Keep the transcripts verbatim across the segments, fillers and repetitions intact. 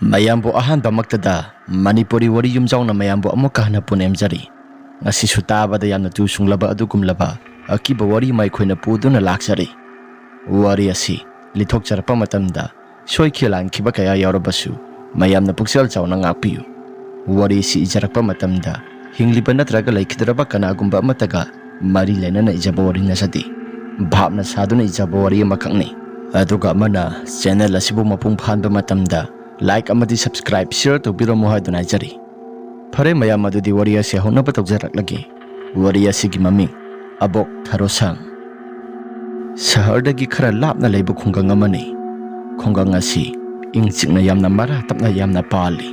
ꯃꯌꯥꯝꯕꯨ ꯑꯍꯥꯟꯕꯃꯛꯇꯗ ꯃꯅꯤꯄꯨꯔꯤ ꯋꯥꯔꯤ ꯌꯨꯝꯖꯥꯎꯅ ꯃꯌꯥꯝꯕꯨ ꯑꯃꯨꯛꯀ ꯍꯟꯅ ꯄꯨꯅꯦꯝꯖꯔꯤ꯫ ꯉꯁꯤꯁꯨ ꯇꯥꯕꯗ ꯌꯥꯝꯅ ꯇꯨ ꯁꯨꯡꯂꯕ ꯑꯗꯨꯒꯨꯝꯂꯕ ꯑꯀꯤꯕ ꯋꯥꯔꯤ ꯑꯃ ꯑꯩꯈꯣꯏꯅ ꯄꯨꯗꯨꯅ ꯂꯥꯛꯆꯔꯤ꯫ ꯋꯥꯔꯤ ꯑꯁꯤ ꯂꯤꯊꯣꯛꯆꯔꯛꯄ ꯃꯇꯝꯗ ꯁꯣꯏꯈꯤ ꯂꯥꯟꯈꯤꯕ ꯀꯌꯥ ꯌꯥꯎꯔꯕꯁꯨ ꯃꯌꯥꯝꯅ ꯄꯨꯛꯆꯦꯜ ꯆꯥꯎꯅ ꯉꯥꯛꯄꯤꯌꯨ꯫ ꯋꯥꯔꯤ ꯑꯁꯤ ꯏꯖꯔꯛꯄ ꯃꯇꯝꯗ ꯍꯤꯡꯂꯤꯕ ꯅꯠꯇ꯭ꯔꯒ ꯂꯩꯈꯤꯗ꯭ꯔꯕ ꯀꯅꯥꯒꯨꯝꯕ ꯑꯃꯠꯇꯒ ꯃꯔꯤ ꯂꯩꯅꯅ ꯏꯖꯕ ꯋꯥꯔꯤ ꯅꯠꯆꯗꯦ꯫ ꯚꯥꯞꯅ ꯁꯥꯗꯨꯅ ꯏꯖꯕ ꯋꯥꯔꯤ ꯑꯃꯈꯛꯅꯤ꯫ ꯑꯗꯨꯒ ꯑꯃꯅ, ꯆꯦꯅꯦꯜ ꯑꯁꯤꯕꯨ ꯃꯄꯨꯡ ꯐꯥꯍꯟꯕ ꯃꯇꯝꯗ ꯂꯥꯏꯛ ꯑꯃꯗꯤ ꯁꯕꯁꯀ꯭ꯔꯥꯏꯕ, ꯁꯤꯌꯔ ꯇꯧꯕꯤꯔꯝꯃꯨ ꯍꯥꯏꯗꯨꯅ ꯍꯥꯏꯖꯔꯤ꯫ ꯐꯔꯦ ꯃꯌꯥꯝ, ꯑꯗꯨꯗꯤ ꯋꯥꯔꯤ ꯑꯁꯤ ꯍꯧꯅꯕ ꯇꯧꯖꯔꯛꯂꯒꯦ꯫ ꯋꯥꯔꯤ ꯑꯁꯤꯒꯤ ꯃꯃꯤꯡ ꯑꯕꯣꯛ ꯊꯔꯣꯁꯥꯡ꯫ ꯁꯍꯔꯗꯒꯤ ꯈꯔ ꯂꯥꯞꯅ ꯂꯩꯕ ꯈꯨꯡꯒꯪ ꯑꯃꯅꯤ꯫ ꯈꯨꯡꯒꯪ ꯑꯁꯤ ꯏꯪ ꯆꯤꯛꯅ ꯌꯥꯝꯅ ꯃꯔꯥ ꯇꯞꯅ ꯌꯥꯝꯅ ꯄꯥꯜꯂꯤ꯫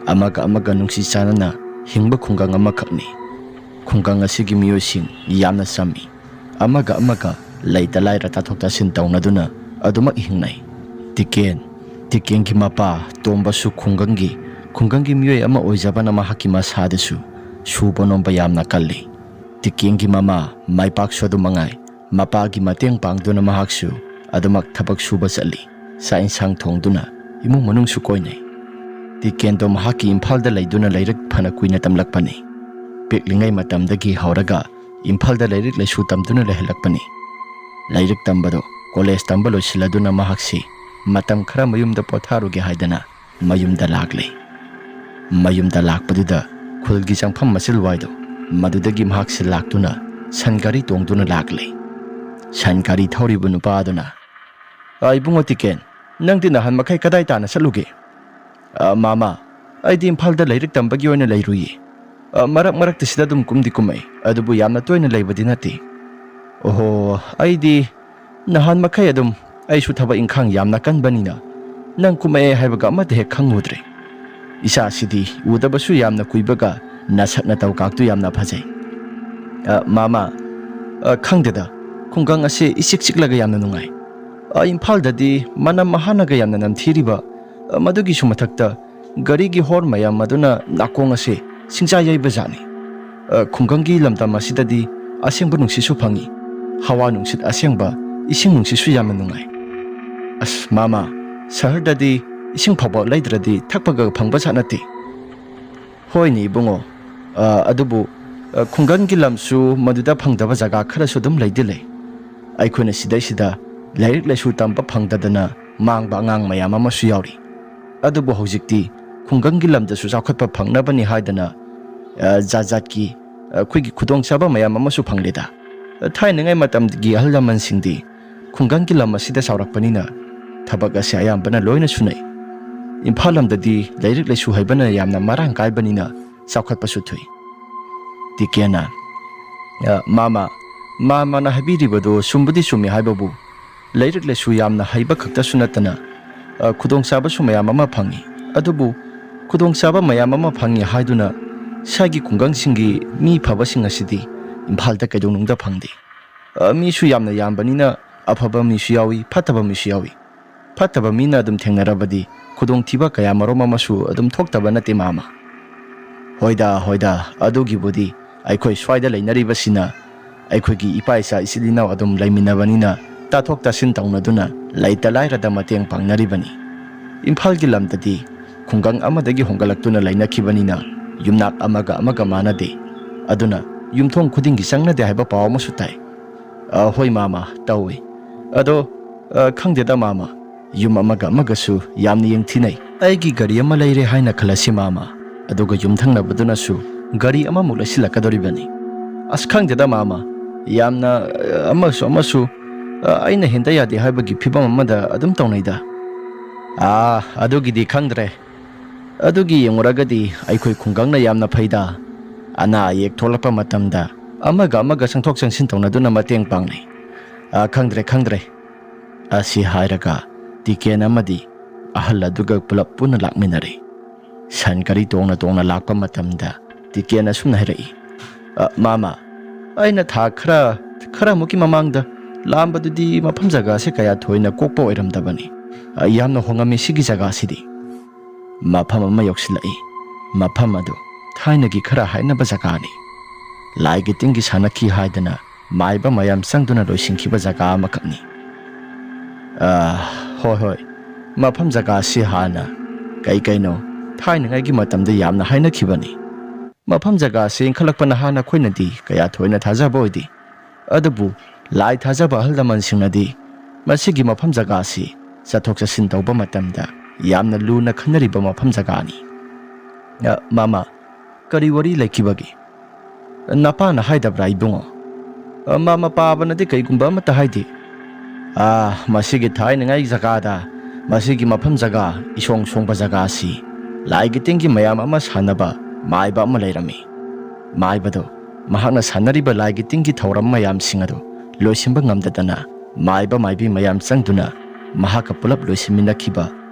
ꯑꯃꯒ ꯑꯃꯒ ꯅꯨꯡꯁꯤ ꯆꯥꯟꯅꯅ ꯍꯤꯡꯕ ꯈꯨꯡꯒꯪ ꯑꯃꯈꯛꯅꯤ꯫ ꯈꯨꯡꯒꯪ ꯑꯁꯤꯒꯤ ꯃꯤꯑꯣꯏꯁꯤꯡ ꯌꯥꯝꯅ ꯆꯝꯃꯤ꯫ ꯑꯃꯒ ꯑꯃꯒ ꯂꯩꯇ ꯂꯥꯏꯔ ꯇꯥꯊꯣꯛ ꯇꯥꯁꯤꯟ ꯇꯧꯅꯗꯨꯅ ꯑꯗꯨꯃꯛ ꯍꯤꯡꯅꯩ꯫ ꯇꯤꯀꯦꯟ, ꯇꯤꯀꯦꯟꯒꯤ ꯃꯄꯥ ꯇꯣꯝꯕꯁꯨ ꯈꯨꯡꯒꯪꯒꯤ, ꯈꯨꯡꯒꯪꯒꯤ ꯃꯤꯑꯣꯏ ꯑꯃ ꯑꯣꯏꯖꯕꯅ ꯃꯍꯥꯛꯀꯤ ꯃꯁꯥꯗꯁꯨ ꯁꯨꯕ ꯅꯣꯝꯕ ꯌꯥꯝꯅ ꯀꯜꯂꯤ꯫ ꯇꯤꯀꯦꯟꯒꯤ ꯃꯃꯥ ꯃꯥꯏꯄꯥꯛꯁꯨ ꯑꯗꯨ ꯃꯉꯥꯏ꯫ ꯃꯄꯥꯒꯤ ꯃꯇꯦꯡ ꯄꯥꯡꯗꯨꯅ ꯃꯍꯥꯛꯁꯨ ꯑꯗꯨꯃꯛ ꯊꯕꯛ ꯁꯨꯕ ꯆꯠꯂꯤ꯫ ꯆꯥꯛ ꯏꯟꯁꯥꯡ ꯊꯣꯡꯗꯨꯅ ꯏꯃꯨꯡ ꯃꯅꯨꯡꯁꯨ ꯀꯣꯏꯅꯩ꯫ ꯇꯤꯀꯦꯟꯗꯣ ꯃꯍꯥꯛꯀꯤ ꯏꯝꯐꯥꯜꯗ ꯂꯩꯗꯨꯅ ꯂꯥꯏꯔꯤꯛ ꯐꯅ ꯀꯨꯏꯅ ꯇꯝꯂꯛꯄꯅꯤ꯫ ꯄꯤꯛꯂꯤꯉꯩ ꯃꯇꯝꯗꯒꯤ ꯍꯧꯔꯒ ꯏꯝꯐꯥꯜꯗ ꯂꯥꯏꯔꯤꯛ ꯂꯥꯏꯁꯨ ꯇꯝꯗꯨꯅ ꯂꯩꯍꯜꯂꯛꯄꯅꯤ꯫ ꯂꯥꯏꯔꯤꯛ ꯇꯝꯕꯗꯣ ꯀꯣꯂꯦꯖ ꯇꯝꯕ ꯂꯣꯏꯁꯤꯜꯂꯗꯨꯅ ꯃꯍꯥꯛꯁꯤ ꯃꯇꯝ ꯈꯔ ꯃꯌꯨꯝꯗ ꯄꯣꯊꯥꯔꯨꯒꯦ ꯍꯥꯏꯗꯅ ꯃꯌꯨꯝꯗ ꯂꯥꯛꯂꯦ꯫ ꯃꯌꯨꯝꯗ ꯂꯥꯛꯄꯗꯨꯗ ꯈꯨꯜꯒꯤ ꯆꯪꯐꯝ ꯃꯆꯤꯜꯋꯥꯏꯗꯣ, ꯃꯗꯨꯗꯒꯤ ꯃꯍꯥꯛꯁꯤ ꯂꯥꯛꯇꯨꯅ ꯁꯟ ꯒꯥꯔꯤ ꯇꯣꯡꯗꯨꯅ ꯂꯥꯛꯂꯦ꯫ ꯁꯟ ꯒꯥꯔꯤ ꯊꯧꯔꯤꯕ ꯅꯨꯄꯥ ꯑꯗꯨꯅ, "ꯑ, ꯏꯕꯨꯡꯉꯣ ꯇꯤꯀꯦꯟ, ꯅꯪꯗꯤ ꯅꯍꯥꯟ ꯃꯈꯩ ꯀꯗꯥꯏ ꯇꯥꯅ ꯆꯠꯂꯨꯒꯦ?" "ꯑ, ꯃꯥꯃꯥ, ꯑꯩꯗꯤ ꯏꯝꯐꯥꯜꯗ ꯂꯥꯏꯔꯤꯛ ꯇꯝꯕꯒꯤ ꯑꯣꯏꯅ ꯂꯩꯔꯨꯏꯌꯦ꯫ ꯑ, ꯃꯔꯛ ꯃꯔꯛꯇ ꯁꯤꯗ ꯑꯗꯨꯝ ꯀꯨꯝꯗꯤ ꯀꯨꯝꯃꯛꯏ, ꯑꯗꯨꯕꯨ ꯌꯥꯝꯅ ꯇꯣꯏꯅ ꯂꯩꯕꯗꯤ ꯅꯠꯇꯦ꯫" "ꯑꯣꯍꯣ, ꯑꯩꯗꯤ ꯅꯍꯥꯟ ꯃꯈꯩ ꯑꯗꯨꯝ ꯑꯩꯁꯨ ꯊꯕꯛ ꯏꯪꯈꯥꯡ ꯌꯥꯝꯅ ꯀꯟꯕꯅꯤꯅ ꯅꯪ ꯀꯨꯝꯃꯛꯑꯦ ꯍꯥꯏꯕꯒ ꯑꯃꯠꯇ ꯍꯦꯛ ꯈꯪꯉꯨꯗ꯭ꯔꯦ꯫ ꯏꯆꯥꯁꯤꯗꯤ ꯎꯗꯕꯁꯨ ꯌꯥꯝꯅ ꯀꯨꯏꯕꯒ ꯅꯁꯛ ꯅꯇꯧ ꯀꯥꯛꯇꯨ ꯌꯥꯝꯅ ꯐꯖꯩ꯫" "ꯑ, ꯃꯥꯃꯥ, ꯑ, ꯈꯪꯗꯦꯗ, ꯈꯨꯡꯒꯪ ꯑꯁꯦ ꯏꯆꯤꯛ ꯆꯤꯛꯂꯒ ꯌꯥꯝꯅ ꯅꯨꯡꯉꯥꯏ꯫ ꯑ, ꯏꯝꯐꯥꯜꯗꯗꯤ ꯃꯅꯝ ꯑꯍꯥꯅꯒ ꯌꯥꯝꯅ ꯅꯝꯊꯤꯔꯤꯕ, ꯑ, ꯃꯗꯨꯒꯤꯁꯨ ꯃꯊꯛꯇ ꯒꯥꯔꯤꯒꯤ ꯍꯣꯔꯟ ꯃꯌꯥꯝ ꯑꯗꯨꯅ ꯅꯥꯀꯣꯡ ꯑꯁꯦ ꯁꯤꯡꯆꯥ ꯌꯩꯕ ꯖꯥꯠꯅꯤ꯫ ꯑ, ꯈꯨꯡꯒꯪꯒꯤ ꯂꯝꯗꯝ ꯑꯁꯤꯗꯗꯤ ꯑꯁꯦꯡꯕ ꯅꯨꯡꯁꯤꯠꯁꯨ ꯐꯪꯏ꯫ ꯍꯋꯥ ꯅꯨꯡꯁꯤꯠ ꯑꯁꯦꯡꯕ, ꯏꯁꯤꯡ ꯅꯨꯡꯁꯤꯠꯁꯨ ꯌꯥꯝꯅ ꯅꯨꯡꯉꯥꯏ꯫ ꯑꯁ, ꯃꯥꯃꯥ, ꯁꯍꯔꯗꯗꯤ ꯏꯁꯤꯡ ꯐꯥꯎꯕ ꯂꯩꯗ꯭ꯔꯗꯤ ꯊꯛꯄꯒ ꯐꯪꯕ ꯖꯥꯠ ꯅꯠꯇꯦ꯫ ꯍꯣꯏꯅꯦ ꯏꯕꯨꯡꯉꯣ, ꯑ, ꯑꯗꯨꯕꯨ, ꯑ, ꯈꯨꯡꯒꯪꯒꯤ ꯂꯝꯁꯨ ꯃꯗꯨꯗ ꯐꯪꯗꯕ ꯖꯒꯥ ꯈꯔꯁꯨ ꯑꯗꯨꯝ ꯂꯩꯗꯤ ꯂꯩ꯫ ꯑꯩꯈꯣꯏꯅ ꯁꯤꯗꯩꯁꯤꯗ ꯂꯥꯏꯔꯤꯛ ꯂꯥꯏꯁꯨ ꯇꯝꯕ ꯐꯪꯗꯗꯅ ꯃꯥꯡꯕ ꯑꯉꯥꯡ ꯃꯌꯥꯝ ꯑꯃꯁꯨ ꯌꯥꯎꯔꯤ꯫ ꯑꯗꯨꯕꯨ ꯍꯧꯖꯤꯛꯇꯤ ꯈꯨꯡꯒꯪꯒꯤ ꯂꯝꯗꯁꯨ ꯆꯥꯎꯈꯠꯄ ꯐꯪꯅꯕꯅꯤ ꯍꯥꯏꯗꯅ, ꯑ, ꯖꯥꯠ ꯖꯥꯠꯀꯤ, ꯑ, ꯑꯩꯈꯣꯏꯒꯤ ꯈꯨꯗꯣꯡꯆꯥꯕ ꯃꯌꯥꯝ ꯑꯃꯁꯨ ꯐꯪꯂꯦꯗ꯫ ꯑ, ꯊꯥꯏꯅꯉꯩ ꯃꯇꯝꯒꯤ ꯑꯍꯜ ꯂꯃꯟꯁꯤꯡꯗꯤ ꯈꯨꯡꯒꯪꯒꯤ ꯂꯝ ꯑꯁꯤꯗ ꯆꯥꯎꯔꯛꯄꯅꯤꯅ ꯊꯕꯛ ꯑꯁꯦ ꯑꯌꯥꯝꯕꯅ ꯂꯣꯏꯅ ꯁꯨꯅꯩ꯫ ꯏꯝꯐꯥꯜ ꯂꯝꯗꯗꯤ ꯂꯥꯏꯔꯤꯛ ꯂꯥꯏꯁꯨ ꯍꯩꯕꯅ ꯌꯥꯝꯅ ꯃꯔꯥꯡ ꯀꯥꯏꯕꯅꯤꯅ ꯆꯥꯎꯈꯠꯄꯁꯨ ꯊꯨꯏ꯫ ꯇꯤꯀꯦꯅ, "ꯑ, ꯃꯥꯃ, ꯃꯥꯃꯅ ꯍꯥꯏꯕꯤꯔꯤꯕꯗꯨ ꯆꯨꯝꯕꯨꯗꯤ ꯆꯨꯝꯃꯤ ꯍꯥꯏꯕꯕꯨ, ꯂꯥꯏꯔꯤꯛ ꯂꯥꯏꯁꯨ ꯌꯥꯝꯅ ꯍꯩꯕ ꯈꯛꯇꯁꯨ ꯅꯠꯇꯅ, ꯑ, ꯈꯨꯗꯣꯡꯆꯥꯕꯁꯨ ꯃꯌꯥꯝ ꯑꯃ ꯐꯪꯏ꯫ ꯑꯗꯨꯕꯨ ꯈꯨꯗꯣꯡꯆꯥꯕ ꯃꯌꯥꯝ ꯑꯃ ꯐꯪꯏ ꯍꯥꯏꯗꯨꯅ ꯁ꯭ꯋꯥꯏꯒꯤ ꯈꯨꯡꯒꯪꯁꯤꯡꯒꯤ ꯃꯤ ꯐꯕꯁꯤꯡ ꯑꯁꯤꯗꯤ ꯏꯝꯐꯥꯜꯗ ꯀꯩꯗꯧꯅꯨꯡꯗ ꯐꯪꯗꯦ꯫ ꯑ, ꯃꯤꯁꯨ ꯌꯥꯝꯅ ꯌꯥꯝꯕꯅꯤꯅ ꯑꯐꯕ ꯃꯤꯁꯨ ꯌꯥꯎꯏ, ꯐꯠꯇꯕ ꯃꯤꯁꯨ ꯌꯥꯎꯏ꯫ ꯐꯠꯇꯕ ꯃꯤꯅ ꯑꯗꯨꯝ ꯊꯦꯡꯅꯔꯕꯗꯤ ꯈꯨꯗꯣꯡꯊꯤꯕ ꯀꯌꯥ ꯃꯔꯨꯝ ꯑꯃꯁꯨ ꯑꯗꯨꯝ ꯊꯣꯛꯇꯕ ꯅꯠꯇꯦ ꯃꯥꯃ꯫ ꯍꯣꯏꯗ, ꯍꯣꯏꯗ, ꯑꯗꯨꯒꯤꯕꯨꯗꯤ ꯑꯩꯈꯣꯏ ꯁ꯭ꯋꯥꯏꯗ ꯂꯩꯅꯔꯤꯕꯁꯤꯅ ꯑꯩꯈꯣꯏꯒꯤ ꯏꯄꯥ ꯏꯆꯥ ꯏꯆꯤꯜ ꯏꯅꯥꯎ ꯑꯗꯨꯝ ꯂꯩꯃꯤꯟꯅꯕꯅꯤꯅ ꯇꯥꯊꯣꯛ ꯇꯥꯁꯤꯟ ꯇꯧꯅꯗꯨꯅ ꯂꯩꯇ ꯂꯥꯏꯔꯗ ꯃꯇꯦꯡ ꯄꯥꯡꯅꯔꯤꯕꯅꯤ꯫ ꯏꯝꯐꯥꯜꯒꯤ ꯂꯝꯗꯗꯤ ꯈꯨꯡꯒꯪ ꯑꯃꯗꯒꯤ ꯍꯣꯡꯒꯠꯂꯛꯇꯨꯅ ꯂꯩꯅꯈꯤꯕꯅꯤꯅ ꯌꯨꯝꯅꯥꯛ ꯑꯃꯒ ꯑꯃꯒ ꯃꯥꯟꯅꯗꯦ꯫ ꯑꯗꯨꯅ ꯌꯨꯝꯊꯣꯡ ꯈꯨꯗꯤꯡꯒꯤ ꯆꯪꯅꯗꯦ ꯍꯥꯏꯕ ꯄꯥꯎ ꯑꯃꯁꯨ ꯇꯥꯏ꯫ ꯑ, ꯍꯣꯏ ꯃꯥꯃ, ꯇꯧꯏ꯫ ꯑꯗꯣ, ꯑ, ꯈꯪꯗꯦꯗ ꯃꯥꯃ, ꯌꯨꯝ ꯑꯃꯒ ꯑꯃꯒꯁꯨ ꯌꯥꯝꯅ ꯌꯦꯡꯊꯤꯅꯩ꯫ ꯑꯩꯒꯤ ꯒꯥꯔꯤ ꯑꯃ ꯂꯩꯔꯦ ꯍꯥꯏꯅ ꯈꯜꯂꯁꯤ ꯃꯥꯃ, ꯑꯗꯨꯒ ꯌꯨꯝꯊꯪꯅꯕꯗꯨꯅꯁꯨ ꯒꯥꯔꯤ ꯑꯃꯃꯨꯛ ꯂꯩꯁꯤꯜꯂꯛꯀꯗꯧꯔꯤꯕꯅꯤ꯫ ꯑꯁ, ꯈꯪꯗꯦꯗ ꯃꯥꯃ, ꯌꯥꯝꯅ, ꯑ, ꯑꯃꯁꯨ ꯑꯃꯁꯨ, ꯑ, ꯑꯩꯅ ꯍꯦꯟꯗ ꯌꯥꯗꯦ ꯍꯥꯏꯕꯒꯤ ꯐꯤꯕꯝ ꯑꯃꯗ ꯑꯗꯨꯝ ꯇꯧꯅꯩꯗ꯫ ꯑꯥ, ꯑꯗꯨꯒꯤꯗꯤ ꯈꯪꯗ꯭ꯔꯦ꯫ ꯑꯗꯨꯒꯤ ꯌꯦꯡꯉꯨꯔꯒꯗꯤ ꯑꯩꯈꯣꯏ ꯈꯨꯡꯒꯪꯅ ꯌꯥꯝꯅ ꯐꯩꯗ꯫ ꯑꯅꯥ ꯑꯌꯦꯛ ꯊꯣꯛꯂꯛꯄ ꯃꯇꯝꯗ ꯑꯃꯒ ꯑꯃꯒ ꯆꯪꯊꯣꯛ ꯆꯪꯁꯤꯟ ꯇꯧꯅꯗꯨꯅ ꯃꯇꯦꯡ ꯄꯥꯡꯅꯩ꯫ ꯑ, ꯈꯪꯗ꯭ꯔꯦ, ꯈꯪꯗ꯭ꯔꯦ꯫ ꯑꯁꯤ ꯍꯥꯏꯔꯒ ꯇꯤꯀꯦꯟ ꯑꯃꯗꯤ ꯑꯍꯜ ꯑꯗꯨꯒ ꯄꯨꯂꯞ ꯄꯨꯟꯅ ꯂꯥꯛꯃꯤꯟꯅꯔꯦ꯫ ꯁꯟ ꯒꯥꯔꯤ ꯇꯣꯡꯅ ꯇꯣꯡꯅ ꯂꯥꯛꯄ ꯃꯇꯝꯗ ꯇꯤꯀꯦꯟ ꯑꯁꯨꯝꯅ ꯍꯥꯏꯔꯛꯏ, "ꯑ, ꯃꯥꯃ, ꯑꯩꯅ ꯊꯥ ꯈꯔ, ꯈꯔꯃꯨꯛꯀꯤ ꯃꯃꯥꯡꯗ ꯂꯥꯛꯑꯝꯕꯗꯨꯗꯤ ꯃꯐꯝ ꯖꯒꯥꯁꯦ ꯀꯌꯥ ꯊꯣꯏꯅ ꯀꯣꯛꯄ ꯑꯣꯏꯔꯝꯗꯕꯅꯤ꯫ ꯑ, ꯌꯥꯝꯅ ꯍꯣꯡꯉꯝꯃꯤ ꯁꯤꯒꯤ ꯖꯒꯥꯁꯤꯗꯤ꯫" ꯃꯐꯝ ꯑꯃ ꯌꯧꯁꯤꯜꯂꯛꯏ꯫ ꯃꯐꯝ ꯑꯗꯨ ꯊꯥꯏꯅꯒꯤ ꯈꯔ ꯍꯥꯏꯅꯕ ꯖꯒꯥꯅꯤ꯫ ꯂꯥꯏꯒꯤ ꯇꯤꯟꯒꯤ ꯁꯥꯟꯅꯈꯤ ꯍꯥꯏꯗꯅ ꯃꯥꯏꯕ ꯃꯌꯥꯝ ꯆꯪꯗꯨꯅ ꯂꯣꯏꯁꯤꯟꯈꯤꯕ ꯖꯒꯥ ꯑꯃꯈꯛꯅꯤ꯫ "ꯑ, ꯍꯣꯏ, ꯍꯣꯏ, ꯃꯐꯝ ꯖꯒꯥꯁꯤ ꯍꯥꯟꯅ ꯀꯩ ꯀꯩꯅꯣ ꯊꯥꯏꯅꯉꯩꯒꯤ ꯃꯇꯝꯗ ꯌꯥꯝꯅ ꯍꯥꯏꯅꯈꯤꯕꯅꯤ꯫ ꯃꯐꯝ ꯖꯒꯥꯁꯤ ꯏꯟꯈꯠꯂꯛꯄ ꯅꯍꯥ ꯅꯈꯣꯏꯅꯗꯤ ꯀꯌꯥ ꯊꯣꯏꯅ ꯊꯥꯖꯕ ꯑꯣꯏꯗꯦ꯫ ꯑꯗꯨꯕꯨ ꯂꯥꯏ ꯊꯥꯖꯕ ꯑꯍꯜ ꯂꯃꯟꯁꯤꯡꯅꯗꯤ ꯃꯁꯤꯒꯤ ꯃꯐꯝ ꯖꯒꯥꯁꯤ ꯆꯠꯊꯣꯛ ꯆꯠꯁꯤꯟ ꯇꯧꯕ ꯃꯇꯝꯗ ꯌꯥꯝꯅ ꯂꯨꯅ ꯈꯟꯅꯔꯤꯕ ꯃꯐꯝ ꯖꯒꯥꯅꯤ꯫ ꯑ, ꯃꯥꯃ, ꯀꯔꯤ ꯋꯥꯔꯤ ꯂꯩꯈꯤꯕꯒꯦ? ꯅꯄꯥꯅ ꯍꯥꯏꯗꯕ꯭ꯔꯥ ꯏꯕꯨꯡꯉꯣ? ꯑ, ꯃꯥꯃ, ꯄꯥꯕꯅꯗꯤ ꯀꯩꯒꯨꯝꯕ ꯑꯃꯠꯇ ꯍꯥꯏꯗꯦ꯫ ꯑꯥ, ꯃꯁꯤꯒꯤ ꯊꯥꯏꯅꯉꯩ ꯖꯒꯥꯗ ꯃꯁꯤꯒꯤ ꯃꯐꯝ ꯖꯒꯥ ꯏꯁꯣꯡ ꯁꯣꯡꯕ ꯖꯒꯥ ꯑꯁꯤ ꯂꯥꯏꯒꯤ ꯇꯤꯟꯒꯤ ꯃꯌꯥꯝ ꯑꯃ ꯁꯥꯟꯅꯕ ꯃꯥꯏꯕ ꯑꯃ ꯂꯩꯔꯝꯃꯤ꯫ ꯃꯥꯏꯕꯗꯣ ꯃꯍꯥꯛꯅ ꯁꯥꯟꯅꯔꯤꯕ ꯂꯥꯏꯒꯤ ꯇꯤꯟꯒꯤ ꯊꯧꯔꯝ ꯃꯌꯥꯝꯁꯤꯡ ꯑꯗꯨ ꯂꯣꯏꯁꯤꯟꯕ ꯉꯝꯗꯗꯅ ꯃꯥꯏꯕ ꯃꯥꯏꯕꯤ ꯃꯌꯥꯝ ꯆꯪꯗꯨꯅ ꯃꯍꯥꯛꯀ ꯄꯨꯂꯞ ꯂꯣꯏꯁꯤꯟꯃꯤꯟꯅꯈꯤꯕ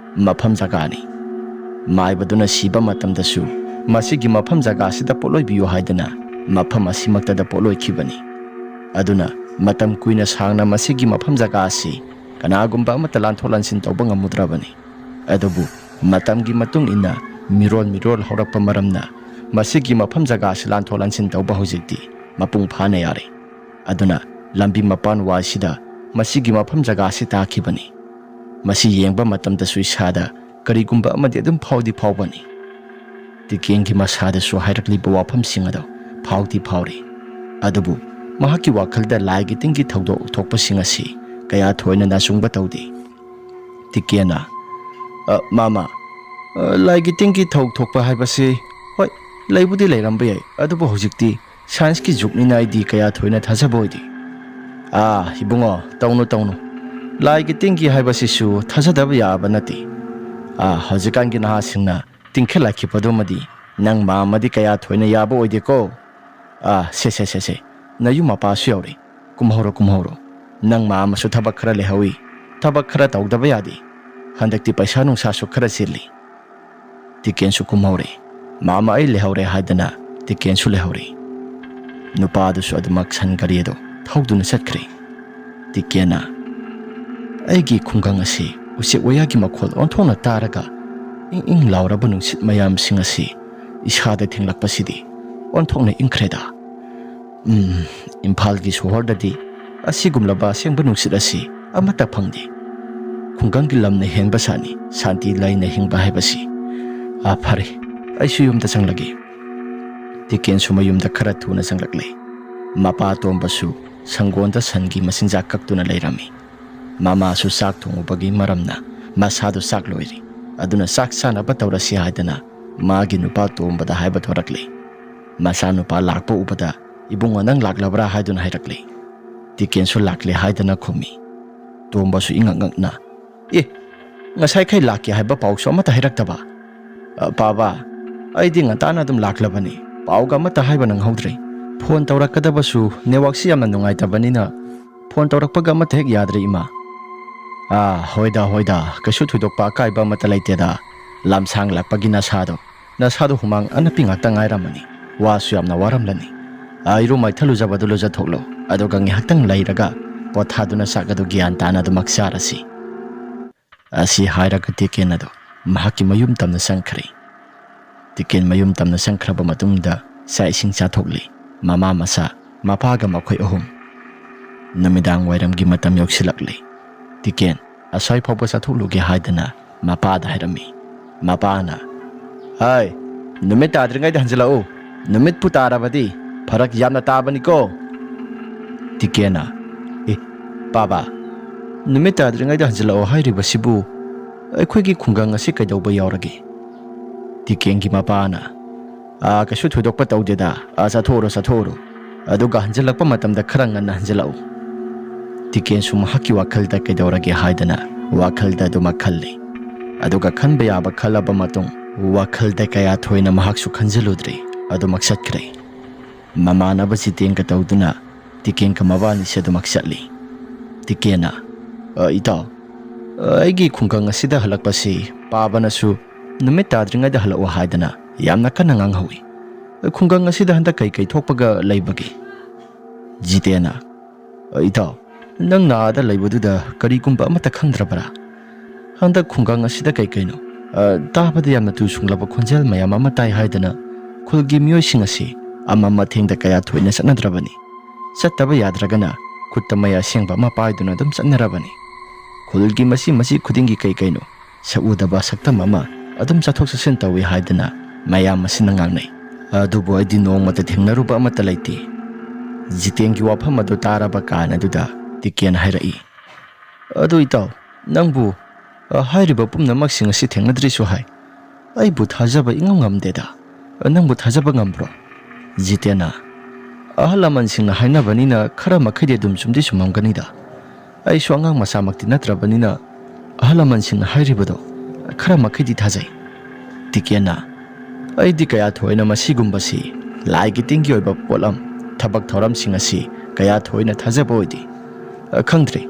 ꯃꯐꯝ ꯖꯒꯥꯅꯤ꯫ ꯃꯥꯏꯕꯗꯨꯅ ꯁꯤꯕ ꯃꯇꯝꯗꯁꯨ ꯃꯁꯤꯒꯤ ꯃꯐꯝ ꯖꯒꯥꯁꯤꯗ ꯄꯣꯠꯂꯣꯏꯕꯤꯌꯨ ꯍꯥꯏꯗꯅ ꯃꯐꯝ ꯑꯁꯤꯃꯛꯇꯗ ꯄꯣꯠꯂꯣꯏꯈꯤꯕꯅꯤ꯫ ꯑꯗꯨꯅ ꯃꯇꯝ ꯀꯨꯏꯅ ꯁꯥꯡꯅ ꯃꯁꯤꯒꯤ ꯃꯐꯝ ꯖꯒꯥ ꯑꯁꯤ ꯀꯅꯥꯒꯨꯝꯕ ꯑꯃꯠꯇ ꯂꯥꯟꯊꯣꯛ ꯂꯥꯟꯁꯤꯟ ꯇꯧꯕ ꯉꯝꯃꯨꯗ꯭ꯔꯕꯅꯤ꯫ ꯑꯗꯨꯕꯨ ꯃꯇꯝꯒꯤ ꯃꯇꯨꯡ ꯏꯟꯅ ꯃꯤꯔꯣꯜ ꯃꯤꯔꯣꯜ ꯍꯧꯔꯛꯄ ꯃꯔꯝꯅ ꯃꯁꯤꯒꯤ ꯃꯐꯝ ꯖꯒꯥ ꯑꯁꯤ ꯂꯥꯟꯊꯣꯛ ꯂꯥꯟꯁꯤꯟ ꯇꯧꯕ ꯍꯧꯖꯤꯛꯇꯤ ꯃꯄꯨꯡ ꯐꯥꯅ ꯌꯥꯔꯦ꯫ ꯑꯗꯨꯅ ꯂꯝꯕꯤ ꯃꯄꯥꯟ ꯋꯥꯏꯁꯤꯗ ꯃꯁꯤꯒꯤ ꯃꯐꯝ ꯖꯒꯥ ꯑꯁꯤ ꯇꯥꯈꯤꯕꯅꯤ꯫ ꯃꯁꯤ ꯌꯦꯡꯕ ꯃꯇꯝꯗꯁꯨ ꯏꯁꯥꯗ ꯀꯔꯤꯒꯨꯝꯕ ꯑꯃꯗꯤ ꯑꯗꯨꯝ ꯐꯥꯎꯗꯤ ꯐꯥꯎꯕꯅꯤ꯫ ꯇꯤꯀꯦꯟꯒꯤ ꯃꯁꯥꯗꯁꯨ ꯍꯥꯏꯔꯛꯂꯤꯕ ꯋꯥꯐꯝꯁꯤꯡ ꯑꯗꯨ ꯐꯥꯎꯗꯤ ꯐꯥꯎꯔꯤ꯫ ꯑꯗꯨꯕꯨ ꯃꯍꯥꯛꯀꯤ ꯋꯥꯈꯜꯗ ꯂꯥꯏꯒꯤ ꯇꯤꯟꯒꯤ ꯊꯧꯗꯣꯛ ꯊꯣꯛꯄꯁꯤꯡ ꯑꯁꯤ ꯀꯌꯥ ꯊꯣꯏꯅ ꯅꯥꯆꯨꯡꯕ ꯇꯧꯗꯦ꯫ ꯇꯤꯀꯦꯟꯅ, "ꯑ, ꯃꯥꯃ, ꯑ, ꯂꯥꯏꯒꯤ ꯇꯤꯟꯒꯤ ꯊꯧ ꯊꯣꯛꯄ ꯍꯥꯏꯕꯁꯤ, ꯍꯣꯏ, ꯂꯩꯕꯨꯗꯤ ꯂꯩꯔꯝꯕ ꯌꯥꯏ, ꯑꯗꯨꯕꯨ ꯍꯧꯖꯤꯛꯇꯤ ꯁꯥꯏꯟꯁꯀꯤ ꯖꯨꯒꯅꯤꯅ ꯑꯩꯗꯤ ꯀꯌꯥ ꯊꯣꯏꯅ ꯊꯥꯖꯕ ꯑꯣꯏꯗꯦ"꯫ "ꯑꯥ, ꯏꯕꯨꯡꯉꯣ, ꯇꯧꯅꯨ, ꯇꯧꯅꯨ꯫ ꯂꯥꯏꯒꯤ ꯇꯤꯟꯒꯤ ꯍꯥꯏꯕꯁꯤꯁꯨ ꯊꯥꯖꯗꯕ ꯌꯥꯕ ꯅꯠꯇꯦ꯫ ꯑꯥ, ꯍꯧꯖꯤꯛꯀꯥꯟꯒꯤ ꯅꯍꯥꯁꯤꯡꯅ ꯇꯤꯡꯈꯠꯂꯛꯈꯤꯕꯗꯨꯃꯗꯤ ꯅꯪ ꯃꯥꯃꯗꯤ ꯀꯌꯥ ꯊꯣꯏꯅ ꯌꯥꯕ ꯑꯣꯏꯗꯦꯀꯣ꯫ ꯑꯥ, ꯁꯦ, ꯁꯦ, ꯁꯦ, ꯁꯦ, ꯅꯌꯨꯝ ꯃꯄꯥꯁꯨ ꯌꯧꯔꯦ꯫ ꯀꯨꯝꯍꯧꯔꯣ, ꯀꯨꯝꯍꯧꯔꯣ꯫ ꯅꯪ ꯃꯥꯃꯁꯨ ꯊꯕꯛ ꯈꯔ ꯂꯩꯍꯧꯏ꯫ ꯊꯕꯛ ꯈꯔ ꯇꯧꯗꯕ ꯌꯥꯗꯦ꯫ ꯍꯟꯗꯛꯇꯤ ꯄꯩꯁꯥ ꯅꯨꯡꯁꯥꯁꯨ ꯈꯔ ꯆꯤꯜꯂꯤ"꯫ ꯇꯤꯀꯦꯟꯁꯨ ꯀꯨꯝꯍꯧꯔꯦ꯫ ꯃꯥꯃ ꯑꯩ ꯂꯩꯍꯧꯔꯦ ꯍꯥꯏꯗꯅ ꯇꯤꯀꯦꯟꯁꯨ ꯂꯩꯍꯧꯔꯦ꯫ ꯅꯨꯄꯥꯗꯨꯁꯨ ꯑꯗꯨꯃꯛ ꯁꯟ ꯒꯥꯔꯤ ꯑꯗꯨ ꯊꯧꯗꯨꯅ ꯆꯠꯈ꯭ꯔꯦ꯫ ꯇꯤꯀꯦꯟꯅ, "ꯑꯩꯒꯤ ꯈꯨꯡꯒꯪ ꯑꯁꯤ ꯎꯆꯦꯛ ꯋꯥꯌꯥꯒꯤ ꯃꯈꯣꯜ ꯑꯣꯟꯊꯣꯛꯅ ꯇꯥꯔꯒ ꯏꯪ ꯏꯪ ꯂꯥꯎꯔꯕ ꯅꯨꯡꯁꯤꯠ ꯃꯌꯥꯝꯁꯤꯡ ꯑꯁꯤ ꯏꯁꯥꯗ ꯊꯦꯡꯂꯛꯄꯁꯤꯗꯤ ꯑꯣꯟꯊꯣꯛꯅ ꯏꯪꯈ꯭ꯔꯦꯗ꯫ ꯎꯝ, ꯏꯝꯐꯥꯜꯒꯤ ꯁꯣꯍꯣꯔꯗꯗꯤ ꯑꯁꯤꯒꯨꯝꯂꯕ ꯑꯁꯦꯡꯕ ꯅꯨꯡꯁꯤꯠ ꯑꯁꯤ ꯑꯃꯠꯇ ꯐꯪꯗꯦ"꯫ ꯈꯨꯡꯒꯪꯒꯤ ꯂꯝꯅ ꯍꯦꯟꯕ ꯁꯥꯅꯤ ꯁꯥꯟꯇꯤ ꯂꯩꯅ ꯍꯤꯡꯕ ꯍꯥꯏꯕꯁꯤ꯫ ꯑꯥ, ꯐꯔꯦ, ꯑꯩꯁꯨ ꯌꯨꯝꯗ ꯆꯪꯂꯒꯦ꯫ ꯇꯤꯀꯦꯟꯁꯨ ꯃꯌꯨꯝꯗ ꯈꯔ ꯊꯨꯅ ꯆꯪꯂꯛꯂꯦ꯫ ꯃꯄꯥ ꯇꯣꯝꯕꯁꯨ ꯁꯪꯒꯣꯟꯗ ꯁꯟꯒꯤ ꯃꯆꯤꯟꯖꯥꯛ ꯀꯛꯇꯨꯅ ꯂꯩꯔꯝꯃꯤ꯫ ꯃꯃꯥꯁꯨ ꯆꯥꯛ ꯊꯣꯡꯉꯨꯕꯒꯤ ꯃꯔꯝꯅ ꯃꯁꯥꯗꯨ ꯆꯥꯛ ꯂꯣꯏꯔꯤ꯫ ꯑꯗꯨꯅ ꯆꯥꯛ ꯆꯥꯅꯕ ꯇꯧꯔꯁꯤ ꯍꯥꯏꯗꯅ ꯃꯥꯒꯤ ꯅꯨꯄꯥ ꯇꯣꯝꯕꯗ ꯍꯥꯏꯕ ꯊꯣꯔꯛꯂꯦ꯫ ꯃꯆꯥꯅꯨꯄꯥ ꯂꯥꯛꯄ ꯎꯕꯗ, "ꯏꯕꯨꯡꯉꯣ, ꯅꯪ ꯂꯥꯛꯂꯕ꯭ꯔꯥ?" ꯍꯥꯏꯗꯨꯅ ꯍꯥꯏꯔꯛꯂꯦ꯫ ꯇꯤꯀꯦꯟꯁꯨ ꯂꯥꯛꯂꯦ ꯍꯥꯏꯗꯅ ꯈꯨꯝꯃꯤ꯫ ꯇꯣꯝꯕꯁꯨ ꯏꯉꯛ ꯉꯛꯅ, "ꯑꯦ, ꯉꯁꯥꯏꯈꯩ ꯂꯥꯛꯀꯦ ꯍꯥꯏꯕ ꯄꯥꯎꯁꯨ ꯑꯃꯠꯇ ꯍꯥꯏꯔꯛꯇꯕ?" "ꯑ, ꯄꯥꯕ, ꯑꯩꯗꯤ ꯉꯟꯇꯥꯅ ꯑꯗꯨꯝ ꯂꯥꯛꯂꯕꯅꯤ, ꯄꯥꯎꯒ ꯑꯃꯠꯇ ꯍꯥꯏꯕ ꯅꯪꯍꯧꯗ꯭ꯔꯦ꯫ ꯐꯣꯟ ꯇꯧꯔꯛꯀꯗꯕꯁꯨ ꯅꯦꯠꯋꯥꯛꯁꯤ ꯌꯥꯝꯅ ꯅꯨꯡꯉꯥꯏꯇꯕꯅꯤꯅ ꯐꯣꯟ ꯇꯧꯔꯛꯄꯒ ꯑꯃꯠꯇ ꯍꯦꯛ ꯌꯥꯗ꯭ꯔꯦ, ꯏꯃꯥ꯫" "ꯑꯥ, ꯍꯣꯏꯗ, ꯍꯣꯏꯗ, ꯀꯩꯁꯨ ꯊꯣꯏꯗꯣꯛꯄ ꯑꯀꯥꯏꯕ ꯑꯃꯠꯇ ꯂꯩꯇꯦꯗ꯫ ꯂꯝꯁꯥꯡꯂꯛꯄꯒꯤ ꯅꯁꯥꯗꯣ, ꯅꯁꯥꯗꯣ ꯍꯨꯃꯥꯡ ꯑꯅꯞꯄꯤ ꯉꯥꯛꯇ ꯉꯥꯏꯔꯝꯃꯅꯤ꯫ ꯋꯥꯁꯨ ꯌꯥꯝꯅ ꯋꯥꯔꯝꯂꯅꯤ꯫ ꯑꯥ, ꯏꯔꯨ ꯃꯥꯏꯊ ꯂꯨꯖꯕꯗꯨ ꯂꯨꯖꯊꯣꯛꯂꯣ꯫ ꯑꯗꯨꯒ ꯉꯥꯏꯍꯥꯛꯇꯪ ꯂꯩꯔꯒ ꯄꯣꯊꯥꯗꯨꯅ ꯆꯥꯛ ꯑꯗꯨ ꯒ꯭ꯌꯥꯟ ꯇꯥꯅ ꯑꯗꯨꯃꯛ ꯆꯥꯔꯁꯤ꯫" ꯑꯁꯤ ꯍꯥꯏꯔꯒ ꯇꯤꯀꯦꯟ ꯑꯗꯨ ꯃꯍꯥꯛꯀꯤ ꯃꯌꯨꯝ ꯇꯝꯅ ꯆꯪꯈ꯭ꯔꯦ꯫ ꯇꯤꯀꯦꯟ ꯃꯌꯨꯝ ꯇꯝꯅ ꯆꯪꯈ꯭ꯔꯕ ꯃꯇꯨꯡꯗ ꯆꯥꯛ ꯏꯁꯤꯡ ꯆꯥꯊꯣꯛꯂꯤ꯫ ꯃꯃꯥ ꯃꯆꯥ, ꯃꯄꯥꯒ ꯃꯈꯣꯏ ꯑꯍꯨꯝ꯫ ꯅꯨꯃꯤꯗꯥꯡ ꯋꯥꯏꯔꯝꯒꯤ ꯃꯇꯝ ꯌꯧꯁꯤꯜꯂꯛꯂꯦ꯫ ꯇꯤꯀꯦꯟ ꯑꯁ꯭ꯋꯥꯏ ꯐꯥꯎꯕ ꯆꯠꯊꯣꯛꯂꯨꯒꯦ ꯍꯥꯏꯗꯅ ꯃꯄꯥꯗ ꯍꯥꯏꯔꯝꯃꯤ꯫ ꯃꯄꯥꯅ, "ꯍꯥꯏ, ꯅꯨꯃꯤꯠ ꯇꯥꯗ꯭ꯔꯤꯉꯩꯗ ꯍꯟꯖꯤꯜꯂꯛꯎ꯫ ꯅꯨꯃꯤꯠꯄꯨ ꯇꯥꯔꯕꯗꯤ ꯐꯔꯛ ꯌꯥꯝꯅ ꯇꯥꯕꯅꯤꯀꯣ꯫" ꯇꯤꯀꯦꯟꯅ, "ꯑꯦ, ꯄꯥꯕ, ꯅꯨꯃꯤꯠ ꯇꯥꯗ꯭ꯔꯤꯉꯩꯗ ꯍꯟꯖꯤꯜꯂꯛꯑꯣ ꯍꯥꯏꯔꯤꯕꯁꯤꯕꯨ ꯑꯩꯈꯣꯏꯒꯤ ꯈꯨꯡꯒꯪ ꯑꯁꯤ ꯀꯩꯗꯧꯕ ꯌꯥꯎꯔꯒꯦ?" ꯇꯤꯀꯦꯟꯒꯤ ꯃꯄꯥꯅ, "ꯑꯥ, ꯀꯩꯁꯨ ꯊꯣꯏꯗꯣꯛꯄ ꯇꯧꯗꯦꯗ꯫ ꯑꯥ, ꯆꯠꯊꯣꯛꯎꯔꯣ, ꯆꯠꯊꯣꯛꯎꯔꯣ꯫ ꯑꯗꯨꯒ ꯍꯟꯖꯤꯜꯂꯛꯄ ꯃꯇꯝꯗ ꯈꯔ ꯉꯟꯅ ꯍꯟꯖꯤꯜꯂꯛꯎ꯫" ꯇꯤꯀꯦꯟꯁꯨ ꯃꯍꯥꯛꯀꯤ ꯋꯥꯈꯜꯗ ꯀꯩꯗꯧꯔꯒꯦ ꯍꯥꯏꯗꯅ ꯋꯥꯈꯜꯗ ꯑꯗꯨꯃꯛ ꯈꯜꯂꯤ꯫ ꯑꯗꯨꯒ ꯈꯟꯕ ꯌꯥꯕ ꯈꯜꯂꯕ ꯃꯇꯨꯡ ꯋꯥꯈꯜꯗ ꯀꯌꯥ ꯊꯣꯏꯅ ꯃꯍꯥꯛꯁꯨ ꯈꯟꯖꯤꯜꯂꯨꯗ꯭ꯔꯦ, ꯑꯗꯨꯃꯛ ꯆꯠꯈ꯭ꯔꯦ꯫ ꯃꯃꯥꯟꯅꯕ ꯖꯤꯇꯦꯟꯒ ꯇꯧꯗꯨꯅ ꯇꯤꯀꯦꯟꯒ ꯃꯕꯥꯅꯤꯁꯦ ꯑꯗꯨꯃꯛ ꯆꯠꯂꯤ꯫ ꯇꯤꯀꯦꯟꯅ, "ꯑ, ꯏꯇꯥꯎ, ꯑ, ꯑꯩꯒꯤ ꯈꯨꯡꯒꯪ ꯑꯁꯤꯗ ꯍꯜꯂꯛꯄꯁꯤ ꯄꯥꯕꯅꯁꯨ ꯅꯨꯃꯤꯠ ꯇꯥꯗ꯭ꯔꯤꯉꯩꯗ ꯍꯜꯂꯛꯑꯣ ꯍꯥꯏꯗꯅ ꯌꯥꯝꯅ ꯀꯟꯅ ꯉꯥꯡꯍꯧꯏ꯫ ꯈꯨꯡꯒꯪ ꯑꯁꯤꯗ ꯍꯟꯗꯛ ꯀꯩ ꯀꯩ ꯊꯣꯛꯄꯒ ꯂꯩꯕꯒꯦ?" ꯖꯤꯇꯦꯟꯅ, "ꯑ, ꯏꯇꯥꯎ, ꯅꯪ ꯅꯥꯗ ꯂꯩꯕꯗꯨꯗ ꯀꯔꯤꯒꯨꯝꯕ ꯑꯃꯠꯇ ꯈꯪꯗ꯭ꯔꯕꯔꯥ? ꯍꯟꯗꯛ ꯈꯨꯡꯒꯪ ꯑꯁꯤꯗ ꯀꯩ ꯀꯩꯅꯣ, ꯑ, ꯇꯥꯕꯗ ꯌꯥꯝꯅ ꯇꯨ ꯁꯨꯡꯂꯕ ꯈꯣꯟꯖꯦꯜ ꯃꯌꯥꯝ ꯑꯃ ꯇꯥꯏ ꯍꯥꯏꯗꯅ ꯈꯨꯜꯒꯤ ꯃꯤꯑꯣꯏꯁꯤꯡ ꯑꯁꯤ ꯑꯃꯝ ꯑꯊꯦꯡꯗ ꯀꯌꯥ ꯊꯣꯏꯅ ꯆꯠꯅꯗ꯭ꯔꯕꯅꯤ꯫ ꯆꯠꯇꯕ ꯌꯥꯗ꯭ꯔꯒꯅ ꯈꯨꯠꯇ ꯃꯩ ꯑꯁꯦꯡꯕ ꯑꯃ ꯄꯥꯏꯗꯨꯅ ꯑꯗꯨꯝ ꯆꯠꯅꯔꯕꯅꯤ꯫ ꯈꯨꯜꯒꯤ ꯃꯁꯤ ꯃꯁꯤ ꯈꯨꯗꯤꯡꯒꯤ ꯀꯩ ꯀꯩꯅꯣ ꯁꯛꯎꯗꯕ ꯁꯛꯇꯝ ꯑꯃ ꯑꯗꯨꯝ ꯆꯠꯊꯣꯛ ꯆꯠꯁꯤꯟ ꯇꯧꯏ ꯍꯥꯏꯗꯅ ꯃꯌꯥꯝ ꯑꯁꯤꯅ ꯉꯥꯡꯅꯩ꯫ ꯑꯗꯨꯕꯨ ꯑꯩꯗꯤ ꯅꯣꯡꯃꯇ ꯊꯦꯡꯅꯔꯨꯕ ꯑꯃꯠꯇ ꯂꯩꯇꯦ꯫ ꯖꯤꯇꯦꯟꯒꯤ ꯋꯥꯐꯝ ꯑꯗꯨ ꯇꯥꯔꯕ ꯀꯥꯟ ꯑꯗꯨꯗ ꯇꯤꯀꯦꯟ ꯍꯥꯏꯔꯛꯏ, "ꯑꯗꯨ ꯏꯇꯥꯎ, ꯅꯪꯕꯨ, ꯑ, ꯍꯥꯏꯔꯤꯕ ꯄꯨꯝꯅꯃꯛꯁꯤꯡ ꯑꯁꯤ ꯊꯦꯡꯅꯗ꯭ꯔꯤꯁꯨ ꯍꯥꯏ꯫ ꯑꯩꯕꯨ ꯊꯥꯖꯕ ꯏꯉꯝ ꯉꯝꯗꯦꯗ꯫ ꯑ, ꯅꯪꯕꯨ ꯊꯥꯖꯕ ꯉꯝꯕ꯭ꯔꯣ?" ꯖꯤꯇꯦꯟꯅ, "ꯑꯍꯜ ꯂꯃꯟꯁꯤꯡꯅ ꯍꯥꯏꯅꯕꯅꯤꯅ ꯈꯔ ꯃꯈꯩꯗꯤ ꯑꯗꯨꯝ ꯆꯨꯝꯗꯤ ꯆꯨꯝꯃꯝꯒꯅꯤꯗ꯫ ꯑꯩꯁꯨ ꯑꯉꯥꯡ ꯃꯆꯥꯃꯛꯇꯤ ꯅꯠꯇ꯭ꯔꯕꯅꯤꯅ ꯑꯍꯜ ꯂꯃꯟꯁꯤꯡꯅ ꯍꯥꯏꯔꯤꯕꯗꯣ ꯈꯔ ꯃꯈꯩꯗꯤ ꯊꯥꯖꯩ꯫" ꯇꯤꯀꯦꯟꯅ, "ꯑꯩꯗꯤ ꯀꯌꯥ ꯊꯣꯏꯅ ꯃꯁꯤꯒꯨꯝꯕꯁꯤ ꯂꯥꯏꯒꯤ ꯇꯤꯟꯒꯤ ꯑꯣꯏꯕ ꯄꯣꯠꯂꯝ, ꯊꯕꯛ ꯊꯧꯔꯝꯁꯤꯡ ꯑꯁꯤ ꯀꯌꯥ ꯊꯣꯏꯅ ꯊꯥꯖꯕ ꯑꯣꯏꯗꯦ꯫ ꯑ, ꯈꯪꯗ꯭ꯔꯦ꯫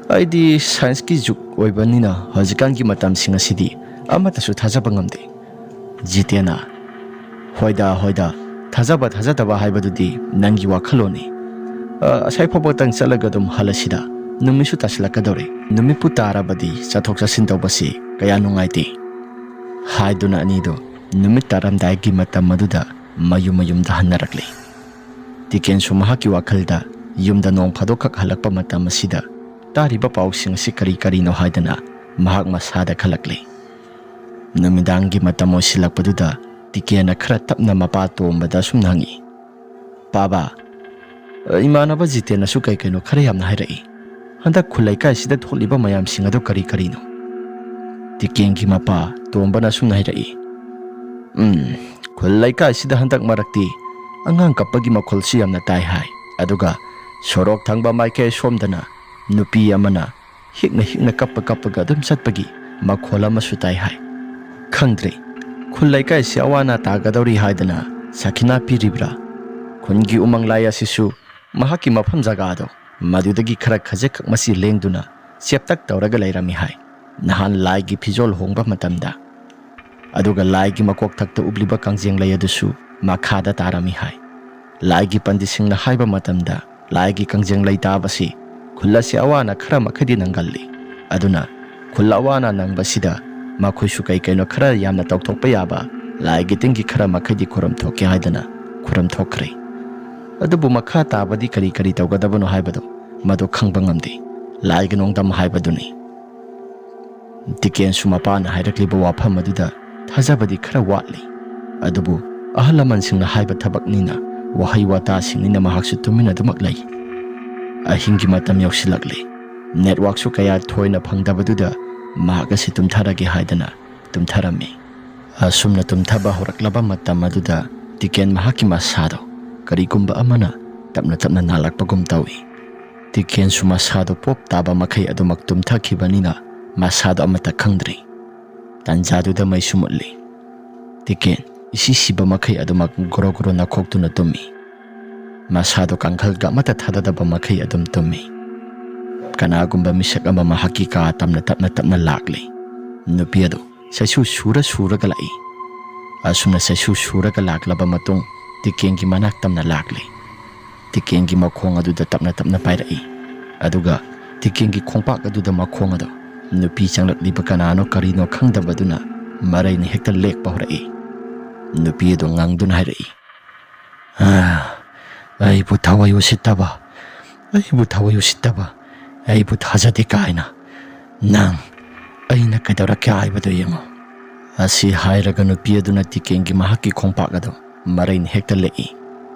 ꯑꯩꯗꯤ ꯁꯥꯏꯟꯁꯀꯤ ꯖꯨꯒ ꯑꯣꯏꯕꯅꯤꯅ ꯍꯧꯖꯤꯛꯀꯥꯟꯒꯤ ꯃꯇꯝꯁꯤꯡ ꯑꯁꯤꯗꯤ ꯑꯃꯠꯇꯁꯨ ꯊꯥꯖꯕ ꯉꯝꯗꯦ꯫" ꯖꯤꯇꯦꯟꯅ, "ꯍꯣꯏꯗ, ꯍꯣꯏꯗ, ꯊꯥꯖꯕ ꯊꯥꯖꯗꯕ ꯍꯥꯏꯕꯗꯨꯗꯤ ꯅꯪꯒꯤ ꯋꯥꯈꯜꯂꯣꯟꯅꯤ꯫ ꯑ, ꯑꯁꯥꯏ ꯐꯥꯎꯕꯇꯪ ꯆꯠꯂꯒ ꯑꯗꯨꯝ ꯍꯜꯂꯁꯤꯗ, ꯅꯨꯃꯤꯠꯁꯨ ꯇꯥꯁꯤꯜꯂꯛꯀꯗꯧꯔꯦ꯫ ꯅꯨꯃꯤꯠꯄꯨ ꯇꯥꯔꯕꯗꯤ ꯆꯠꯊꯣꯛ ꯆꯠꯁꯤꯟ ꯇꯧꯕꯁꯤ ꯀꯌꯥ ꯅꯨꯡꯉꯥꯏꯇꯦ꯫" ꯍꯥꯏꯗꯨꯅ ꯑꯅꯤꯗꯨ ꯅꯨꯃꯤꯠ ꯇꯥꯔꯝꯗꯥꯏꯒꯤ ꯃꯇꯝ ꯑꯗꯨꯗ ꯃꯌꯨꯝ ꯃꯌꯨꯝꯗ ꯍꯟꯅꯔꯛꯂꯤ꯫ ꯇꯤꯀꯦꯟꯁꯨ ꯃꯍꯥꯛꯀꯤ ꯋꯥꯈꯜꯗ ꯌꯨꯝꯗ ꯅꯣꯡ ꯐꯥꯗꯣꯛꯈꯛ ꯍꯜꯂꯛꯄ ꯃꯇꯝ ꯑꯁꯤꯗ ꯇꯥꯔꯤꯕ ꯄꯥꯎꯁꯤꯡ ꯑꯁꯤ ꯀꯔꯤ ꯀꯔꯤꯅꯣ ꯍꯥꯏꯗꯅ ꯃꯍꯥꯛ ꯃꯁꯥꯗ ꯈꯜꯂꯛꯂꯤ꯫ ꯅꯨꯃꯤꯗꯥꯡꯒꯤ ꯃꯇꯝ ꯑꯣꯏꯁꯤꯜꯂꯛꯄꯗꯨꯗ ꯇꯤꯀꯦꯟꯅ ꯈꯔ ꯇꯞꯅ ꯃꯄꯥ ꯇꯣꯝꯕꯗ ꯑꯁꯨꯝꯅ ꯍꯪꯉꯤ, "ꯄꯥꯕ, ꯏꯃꯥꯟꯅꯕ ꯖꯤꯇꯦꯟꯅꯁꯨ ꯀꯩ ꯀꯩꯅꯣ ꯈꯔ ꯌꯥꯝꯅ ꯍꯥꯏꯔꯛꯏ꯫ ꯍꯟꯗꯛ ꯈꯨꯜ ꯂꯩꯀꯥꯏꯁꯤꯗ ꯊꯣꯛꯂꯤꯕ ꯃꯌꯥꯝꯁꯤꯡ ꯑꯗꯨ ꯀꯔꯤ ꯀꯔꯤꯅꯣ?" ꯇꯤꯀꯦꯟꯒꯤ ꯃꯄꯥ ꯇꯣꯝꯕꯅ ꯑꯁꯨꯝꯅ ꯍꯥꯏꯔꯛꯏ, "ꯎꯝ, ꯈꯨꯜ ꯂꯩꯀꯥꯏꯁꯤꯗ ꯍꯟꯗꯛ ꯃꯔꯛꯇꯤ ꯑꯉꯥꯡ ꯀꯞꯄꯒꯤ ꯃꯈꯣꯜꯁꯨ ꯌꯥꯝꯅ ꯇꯥꯏ ꯍꯥꯏ꯫ ꯑꯗꯨꯒ ꯁꯣꯔꯣꯛ ꯊꯪꯕ ꯃꯥꯏꯀꯩ ꯁꯣꯝꯗꯅ ꯅꯨꯄꯤ ꯑꯃꯅ ꯍꯤꯛꯅ ꯍꯤꯛꯅ ꯀꯞꯄ ꯀꯞꯄꯒ ꯑꯗꯨꯝ ꯆꯠꯄꯒꯤ ꯃꯈꯣꯜ ꯑꯃꯁꯨ ꯇꯥꯏ ꯍꯥꯏ꯫ ꯈꯪꯗ꯭ꯔꯦ, ꯈꯨꯜ ꯂꯩꯀꯥꯏꯁꯤ ꯑꯋꯥ ꯑꯅꯥ ꯇꯥꯒꯗꯧꯔꯤ ꯍꯥꯏꯗꯅ ꯁꯥꯈꯤꯅꯥ ꯄꯤꯔꯤꯕ꯭ꯔꯥ? ꯈꯨꯟꯒꯤ ꯎꯃꯪ ꯂꯥꯏ ꯑꯁꯤꯁꯨ ꯃꯍꯥꯛꯀꯤ ꯃꯐꯝ ꯖꯒꯥꯗꯣ ꯃꯗꯨꯗꯒꯤ ꯈꯔ ꯈꯖꯤꯛꯈꯛ ꯃꯁꯤ ꯂꯦꯡꯗꯨꯅ ꯆꯦꯞꯇꯛ ꯇꯧꯔꯒ ꯂꯩꯔꯝꯃꯤ ꯍꯥꯏ, ꯅꯍꯥꯟ ꯂꯥꯏꯒꯤ ꯐꯤꯖꯣꯜ ꯍꯣꯡꯕ ꯃꯇꯝꯗ꯫ ꯑꯗꯨꯒ ꯂꯥꯏꯒꯤ ꯃꯀꯣꯛꯊꯛꯇ ꯎꯞꯂꯤꯕ ꯀꯥꯡꯖꯦꯡꯂꯩ ꯑꯗꯨꯁꯨ ꯃꯈꯥꯗ ꯇꯥꯔꯝꯃꯤ ꯍꯥꯏ꯫ ꯂꯥꯏꯒꯤ ꯄꯟꯗꯤꯠꯁꯤꯡꯅ ꯍꯥꯏꯕ ꯃꯇꯝꯗ, ꯂꯥꯏꯒꯤ ꯀꯥꯡꯖꯦꯡꯂꯩ ꯇꯥꯕꯁꯤ ꯈꯨꯜ ꯑꯁꯤ ꯑꯋꯥ ꯑꯅꯥ ꯈꯔ ꯃꯈꯩꯗꯤ ꯅꯪꯒꯜꯂꯤ꯫ ꯑꯗꯨꯅ ꯈꯨꯜ ꯑꯋꯥ ꯑꯅꯥ ꯅꯪꯕꯁꯤꯗ ꯃꯈꯣꯏꯁꯨ ꯀꯩ ꯀꯩꯅꯣ ꯈꯔ ꯌꯥꯝꯅ ꯇꯧꯊꯣꯛꯄ ꯌꯥꯕ ꯂꯥꯏꯒꯤ ꯇꯤꯟꯒꯤ ꯈꯔ ꯃꯈꯩꯗꯤ ꯈꯨꯔꯨꯝ ꯊꯣꯛꯀꯦ ꯍꯥꯏꯗꯅ ꯈꯨꯔꯨꯝ ꯊꯣꯛꯈ꯭ꯔꯦ꯫ ꯑꯗꯨꯕꯨ ꯃꯈꯥ ꯇꯥꯕꯗꯤ ꯀꯔꯤ ꯀꯔꯤ ꯇꯧꯒꯗꯕꯅꯣ ꯍꯥꯏꯕꯗꯨ ꯃꯗꯨ ꯈꯪꯕ ꯉꯝꯗꯦ꯫ ꯂꯥꯏꯒꯤ ꯅꯣꯡꯗꯝ ꯍꯥꯏꯕꯗꯨꯅꯤ꯫ ꯇꯤꯀꯦꯟꯁꯨ ꯃꯄꯥꯅ ꯍꯥꯏꯔꯛꯂꯤꯕ ꯋꯥꯐꯝ ꯑꯗꯨꯗ ꯊꯥꯖꯕꯗꯤ ꯈꯔ ꯋꯥꯠꯂꯤ꯫ ꯑꯗꯨꯕꯨ ꯑꯍꯜ ꯂꯃꯟꯁꯤꯡꯅ ꯍꯥꯏꯕ ꯊꯕꯛꯅꯤꯅ, ꯋꯥꯍꯩ ꯋꯥꯇꯥꯁꯤꯡꯅꯤꯅ ꯃꯍꯥꯛꯁꯨ ꯇꯨꯃꯤꯟꯅ ꯑꯗꯨꯃꯛ ꯂꯩ꯫ ꯑꯍꯤꯡꯒꯤ ꯃꯇꯝ ꯌꯧꯁꯤꯜꯂꯛꯂꯤ꯫ ꯅꯦꯠꯋꯥꯛꯁꯨ ꯀꯌꯥ ꯊꯣꯏꯅ ꯐꯪꯗꯕꯗꯨꯗ ꯃꯍꯥꯛ ꯑꯁꯤ ꯇꯨꯝꯊꯔꯒꯦ ꯍꯥꯏꯗꯅ ꯇꯨꯝꯊꯔꯝꯃꯤ꯫ ꯑꯁꯨꯝꯅ ꯇꯨꯝꯊꯕ ꯍꯧꯔꯛꯂꯕ ꯃꯇꯝ ꯑꯗꯨꯗ ꯇꯤꯀꯦꯟ ꯃꯍꯥꯛꯀꯤ ꯃꯁꯥꯗꯣ ꯀꯔꯤꯒꯨꯝꯕ ꯑꯃꯅ ꯇꯞꯅ ꯇꯞꯅ ꯅꯥꯜꯂꯛꯄꯒꯨꯝ ꯇꯧꯏ꯫ ꯇꯤꯀꯦꯟꯁꯨ ꯃꯁꯥꯗꯣ ꯄꯣꯞ ꯇꯥꯕ ꯃꯈꯩ ꯑꯗꯨꯃꯛ ꯇꯨꯝꯊꯈꯤꯕꯅꯤꯅ ꯃꯁꯥꯗꯣ ꯑꯃꯠꯇ ꯈꯪꯗ꯭ꯔꯤ꯫ ꯇꯥꯟꯖꯥꯗꯨꯗ ꯃꯩꯁꯨ ꯃꯨꯠꯂꯤ꯫ ꯇꯤꯀꯦꯟ ꯏꯁꯤ ꯁꯤꯕ ꯃꯈꯩ ꯑꯗꯨꯃꯛ ꯒ꯭ꯔꯣ ꯒ꯭ꯔꯣ ꯅꯈꯣꯛꯇꯨꯅ ꯇꯨꯝꯃꯤ꯫ ꯃꯁꯥꯗꯣ ꯀꯥꯡꯈꯜꯒ ꯑꯃꯠꯇ ꯊꯥꯗꯗꯕ ꯃꯈꯩ ꯑꯗꯨꯝ ꯇꯨꯝꯃꯤ꯫ ꯀꯅꯥꯒꯨꯝꯕ ꯃꯤꯁꯛ ꯑꯃ ꯃꯍꯥꯛꯀꯤ ꯀꯥ ꯇꯝꯅ ꯇꯞꯅ ꯇꯞꯅ ꯂꯥꯛꯂꯤ꯫ ꯅꯨꯄꯤ ꯑꯗꯨ ꯁꯩꯁꯨ ꯁꯨꯔ ꯁꯨꯔꯒ ꯂꯥꯛꯏ꯫ ꯑꯁꯨꯝꯅ ꯁꯩꯁꯨ ꯁꯨꯔꯒ ꯂꯥꯛꯂꯕ ꯃꯇꯨꯡ ꯇꯤꯀꯦꯟꯒꯤ ꯃꯅꯥꯛ ꯇꯝꯅ ꯂꯥꯛꯂꯤ꯫ ꯇꯤꯀꯦꯟꯒꯤ ꯃꯈꯣꯡ ꯑꯗꯨꯗ ꯇꯞꯅ ꯇꯞꯅ ꯄꯥꯏꯔꯛꯏ꯫ ꯑꯗꯨꯒ ꯇꯤꯀꯦꯟꯒꯤ ꯈꯣꯡꯄꯥꯛ ꯑꯗꯨꯗ ꯃꯈꯣꯡ ꯑꯗꯨ ꯅꯨꯄꯤ ꯆꯪꯂꯛꯂꯤꯕ ꯀꯅꯥꯅꯣ ꯀꯔꯤꯅꯣ ꯈꯪꯗꯕꯗꯨꯅ ꯃꯔꯩꯅ ꯍꯦꯛꯇ ꯂꯦꯛꯄ ꯍꯧꯔꯛꯏ꯫ ꯅꯨꯄꯤ ꯑꯗꯨ ꯉꯪꯗꯨꯅ ꯍꯥꯏꯔꯛꯏ, "ꯑꯥ, ꯑꯩꯕꯨ ꯊꯋꯥꯏ ꯎꯁꯤꯠꯇꯕ, ꯑꯩꯕꯨ ꯊꯋꯥꯏ ꯎꯁꯤꯠꯇꯕ, ꯑꯩꯕꯨ ꯊꯥꯖꯗꯦ ꯀꯥꯏꯅ꯫ ꯅꯪ ꯑꯩꯅ ꯀꯩꯗꯧꯔꯛꯀꯦ ꯍꯥꯏꯕꯗꯨ ꯌꯦꯡꯉꯨ"꯫ ꯑꯁꯤ ꯍꯥꯏꯔꯒ ꯅꯨꯄꯤ ꯑꯗꯨꯅ ꯇꯤꯀꯦꯟꯒꯤ ꯃꯍꯥꯛꯀꯤ ꯈꯣꯡꯄꯥꯛ ꯑꯗꯨ ꯃꯔꯩꯅ ꯍꯦꯛꯇ ꯂꯦꯛꯏ꯫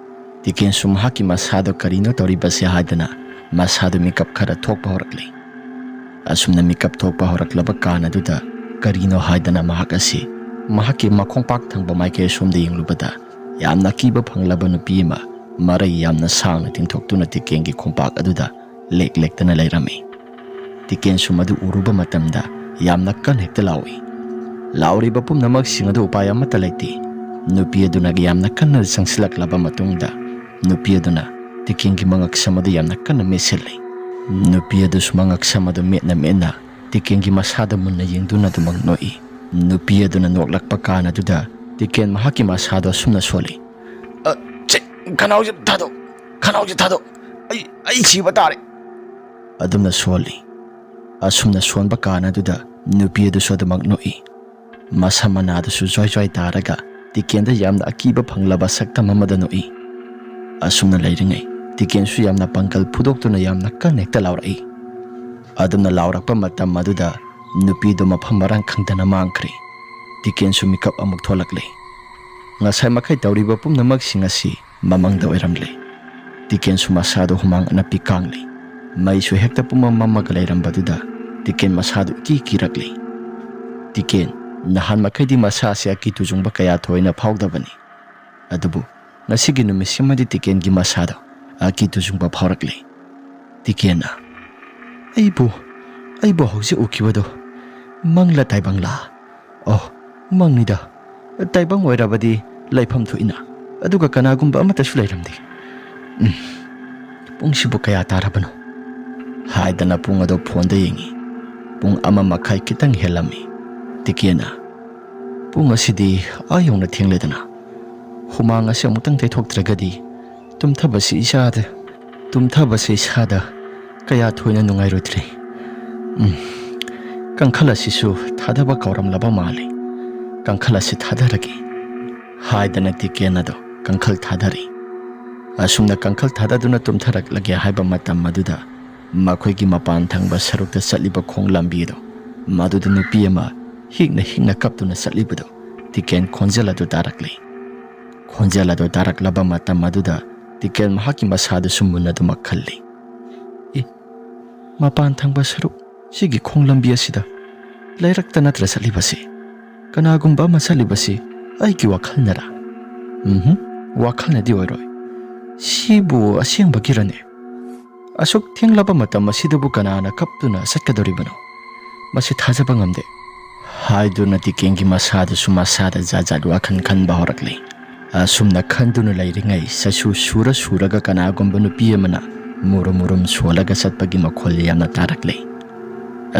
ꯇꯤꯀꯦꯟꯁꯨ ꯃꯍꯥꯛꯀꯤ ꯃꯁꯥꯗꯣ ꯀꯔꯤꯅꯣ ꯇꯧꯔꯤꯕꯁꯦ ꯍꯥꯏꯗꯅ ꯃꯁꯥꯗꯨ ꯃꯤꯀꯞ ꯈꯔ ꯊꯣꯛꯄ ꯍꯧꯔꯛꯂꯤ꯫ ꯑꯁꯨꯝꯅ ꯃꯤꯀꯞ ꯊꯣꯛꯄ ꯍꯧꯔꯛꯂꯕ ꯀꯥꯟ ꯑꯗꯨꯗ ꯀꯔꯤꯅꯣ ꯍꯥꯏꯗꯅ ꯃꯍꯥꯛ ꯑꯁꯤ ꯃꯍꯥꯛꯀꯤ ꯃꯈꯣꯡꯄꯥꯛ ꯊꯪꯕ ꯃꯥꯏꯀꯩ ꯑꯁꯣꯝꯗ ꯌꯦꯡꯂꯨꯕꯗ ꯌꯥꯝꯅ ꯑꯀꯤꯕ ꯐꯪꯂꯕ ꯅꯨꯄꯤ ꯑꯃ ꯃꯔꯩ ꯌꯥꯝꯅ ꯁꯥꯡꯅ ꯇꯤꯡꯊꯣꯛꯇꯨꯅ ꯇꯤꯀꯦꯟꯒꯤ ꯈꯣꯡꯄꯥꯛ ꯑꯗꯨꯗ ꯂꯦꯛ ꯂꯦꯛꯇꯅ ꯂꯩꯔꯝꯃꯤ꯫ ꯇꯤꯀꯦꯟꯁꯨ ꯃꯗꯨ ꯎꯔꯨꯕ ꯃꯇꯝꯗ ꯌꯥꯝꯅ ꯀꯟꯅ ꯍꯦꯛꯇ ꯂꯥꯎꯏ꯫ ꯂꯥꯎꯔꯤꯕ ꯄꯨꯝꯅꯃꯛꯁꯤꯡ ꯑꯗꯨ ꯎꯄꯥꯏ ꯑꯃꯠꯇ ꯂꯩꯇꯦ꯫ ꯅꯨꯄꯤ ꯑꯗꯨꯅ ꯌꯥꯝꯅ ꯀꯟꯅ ꯆꯪꯁꯤꯜꯂꯛꯂꯕ ꯃꯇꯨꯡꯗ ꯅꯨꯄꯤ ꯑꯗꯨꯅ ꯇꯤꯀꯦꯟꯒꯤ ꯃꯉꯛꯁꯝ ꯑꯗꯨ ꯌꯥꯝꯅ ꯀꯟꯅ ꯃꯦꯠꯁꯤꯜꯂꯤ꯫ ꯅꯨꯄꯤ ꯑꯗꯨꯁꯨ ꯃꯉꯛꯁꯝ ꯑꯗꯨ ꯃꯦꯠꯅ ꯃꯦꯠꯅ ꯇꯤꯀꯦꯟꯒꯤ ꯃꯁꯥꯗ ꯃꯨꯟꯅ ꯌꯦꯡꯗꯨꯅ ꯑꯗꯨꯃꯛ ꯅꯣꯛꯏ꯫ ꯅꯨꯄꯤ ꯑꯗꯨꯅ ꯅꯣꯛꯂꯛꯄ ꯀꯥꯟ ꯑꯗꯨꯗ ꯇꯤꯀꯦꯟ ꯃꯍꯥꯛꯀꯤ ꯃꯁꯥꯗꯣ ꯑꯁꯨꯝꯅ ꯁꯣꯜꯂꯤ꯫ "ꯑ, ꯆꯦ, ꯈꯅꯥꯎꯁꯦ ꯊꯥꯗꯣꯛ, ꯈꯅꯥꯎꯁꯦ ꯊꯥꯗꯣꯛ, ꯑꯩ, ꯑꯩ ꯁꯤꯕ ꯇꯥꯔꯦ"꯫ ꯑꯗꯨꯝꯅ ꯁꯣꯜꯂꯤ꯫ ꯑꯁꯨꯝꯅ ꯁꯣꯟꯕ ꯀꯥꯟ ꯑꯗꯨꯗ ꯅꯨꯄꯤ ꯑꯗꯨꯁꯨ ꯑꯗꯨꯃꯛ ꯅꯣꯛꯏ꯫ ꯃꯁꯝ ꯃꯅꯥꯗꯨꯁꯨ ꯖ꯭ꯋꯥꯏ ꯖ꯭ꯋꯥꯏ ꯇꯥꯔꯒ ꯇꯤꯀꯦꯟꯗ ꯌꯥꯝꯅ ꯑꯀꯤꯕ ꯐꯪꯂꯕ ꯁꯛꯇꯝ ꯑꯃꯗ ꯅꯣꯛꯏ꯫ ꯑꯁꯨꯝꯅ ꯂꯩꯔꯤꯉꯩ ꯇꯤꯀꯦꯟꯁꯨ ꯌꯥꯝꯅ ꯄꯥꯡꯒꯜ ꯐꯨꯗꯣꯛꯇꯨꯅ ꯌꯥꯝꯅ ꯀꯟꯅ ꯍꯦꯛꯇ ꯂꯥꯎꯔꯛꯏ꯫ ꯑꯗꯨꯝꯅ ꯂꯥꯎꯔꯛꯄ ꯃꯇꯝ ꯑꯗꯨꯗ ꯅꯨꯄꯤꯗꯣ ꯃꯐꯝ ꯃꯔꯥꯡ ꯈꯪꯗꯅ ꯃꯥꯡꯈ꯭ꯔꯦ꯫ ꯇꯤꯀꯦꯟꯁꯨ ꯃꯤꯀꯞ ꯑꯃꯨꯛ ꯊꯣꯛꯂꯛꯂꯦ꯫ ꯉꯁꯥꯏ ꯃꯈꯩ ꯇꯧꯔꯤꯕ ꯄꯨꯝꯅꯃꯛꯁꯤꯡ ꯑꯁꯤ ꯃꯃꯪꯗ ꯑꯣꯏꯔꯝꯂꯦ꯫ ꯇꯤꯀꯦꯟꯁꯨ ꯃꯁꯥꯗꯣ ꯍꯨꯃꯥꯡ ꯑꯅꯞꯄꯤ ꯀꯥꯡꯂꯤ꯫ ꯃꯩꯁꯨ ꯍꯦꯛꯇ ꯄꯨꯝꯃꯝ ꯃꯝꯃꯒ ꯂꯩꯔꯝꯕꯗꯨꯗ ꯇꯤꯀꯦꯟ ꯃꯁꯥꯗꯨ ꯏꯀꯤ ꯀꯤꯔꯛꯂꯤ꯫ ꯇꯤꯀꯦꯟ, ꯅꯍꯥꯟ ꯃꯈꯩꯗꯤ ꯃꯁꯥꯁꯦ ꯑꯀꯤ ꯇꯨꯖꯨꯡꯕ ꯀꯌꯥ ꯊꯣꯏꯅ ꯐꯥꯎꯗꯕꯅꯤ꯫ ꯑꯗꯨꯕꯨ ꯉꯁꯤꯒꯤ ꯅꯨꯃꯤꯠꯁꯤꯃꯗꯤ ꯇꯤꯀꯦꯟꯒꯤ ꯃꯁꯥꯗꯣ ꯑꯀꯤ ꯇꯨꯖꯨꯡꯕ ꯐꯥꯎꯔꯛꯂꯤ꯫ ꯇꯤꯀꯦꯟꯅ, "ꯑꯩꯕꯨ, ꯑꯩꯕꯨ ꯍꯧꯖꯤꯛ ꯎꯈꯤꯕꯗꯣ ꯃꯪꯂ ꯇꯥꯏꯕꯪꯂꯥ? ꯑꯣ, ꯃꯪꯅꯤꯗ꯫ ꯇꯥꯏꯕꯪ ꯑꯣꯏꯔꯕꯗꯤ ꯂꯩꯐꯝ ꯊꯣꯛꯏꯅ꯫ ꯑꯗꯨꯒ ꯀꯅꯥꯒꯨꯝꯕ ꯑꯃꯠꯇꯁꯨ ꯂꯩꯔꯝꯗꯦ꯫ ꯎꯝ, ꯄꯨꯡꯁꯤꯕꯨ ꯀꯌꯥ ꯇꯥꯔꯕꯅꯣ?" ꯍꯥꯏꯗꯅ ꯄꯨꯡ ꯑꯗꯨ ꯐꯣꯟꯗ ꯌꯦꯡꯉꯤ꯫ ꯄꯨꯡ ꯑꯃ ꯃꯈꯥꯏ ꯈꯤꯇꯪ ꯍꯦꯜꯂꯝꯃꯤ꯫ ꯇꯤꯀꯦꯟꯅ, "ꯄꯨꯡ ꯑꯁꯤꯗꯤ ꯑꯥ ꯌꯧꯅ ꯊꯦꯡꯂꯦꯗꯅ꯫ ꯍꯨꯃꯥꯡ ꯑꯁꯤ ꯑꯃꯨꯛꯇꯪ ꯇꯩꯊꯣꯛꯇ꯭ꯔꯒꯗꯤ ꯇꯨꯝꯊꯕꯁꯤ ꯏꯁꯥꯗ, ꯇꯨꯝꯊꯕꯁꯤ ꯏꯁꯥꯗ ꯀꯌꯥ ꯊꯣꯏꯅ ꯅꯨꯡꯉꯥꯏꯔꯣꯏꯗ꯭ꯔꯦ꯫ ꯎꯝ, ꯀꯥꯡꯈꯜ ꯑꯁꯤꯁꯨ ꯊꯥꯗꯕ ꯀꯥꯎꯔꯝꯂꯕ ꯃꯥꯜꯂꯦ꯫ ꯀꯥꯡꯈꯜ ꯑꯁꯤ ꯊꯥꯗꯔꯒꯦ" ꯍꯥꯏꯗꯅ ꯇꯤꯀꯦꯟ ꯑꯗꯣ ꯀꯥꯡꯈꯜ ꯊꯥꯗꯔꯤ꯫ ꯑꯁꯨꯝꯅ ꯀꯥꯡꯈꯜ ꯊꯥꯗꯗꯨꯅ ꯇꯨꯝꯊꯔꯛꯂꯒꯦ ꯍꯥꯏꯕ ꯃꯇꯝ ꯑꯗꯨꯗ ꯃꯈꯣꯏꯒꯤ ꯃꯄꯥꯟ ꯊꯪꯕ ꯁꯔꯨꯛꯇ ꯆꯠꯂꯤꯕ ꯈꯣꯡ ꯂꯝꯕꯤ ꯑꯗꯣ, ꯃꯗꯨꯗ ꯅꯨꯄꯤ ꯑꯃ ꯍꯤꯛꯅ ꯍꯤꯛꯅ ꯀꯞꯇꯨꯅ ꯆꯠꯂꯤꯕꯗꯣ ꯇꯤꯀꯦꯟ ꯈꯣꯟꯖꯦꯜ ꯑꯗꯨ ꯇꯥꯔꯛꯂꯤ꯫ ꯈꯣꯟꯖꯦꯜ ꯑꯗꯨ ꯇꯥꯔꯛꯂꯕ ꯃꯇꯝ ꯑꯗꯨꯗ ꯇꯤꯀꯦꯟ ꯃꯍꯥꯛꯀꯤ ꯃꯁꯥꯗꯨꯁꯨ ꯃꯨꯟꯅꯗꯨꯃꯛ ꯈꯜꯂꯤ꯫ "ꯑꯦ, ꯃꯄꯥꯟ ꯊꯪꯕ ꯁꯔꯨꯛ ꯁꯤꯒꯤ ꯈꯣꯡ ꯂꯝꯕꯤ ꯑꯁꯤꯗ ꯂꯩꯔꯛꯇ ꯅꯠꯇ꯭ꯔ ꯆꯠꯂꯤꯕꯁꯤ? ꯀꯅꯥꯒꯨꯝꯕ ꯑꯃ ꯆꯠꯂꯤꯕꯁꯤ ꯑꯩꯒꯤ ꯋꯥꯈꯜꯅꯔꯥ? ꯎꯝꯍꯨꯝ, ꯋꯥꯈꯜꯅꯗꯤ ꯑꯣꯏꯔꯣꯏ꯫ ꯁꯤꯕꯨ ꯑꯁꯦꯡꯕꯒꯤꯔꯅꯦ? ꯑꯁꯨꯛ ꯊꯦꯡꯂꯕ ꯃꯇꯝ ꯑꯁꯤꯗꯕꯨ ꯀꯅꯥꯅ ꯀꯞꯇꯨꯅ ꯆꯠꯀꯗꯧꯔꯤꯕꯅꯣ? ꯃꯁꯤ ꯊꯥꯖꯕ ꯉꯝꯗꯦ" ꯍꯥꯏꯗꯨꯅ ꯇꯤꯀꯦꯟꯒꯤ ꯃꯁꯥꯗꯨꯁꯨ ꯃꯁꯥꯗ ꯖꯥꯠ ꯖꯥꯠ ꯋꯥꯈꯜ ꯈꯟꯕ ꯍꯧꯔꯛꯂꯤ꯫ ꯑꯁꯨꯝꯅ ꯈꯟꯗꯨꯅ ꯂꯩꯔꯤꯉꯩ ꯆꯩꯁꯨ ꯁꯨꯔ ꯁꯨꯔꯒ ꯀꯅꯥꯒꯨꯝꯕ ꯅꯨꯄꯤ ꯑꯃꯅ ꯃꯨꯔꯨꯝ ꯃꯨꯔꯨꯝ ꯁꯣꯜꯂꯒ ꯆꯠꯄꯒꯤ ꯃꯈꯣꯜ ꯌꯥꯝꯅ ꯇꯥꯔꯛꯂꯤ꯫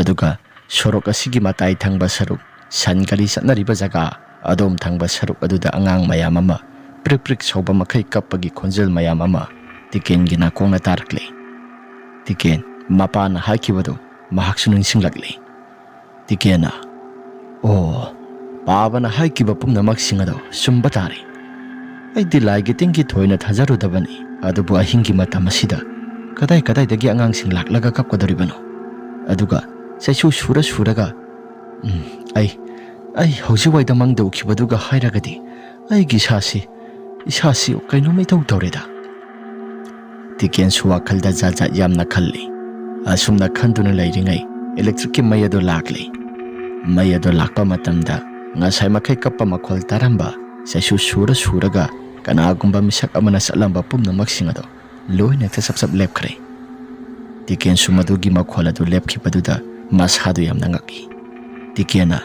ꯑꯗꯨꯒ ꯁꯣꯔꯣꯛ ꯑꯁꯤꯒꯤ ꯃꯇꯥꯏ ꯊꯪꯕ ꯁꯔꯨꯛ, ꯁꯟ ꯒꯥꯔꯤ ꯆꯠꯅꯔꯤꯕ ꯖꯒꯥ, ꯑꯗꯣꯝ ꯊꯪꯕ ꯁꯔꯨꯛ ꯑꯗꯨꯗ ꯑꯉꯥꯡ ꯃꯌꯥꯝ ꯑꯃ ꯄ꯭ꯔꯤꯛ ꯄ꯭ꯔꯤꯛ ꯁꯧꯕ ꯃꯈꯩ ꯀꯞꯄꯒꯤ ꯈꯣꯟꯖꯦꯜ ꯃꯌꯥꯝ ꯑꯃ ꯇꯤꯀꯦꯟꯒꯤ ꯅꯥꯀꯣꯡꯅ ꯇꯥꯔꯛꯂꯤ꯫ ꯇꯤꯀꯦꯟ, ꯃꯄꯥꯅ ꯍꯥꯏꯈꯤꯕꯗꯨ ꯃꯍꯥꯛꯁꯨ ꯅꯤꯡꯁꯤꯡꯂꯛꯂꯤ꯫ ꯇꯤꯀꯦꯟꯅ, "ꯑꯣ, ꯄꯥꯕꯅ ꯍꯥꯏꯈꯤꯕ ꯄꯨꯝꯅꯃꯛꯁꯤꯡ ꯑꯗꯣ ꯆꯨꯝꯕ ꯇꯥꯔꯦ꯫ ꯑꯩꯗꯤ ꯂꯥꯏꯒꯤ ꯇꯤꯟꯒꯤ ꯊꯣꯏꯅ ꯊꯥꯖꯔꯨꯗꯕꯅꯤ, ꯑꯗꯨꯕꯨ ꯑꯍꯤꯡꯒꯤ ꯃꯇꯝ ꯑꯁꯤꯗ ꯀꯗꯥꯏ ꯀꯗꯥꯏꯗꯒꯤ ꯑꯉꯥꯡꯁꯤꯡ ꯂꯥꯛꯂꯒ ꯀꯞꯀꯗꯧꯔꯤꯕꯅꯣ? ꯑꯗꯨꯒ ꯆꯩꯁꯨ ꯁꯨꯔ ꯁꯨꯔꯒ, "ꯎꯝ, ꯑꯩ, ꯑꯩ ꯍꯧꯖꯤꯛꯋꯥꯏꯗ ꯃꯪꯗ ꯎꯈꯤꯕꯗꯨꯒ ꯍꯥꯏꯔꯒꯗꯤ ꯑꯩꯒꯤ ꯏꯁꯥꯁꯤ, ꯏꯁꯥꯁꯤ ꯀꯩꯅꯣꯝ ꯏꯇꯧ ꯇꯧꯔꯦꯗ"꯫ ꯇꯤꯀꯦꯟꯁꯨ ꯋꯥꯈꯜꯗ ꯖꯥꯠ ꯖꯥꯠ ꯌꯥꯝꯅ ꯈꯜꯂꯤ꯫ ꯑꯁꯨꯝꯅ ꯈꯟꯗꯨꯅ ꯂꯩꯔꯤꯉꯩ ꯏꯂꯦꯛꯇ꯭ꯔꯤꯛꯀꯤ ꯃꯩ ꯑꯗꯨ ꯂꯥꯛꯂꯦ꯫ ꯃꯩ ꯑꯗꯨ ꯂꯥꯛꯄ ꯃꯇꯝꯗ ꯉꯁꯥꯏ ꯃꯈꯩ ꯀꯞꯄ ꯃꯈꯣꯜ ꯇꯥꯔꯝꯕ, ꯆꯩꯁꯨ ꯁꯨꯔ ꯁꯨꯔꯒ ꯀꯅꯥꯒꯨꯝꯕ ꯃꯤꯁꯛ ꯑꯃꯅ ꯆꯠꯂꯝꯕ ꯄꯨꯝꯅꯃꯛꯁꯤꯡ ꯑꯗꯣ ꯂꯣꯏꯅ ꯆꯞ ꯆꯞ ꯂꯦꯞꯈ꯭ꯔꯦ꯫ ꯇꯤꯀꯦꯟꯁꯨ ꯃꯗꯨꯒꯤ ꯃꯈꯣꯜ ꯑꯗꯨ ꯂꯦꯞꯈꯤꯕꯗꯨꯗ ꯃꯁꯥꯗꯨ ꯌꯥꯝꯅ ꯉꯛꯏ꯫ ꯇꯤꯀꯦꯟꯅ,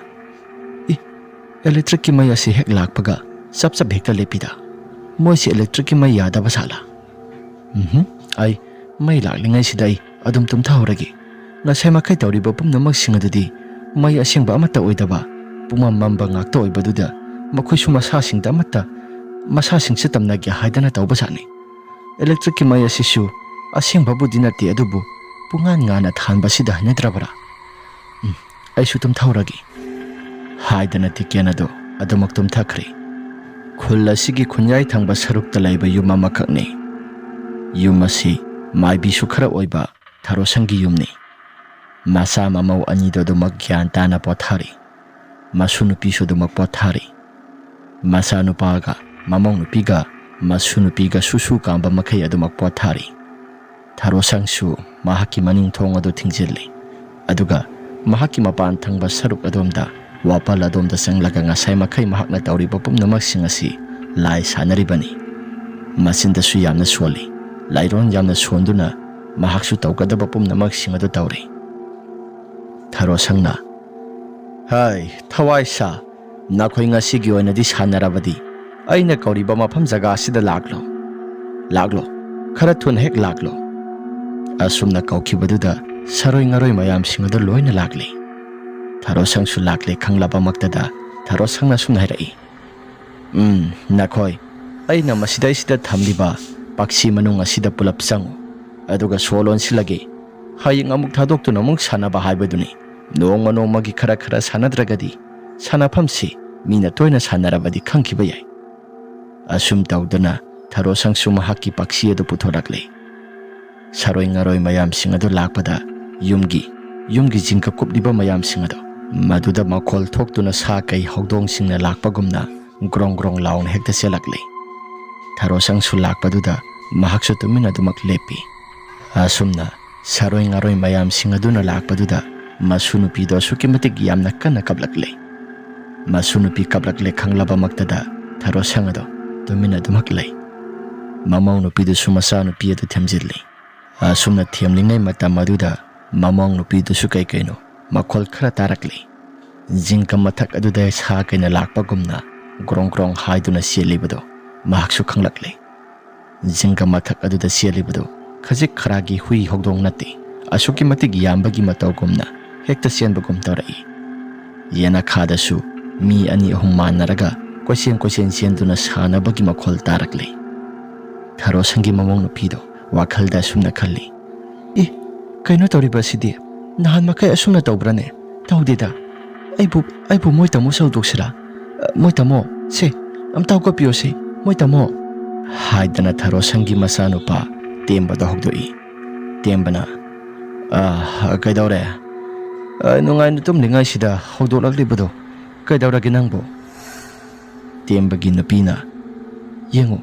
"ꯏ, ꯏꯂꯦꯛꯇ꯭ꯔꯤꯛꯀꯤ ꯃꯩ ꯑꯁꯤ ꯍꯦꯛ ꯂꯥꯛꯄꯒ ꯆꯞ ꯆꯞ ꯍꯦꯛꯇ ꯂꯦꯞꯄꯤꯗ꯫ ꯃꯣꯏꯁꯤ ꯏꯂꯦꯛꯇ꯭ꯔꯤꯛꯀꯤ ꯃꯩ ꯌꯥꯗꯕ ꯁꯥꯠꯂ?" "ꯎꯝꯍꯨꯝ, ꯑꯩ ꯃꯩ ꯂꯥꯛꯂꯤꯉꯩꯁꯤꯗ ꯑꯩ ꯑꯗꯨꯝ ꯇꯨꯝꯊꯍꯧꯔꯒꯦ꯫ ꯉꯁꯥꯏ ꯃꯈꯩ ꯇꯧꯔꯤꯕ ꯄꯨꯝꯅꯃꯛꯁꯤꯡ ꯑꯗꯨꯗꯤ ꯃꯩ ꯑꯁꯦꯡꯕ ꯑꯃꯠꯇ ꯑꯣꯏꯗꯕ, ꯄꯨꯝꯃꯝ ꯃꯝꯕ ꯉꯥꯛꯇ ꯑꯣꯏꯕꯗꯨꯗ ꯃꯈꯣꯏꯁꯨ ꯃꯁꯥꯁꯤꯡꯗ ꯑꯃꯠꯇ, ꯃꯁꯥꯁꯤꯡꯁꯦ ꯇꯝꯅꯒꯦ ꯍꯥꯏꯗꯅ ꯇꯧꯕꯖꯥꯠꯅꯤ꯫ ꯏꯂꯦꯛꯇ꯭ꯔꯤꯛꯀꯤ ꯃꯩ ꯑꯁꯤꯁꯨ ꯑꯁꯦꯡꯕꯕꯨꯗꯤ ꯅꯠꯇꯦ, ꯑꯗꯨꯕꯨ ꯄꯨꯡꯉꯥꯟ ꯉꯥꯟꯅ ꯊꯥꯟꯕꯁꯤꯗ ꯍꯩꯅꯗ꯭ꯔꯕ꯭ꯔꯥ? ꯎꯝ, ꯑꯩꯁꯨ ꯇꯨꯝꯊꯍꯧꯔꯒꯦ" ꯍꯥꯏꯗꯅ ꯇꯤꯀꯦꯟ ꯑꯗꯨ ꯑꯗꯨꯃꯛ ꯇꯨꯝꯊꯈ꯭ꯔꯦ꯫ ꯈꯨꯜ ꯑꯁꯤꯒꯤ ꯈꯨꯟꯌꯥꯏ ꯊꯪꯕ ꯁꯔꯨꯛꯇ ꯂꯩꯕ ꯌꯨꯝ ꯑꯃꯈꯛꯅꯤ꯫ ꯌꯨꯝ ꯑꯁꯤ ꯃꯥꯏꯕꯤꯁꯨ ꯈꯔ ꯑꯣꯏꯕ ꯊꯔꯣꯁꯪꯒꯤ ꯌꯨꯝꯅꯤ꯫ ꯃꯆꯥ ꯃꯃꯧ ꯑꯅꯤꯗꯨ ꯑꯗꯨꯃꯛ ꯒ꯭ꯌꯥꯟ ꯇꯥꯅ ꯄꯣꯊꯥꯔꯤ꯫ ꯃꯁꯨ ꯅꯨꯄꯤꯁꯨ ꯑꯗꯨꯃꯛ ꯄꯣꯊꯥꯔꯤ꯫ ꯃꯆꯥꯅꯨꯄꯥꯒ ꯃꯃꯧ ꯅꯨꯄꯤꯒ ꯃꯁꯨ ꯅꯨꯄꯤꯒ ꯁꯨꯁꯨ ꯀꯥꯝꯕ ꯃꯈꯩ ꯑꯗꯨꯃꯛ ꯄꯣꯊꯥꯔꯤ꯫ ꯊꯔꯣꯁꯪꯁꯨ ꯃꯍꯥꯛꯀꯤ ꯃꯅꯤꯡ ꯊꯣꯡ ꯑꯗꯨ ꯊꯤꯡꯖꯤꯜꯂꯤ꯫ ꯑꯗꯨꯒ ꯃꯍꯥꯛꯀꯤ ꯃꯄꯥꯟ ꯊꯪꯕ ꯁꯔꯨꯛ ꯑꯗꯣꯝꯗ, ꯋꯥꯄꯜ ꯑꯗꯣꯝꯗ ꯆꯪꯂꯒ ꯉꯁꯥꯏ ꯃꯈꯩ ꯃꯍꯥꯛꯅ ꯇꯧꯔꯤꯕ ꯄꯨꯝꯅꯃꯛꯁꯤꯡ ꯑꯁꯤ ꯂꯥꯏ ꯁꯥꯟꯅꯔꯤꯕꯅꯤ꯫ ꯃꯆꯤꯟꯗꯁꯨ ꯌꯥꯝꯅ ꯁꯣꯜꯂꯤ꯫ ꯂꯥꯏꯔꯣꯟ ꯌꯥꯝꯅ ꯁꯣꯟꯗꯨꯅ ꯃꯍꯥꯛꯁꯨ ꯇꯧꯒꯗꯕ ꯄꯨꯝꯅꯃꯛꯁꯤꯡ ꯑꯗꯨ ꯇꯧꯔꯤ꯫ ꯊꯔꯣꯁꯪꯅ, "ꯍꯥꯏ, ꯊꯋꯥꯏ ꯁꯥ, ꯅꯈꯣꯏ ꯉꯁꯤꯒꯤ ꯑꯣꯏꯅꯗꯤ ꯁꯥꯟꯅꯔꯕꯗꯤ ꯑꯩꯅ ꯀꯧꯔꯤꯕ ꯃꯐꯝ ꯖꯒꯥ ꯑꯁꯤꯗ ꯂꯥꯛꯂꯣ꯫ ꯂꯥꯛꯂꯣ, ꯈꯔ ꯊꯨꯅ ꯍꯦꯛ ꯂꯥꯛꯂꯣ"꯫ ꯑꯁꯨꯝꯅ ꯀꯧꯈꯤꯕꯗꯨꯗ ꯁꯔꯣꯏ ꯉꯔꯣꯏ ꯃꯌꯥꯝꯁꯤꯡ ꯑꯗꯨ ꯂꯣꯏꯅ ꯂꯥꯛꯂꯦ꯫ ꯊꯔꯣꯁꯪꯁꯨ ꯂꯥꯛꯂꯦ ꯈꯪꯂꯕꯃꯛꯇꯗ ꯊꯔꯣꯁꯪꯅ ꯑꯁꯨꯝꯅ ꯍꯥꯏꯔꯛꯏ, "ꯎꯝ, ꯅꯈꯣꯏ, ꯑꯩꯅ ꯃꯁꯤꯗꯩꯁꯤꯗ ꯊꯝꯂꯤꯕ ꯄꯛꯁꯤ ꯃꯅꯨꯡ ꯑꯁꯤꯗ ꯄꯨꯂꯞ ꯆꯪꯉꯨ, ꯑꯗꯨꯒ ꯁꯣ ꯂꯣꯟꯁꯤꯜꯂꯒꯦ꯫ ꯍꯌꯦꯡ ꯑꯃꯨꯛ ꯊꯥꯗꯣꯛꯇꯨꯅ ꯑꯃꯨꯛ ꯁꯥꯟꯅꯕ ꯍꯥꯏꯕꯗꯨꯅꯤ꯫ ꯅꯣꯡꯃ ꯅꯣꯡꯃꯒꯤ ꯈꯔ ꯈꯔ ꯁꯥꯟꯅꯗ꯭ꯔꯒꯗꯤ ꯁꯥꯟꯅꯐꯝꯁꯤ ꯃꯤꯅ ꯇꯣꯏꯅ ꯁꯥꯟꯅꯔꯕꯗꯤ ꯈꯪꯈꯤꯕ ꯌꯥꯏ"꯫ ꯑꯁꯨꯝ ꯇꯧꯗꯨꯅ ꯊꯔꯣꯁꯪꯁꯨ ꯃꯍꯥꯛꯀꯤ ꯄꯛꯁꯤ ꯑꯗꯨ ꯄꯨꯊꯣꯔꯛꯂꯦ꯫ ꯁꯔꯣꯏ ꯉꯔꯣꯏ ꯃꯌꯥꯝꯁꯤꯡ ꯑꯗꯨ ꯂꯥꯛꯄꯗ ꯌꯨꯝꯒꯤ ꯌꯨꯝꯒꯤ ꯖꯤꯡꯒ ꯀꯨꯞꯂꯤꯕ ꯃꯌꯥꯝꯁꯤꯡ ꯑꯗꯣ, ꯃꯗꯨꯗ ꯃꯈꯣꯜ ꯊꯣꯛꯇꯨꯅ ꯁꯥ ꯀꯩ ꯍꯧꯗꯣꯡꯁꯤꯡꯅ ꯂꯥꯛꯄꯒꯨꯝꯅ ꯒ꯭ꯔꯣꯡ ꯒ꯭ꯔꯣꯡ ꯂꯥꯎꯅ ꯍꯦꯛꯇ ꯆꯦꯜꯂꯛꯂꯦ꯫ ꯊꯔꯣꯁꯪꯁꯨ ꯂꯥꯛꯄꯗꯨꯗ ꯃꯍꯥꯛꯁꯨ ꯇꯨꯃꯤꯟꯅ ꯑꯗꯨꯃꯛ ꯂꯦꯞꯄꯤ꯫ ꯑꯁꯨꯝꯅ ꯁꯥꯔꯣꯏ ꯉꯥꯔꯣꯏ ꯃꯌꯥꯝꯁꯤꯡ ꯑꯗꯨꯅ ꯂꯥꯛꯄꯗꯨꯗ ꯃꯁꯨ ꯅꯨꯄꯤꯗꯣ ꯑꯁꯨꯛꯀꯤ ꯃꯇꯤꯛ ꯌꯥꯝꯅ ꯀꯟꯅ ꯀꯞꯂꯛꯂꯦ꯫ ꯃꯁꯨ ꯅꯨꯄꯤ ꯀꯞꯂꯛꯂꯦ ꯈꯪꯂꯕꯃꯛꯇꯗ ꯊꯔꯣꯁꯪ ꯑꯗꯣ ꯇꯨꯃꯤꯟꯅ ꯑꯗꯨꯃꯛ ꯂꯩ꯫ ꯃꯃꯧ ꯅꯨꯄꯤꯗꯨꯁꯨ ꯃꯆꯥ ꯅꯨꯄꯤ ꯑꯗꯨ ꯊꯦꯝꯖꯤꯜꯂꯤ꯫ ꯑꯁꯨꯝꯅ ꯊꯦꯝꯂꯤꯉꯩ ꯃꯇꯝ ꯑꯗꯨꯗ ꯃꯃꯧ ꯅꯨꯄꯤꯗꯨꯁꯨ ꯀꯩ ꯀꯩꯅꯣ ꯃꯈꯣꯜ ꯈꯔ ꯇꯥꯔꯛꯂꯤ꯫ ꯖꯤꯡꯒ ꯃꯊꯛ ꯑꯗꯨꯗ ꯁꯥ ꯀꯩꯅ ꯂꯥꯛꯄꯒꯨꯝꯅ ꯒ꯭ꯔꯣꯡ ꯒ꯭ꯔꯣꯡ ꯍꯥꯏꯗꯨꯅ ꯆꯦꯜꯂꯤꯕꯗꯣ ꯃꯍꯥꯛꯁꯨ ꯈꯪꯂꯛꯂꯦ꯫ ꯖꯤꯡꯒ ꯃꯊꯛ ꯑꯗꯨꯗ ꯆꯦꯜꯂꯤꯕꯗꯨ ꯈꯖꯤꯛ ꯈꯔꯥꯒꯤ ꯍꯨꯏ ꯍꯧꯗꯣꯡ ꯅꯠꯇꯦ, ꯑꯁꯨꯛꯀꯤ ꯃꯇꯤꯛ ꯌꯥꯝꯕꯒꯤ ꯃꯇꯧꯒꯨꯝꯅ ꯍꯦꯛꯇ ꯆꯦꯟꯕꯒꯨꯝ ꯇꯧꯔꯛꯏ꯫ ꯌꯦꯅꯈꯥꯗꯁꯨ ꯃꯤ ꯑꯅꯤ ꯑꯍꯨꯝ ꯃꯥꯟꯅꯔꯒ ꯀꯣꯏꯆꯦꯟ ꯀꯣꯏꯆꯦꯟ ꯆꯦꯟꯗꯨꯅ ꯁꯥꯟꯅꯕꯒꯤ ꯃꯈꯣꯜ ꯇꯥꯔꯛꯂꯤ꯫ ꯊꯔꯣꯁꯪꯒꯤ ꯃꯃꯧ ꯅꯨꯄꯤꯗꯣ ꯋꯥꯈꯜꯗ ꯑꯁꯨꯝꯅ ꯈꯜꯂꯤ, "ꯏ, ꯀꯩꯅꯣ ꯇꯧꯔꯤꯕ ꯑꯁꯤꯗꯤ? ꯅꯍꯥꯟ ꯃꯈꯩ ꯑꯁꯨꯝꯅ ꯇꯧꯕ꯭ꯔꯅꯦ? ꯇꯧꯗꯦꯗ꯫ ꯑꯩꯕꯨ, ꯑꯩꯕꯨ ꯃꯣꯏ ꯇꯥꯃꯣꯁꯦ ꯍꯧꯗꯣꯛꯁꯤꯔꯥ? ꯑ, ꯃꯣꯏ ꯇꯥꯃꯣ, ꯁꯦ, ꯑꯝꯇ ꯍꯧꯒꯠꯄꯤꯌꯣꯁꯦ, ꯃꯣꯏ ꯇꯥꯃꯣ!" ꯍꯥꯏꯗꯅ ꯊꯔꯣꯁꯪꯒꯤ ꯃꯆꯥꯅꯨꯄꯥ ꯇꯦꯝꯕꯗꯣ ꯍꯧꯗꯣꯛꯏ꯫ ꯇꯦꯝꯕꯅ, "ꯑ, ꯀꯩꯗꯧꯔꯦ? ꯑ, ꯅꯨꯡꯉꯥꯏꯅ ꯇꯨꯝꯂꯤꯉꯩꯁꯤꯗ ꯍꯧꯗꯣꯛꯂꯛꯂꯤꯕꯗꯣ ꯀꯩꯗꯧꯔꯒꯦ ꯅꯪꯕꯨ?" ꯇꯦꯝꯕꯒꯤ ꯅꯨꯄꯤꯅ, "ꯌꯦꯡꯉꯨ,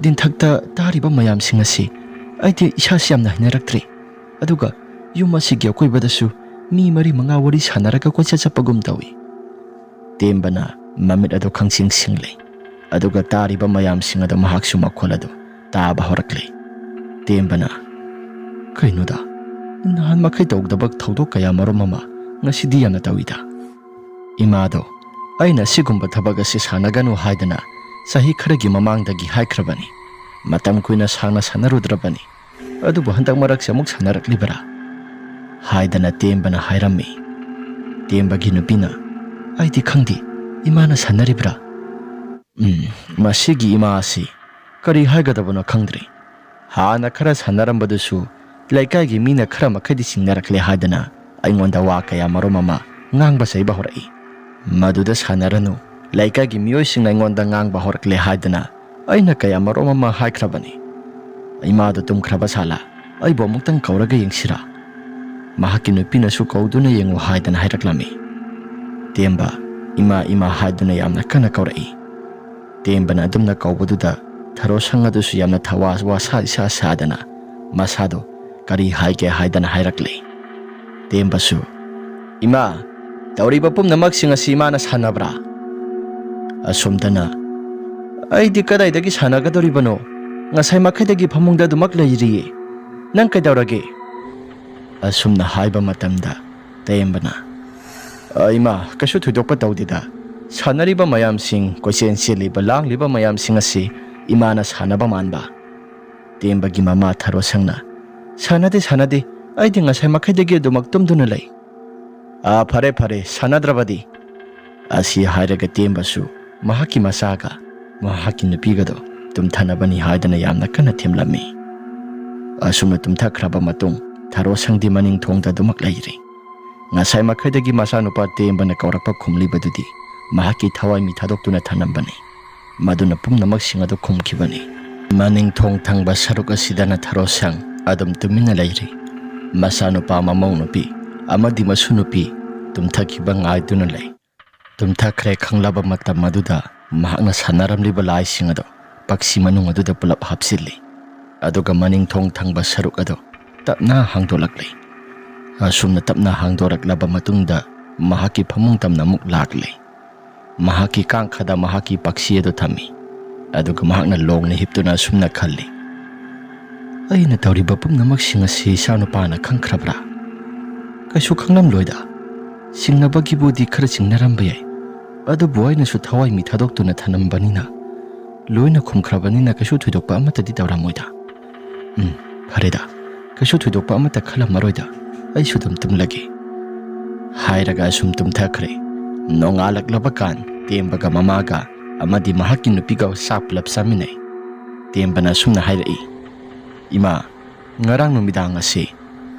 ꯗꯤꯟꯊꯛꯇ ꯇꯥꯔꯤꯕ ꯃꯌꯥꯝꯁꯤꯡ ꯑꯁꯤ ꯑꯩꯗꯤ ꯏꯁꯥꯁꯤ ꯌꯥꯝꯅ ꯍꯩꯅꯔꯛꯇ꯭ꯔꯦ꯫ ꯑꯗꯨꯒ ꯌꯨꯝ ꯑꯁꯤꯒꯤ ꯑꯀꯣꯏꯕꯗꯁꯨ ꯃꯤ ꯃꯔꯤ ꯃꯉꯥ ꯋꯥꯔꯤ ꯁꯥꯟꯅꯔꯒ ꯀꯣꯏꯆꯠ ꯆꯠꯄꯒꯨꯝ ꯇꯧꯏ꯫" ꯇꯦꯝꯕꯅ ꯃꯃꯤꯠ ꯑꯗꯨ ꯈꯪꯁꯤꯡ ꯁꯤꯡꯂꯦ, ꯑꯗꯨꯒ ꯇꯥꯔꯤꯕ ꯃꯌꯥꯝꯁꯤꯡ ꯑꯗꯨ ꯃꯍꯥꯛꯁꯨ ꯃꯈꯣꯜ ꯑꯗꯨ ꯇꯥꯕ ꯍꯧꯔꯛꯂꯦ꯫ ꯇꯦꯝꯕꯅ, "ꯀꯩꯅꯣꯗ, ꯅꯍꯥꯟ ꯃꯈꯩ ꯇꯧꯗꯕ ꯊꯧꯗꯣꯛ ꯀꯌꯥ ꯃꯔꯨꯝ ꯑꯃ ꯉꯁꯤꯗꯤ ꯌꯥꯝꯅ ꯇꯧꯏꯗ꯫ ꯏꯃꯥꯗꯣ ꯑꯩꯅ ꯑꯁꯤꯒꯨꯝꯕ ꯊꯕꯛ ꯑꯁꯤ ꯁꯥꯟꯅꯒꯅꯨ ꯍꯥꯏꯗꯅ ꯆꯍꯤ ꯈꯔꯒꯤ ꯃꯃꯥꯡꯗꯒꯤ ꯍꯥꯏꯈ꯭ꯔꯕꯅꯤ꯫ ꯃꯇꯝ ꯀꯨꯏꯅ ꯁꯥꯡꯅ ꯁꯥꯟꯅꯔꯨꯗ꯭ꯔꯕꯅꯤ꯫ ꯑꯗꯨꯕꯨ ꯍꯟꯗꯛ ꯃꯔꯛꯁꯦ ꯑꯃꯨꯛ ꯁꯥꯟꯅꯔꯛꯂꯤꯕꯔꯥ?" ꯍꯥꯏꯗꯅ ꯇꯦꯝꯕꯅ ꯍꯥꯏꯔꯝꯃꯤ꯫ ꯇꯦꯝꯕꯒꯤ ꯅꯨꯄꯤꯅ, "ꯑꯩꯗꯤ ꯈꯪꯗꯦ, ꯏꯃꯥꯅ ꯁꯥꯟꯅꯔꯤꯕ꯭ꯔꯥ?" ꯎꯝ, ꯃꯁꯤꯒꯤ ꯏꯃꯥ ꯑꯁꯤ ꯀꯔꯤ ꯍꯥꯏꯒꯗꯕꯅꯣ ꯈꯪꯗ꯭ꯔꯦ꯫ ꯍꯥꯟꯅ ꯈꯔ ꯁꯥꯟꯅꯔꯝꯕꯗꯨꯁꯨ ꯂꯩꯀꯥꯏꯒꯤ ꯃꯤꯅ ꯈꯔ ꯃꯈꯩꯗꯤ ꯆꯤꯡꯅꯔꯛꯂꯦ ꯍꯥꯏꯗꯅ ꯑꯩꯉꯣꯟꯗ ꯋꯥ ꯀꯌꯥ ꯃꯔꯨꯝ ꯑꯃ ꯉꯥꯡꯕ ꯆꯩꯕ ꯍꯧꯔꯛꯏ꯫ "ꯃꯗꯨꯗ ꯁꯥꯟꯅꯔꯅꯨ, ꯂꯩꯀꯥꯏꯒꯤ ꯃꯤꯑꯣꯏꯁꯤꯡꯅ ꯑꯩꯉꯣꯟꯗ ꯉꯥꯡꯕ ꯍꯧꯔꯛꯂꯦ" ꯍꯥꯏꯗꯅ ꯑꯩꯅ ꯀꯌꯥ ꯃꯔꯨꯝ ꯑꯃ ꯍꯥꯏꯈ꯭ꯔꯕꯅꯤ꯫ ꯏꯃꯥꯗꯨ ꯇꯨꯝꯈ꯭ꯔꯕ ꯁꯥꯂꯥ? ꯑꯩꯕꯨ ꯑꯃꯨꯛꯇꯪ ꯀꯧꯔꯒ ꯌꯦꯡꯁꯤꯔꯥ? ꯃꯍꯥꯛꯀꯤ ꯅꯨꯄꯤꯅꯁꯨ ꯀꯧꯗꯨꯅ ꯌꯦꯡꯉꯨ ꯍꯥꯏꯗꯅ ꯍꯥꯏꯔꯛꯂꯝꯃꯤ꯫ ꯇꯦꯝꯕ, "ꯏꯃꯥ, ꯏꯃꯥ" ꯍꯥꯏꯗꯨꯅ ꯌꯥꯝꯅ ꯀꯟꯅ ꯀꯧꯔꯛꯏ꯫ ꯇꯦꯝꯕꯅ ꯑꯗꯨꯝꯅ ꯀꯧꯕꯗꯨꯗ ꯊꯔꯣꯁꯪ ꯑꯗꯨꯁꯨ ꯌꯥꯝꯅ ꯊꯋꯥ ꯋꯥꯁꯥ ꯏꯁꯥ ꯁꯥꯗꯅ ꯃꯁꯥꯗꯣ ꯀꯔꯤ ꯍꯥꯏꯒꯦ ꯍꯥꯏꯗꯅ ꯍꯥꯏꯔꯛꯂꯦ꯫ ꯇꯦꯝꯕꯁꯨ, "ꯏꯃꯥ, ꯇꯧꯔꯤꯕ ꯄꯨꯝꯅꯃꯛꯁꯤꯡ ꯑꯁꯤ ꯏꯃꯥꯅ ꯁꯥꯟꯅꯕ꯭ꯔꯥ?" ꯑꯁꯣꯝꯗꯅ, "ꯑꯩꯗꯤ ꯀꯗꯥꯏꯗꯒꯤ ꯁꯥꯟꯅꯒꯗꯧꯔꯤꯕꯅꯣ? ꯉꯁꯥꯏ ꯃꯈꯩꯗꯒꯤ ꯐꯃꯨꯡꯗ ꯑꯗꯨꯃꯛ ꯂꯩꯔꯤꯌꯦ꯫ ꯅꯪ ꯀꯩꯗꯧꯔꯒꯦ?" ꯑꯁꯨꯝꯅ ꯍꯥꯏꯕ ꯃꯇꯝꯗ ꯇꯦꯝꯕꯅ, "ꯑ, ꯏꯃꯥ, ꯀꯩꯁꯨ ꯊꯣꯏꯗꯣꯛꯄ ꯇꯧꯗꯦꯗ꯫ ꯁꯥꯟꯅꯔꯤꯕ ꯃꯌꯥꯝꯁꯤꯡ, ꯀꯣꯏꯆꯦꯟ ꯆꯦꯜꯂꯤꯕ, ꯂꯥꯡꯂꯤꯕ ꯃꯌꯥꯝꯁꯤꯡ ꯑꯁꯤ ꯏꯃꯥꯅ ꯁꯥꯟꯅꯕ ꯃꯥꯟꯕ?" ꯇꯦꯝꯕꯒꯤ ꯃꯃꯥ ꯊꯔꯣꯁꯪꯅ, "ꯁꯥꯟꯅꯗꯦ, ꯁꯥꯟꯅꯗꯦ꯫ ꯑꯩꯗꯤ ꯉꯁꯥꯏ ꯃꯈꯩꯗꯒꯤ ꯑꯗꯨꯃꯛ ꯇꯨꯝꯗꯨꯅ ꯂꯩ꯫" "ꯑꯥ, ꯐꯔꯦ, ꯐꯔꯦ, ꯁꯥꯟꯅꯗ꯭ꯔꯕꯗꯤ?" ꯑꯁꯤ ꯍꯥꯏꯔꯒ ꯇꯦꯝꯕꯁꯨ ꯃꯍꯥꯛꯀꯤ ꯃꯆꯥꯒ ꯃꯍꯥꯛꯀꯤ ꯅꯨꯄꯤꯒꯗꯣ ꯇꯨꯝꯊꯅꯕꯅꯤ ꯍꯥꯏꯗꯅ ꯌꯥꯝꯅ ꯀꯟꯅ ꯊꯦꯝꯂꯝꯃꯤ꯫ ꯑꯁꯨꯝꯅ ꯇꯨꯝꯊꯈ꯭ꯔꯕ ꯃꯇꯨꯡ ꯊꯔꯣꯁꯪꯗꯤ ꯃꯅꯤꯡ ꯊꯣꯡꯗ ꯑꯗꯨꯃꯛ ꯂꯩꯔꯤ꯫ ꯉꯁꯥꯏ ꯃꯈꯩꯗꯒꯤ ꯃꯆꯥꯅꯨꯄꯥ ꯇꯦꯝꯕꯅ ꯀꯧꯔꯛꯄ ꯈꯨꯝꯂꯤꯕꯗꯨꯗꯤ ꯃꯍꯥꯛꯀꯤ ꯊꯋꯥꯏ ꯃꯤ ꯊꯥꯗꯣꯛꯇꯨꯅ ꯊꯅꯝꯕꯅꯤ꯫ ꯃꯗꯨꯅ ꯄꯨꯝꯅꯃꯛꯁꯤꯡ ꯑꯗꯨ ꯈꯨꯝꯈꯤꯕꯅꯤ꯫ ꯃꯅꯤꯡ ꯊꯣꯡ ꯊꯪꯕ ꯁꯔꯨꯛ ꯑꯁꯤꯗꯅ ꯊꯔꯣꯁꯪ ꯑꯗꯨꯝ ꯇꯨꯃꯤꯟꯅ ꯂꯩꯔꯤ꯫ ꯃꯆꯥꯅꯨꯄꯥ, ꯃꯃꯧ ꯅꯨꯄꯤ ꯑꯃꯗꯤ ꯃꯁꯨ ꯅꯨꯄꯤ ꯇꯨꯝꯊꯈꯤꯕ ꯉꯥꯏꯗꯨꯅ ꯂꯩ꯫ ꯇꯨꯝꯊꯈ꯭ꯔꯦ ꯈꯪꯂꯕ ꯃꯇꯝ ꯑꯗꯨꯗ ꯃꯍꯥꯛꯅ ꯁꯥꯟꯅꯔꯝꯂꯤꯕ ꯂꯥꯏꯁꯤꯡ ꯑꯗꯨ ꯄꯛꯁꯤ ꯃꯅꯨꯡ ꯑꯗꯨꯗ ꯄꯨꯂꯞ ꯍꯥꯞꯆꯤꯜꯂꯤ꯫ ꯑꯗꯨꯒ ꯃꯅꯤꯡ ꯊꯣꯡ ꯊꯪꯕ ꯁꯔꯨꯛ ꯑꯗꯨ ꯇꯞꯅ ꯍꯥꯡꯗꯣꯛꯂꯛꯂꯤ꯫ ꯑꯁꯨꯝꯅ ꯇꯞꯅ ꯍꯥꯡꯗꯣꯔꯛꯂꯕ ꯃꯇꯨꯡꯗ ꯃꯍꯥꯛꯀꯤ ꯐꯃꯨꯡ ꯇꯝꯅ ꯑꯃꯨꯛ ꯂꯥꯛꯂꯤ꯫ ꯃꯍꯥꯛꯀꯤ ꯀꯥꯡꯈꯗ ꯃꯍꯥꯛꯀꯤ ꯄꯛꯁꯤ ꯑꯗꯨ ꯊꯝꯃꯤ꯫ ꯑꯗꯨꯒ ꯃꯍꯥꯛꯅ ꯂꯣꯡꯅ ꯍꯤꯞꯇꯨꯅ ꯑꯁꯨꯝꯅ ꯈꯜꯂꯤ, "ꯑꯩꯅ ꯇꯧꯔꯤꯕ ꯄꯨꯝꯅꯃꯛꯁꯤꯡ ꯑꯁꯤ ꯏꯆꯥꯅꯨꯄꯥꯅ ꯈꯪꯈ꯭ꯔꯕ꯭ꯔꯥ? ꯀꯩꯁꯨ ꯈꯪꯂꯝꯂꯣꯏꯗ꯫ ꯆꯤꯡꯅꯕꯒꯤꯕꯨꯗꯤ ꯈꯔ ꯆꯤꯡꯅꯔꯝꯕ ꯌꯥꯏ, ꯑꯗꯨꯕꯨ ꯑꯩꯅꯁꯨ ꯊꯋꯥꯏ ꯃꯤ ꯊꯥꯗꯣꯛꯇꯨꯅ ꯊꯅꯝꯕꯅꯤꯅ, ꯂꯣꯏꯅ ꯈꯨꯝꯈ꯭ꯔꯕꯅꯤꯅ ꯀꯩꯁꯨ ꯊꯣꯏꯗꯣꯛꯄ ꯑꯃꯠꯇꯗꯤ ꯇꯧꯔꯝꯃꯣꯏꯗ꯫ ꯎꯝ, ꯐꯔꯦꯗ, ꯀꯩꯁꯨ ꯊꯣꯏꯗꯣꯛꯄ ꯑꯃꯠꯇ ꯈꯜꯂꯝꯃꯔꯣꯏꯗ, ꯑꯩꯁꯨ ꯑꯗꯨꯝ ꯇꯨꯝꯂꯒꯦ" ꯍꯥꯏꯔꯒ ꯑꯁꯨꯝ ꯇꯨꯝꯊꯈ꯭ꯔꯦ꯫ ꯅꯣꯡꯉꯥꯜꯂꯛꯂꯕ ꯀꯥꯟ ꯇꯦꯝꯕꯒ ꯃꯃꯥꯒ ꯑꯃꯗꯤ ꯃꯍꯥꯛꯀꯤ ꯅꯨꯄꯤꯒ ꯆꯥꯛ ꯄꯨꯂꯞ ꯆꯥꯃꯤꯟꯅꯩ꯫ ꯇꯦꯝꯕꯅ ꯑꯁꯨꯝꯅ ꯍꯥꯏꯔꯛꯏ, "ꯏꯃꯥ, ꯉꯔꯥꯡ ꯅꯨꯃꯤꯗꯥꯡ ꯑꯁꯤ,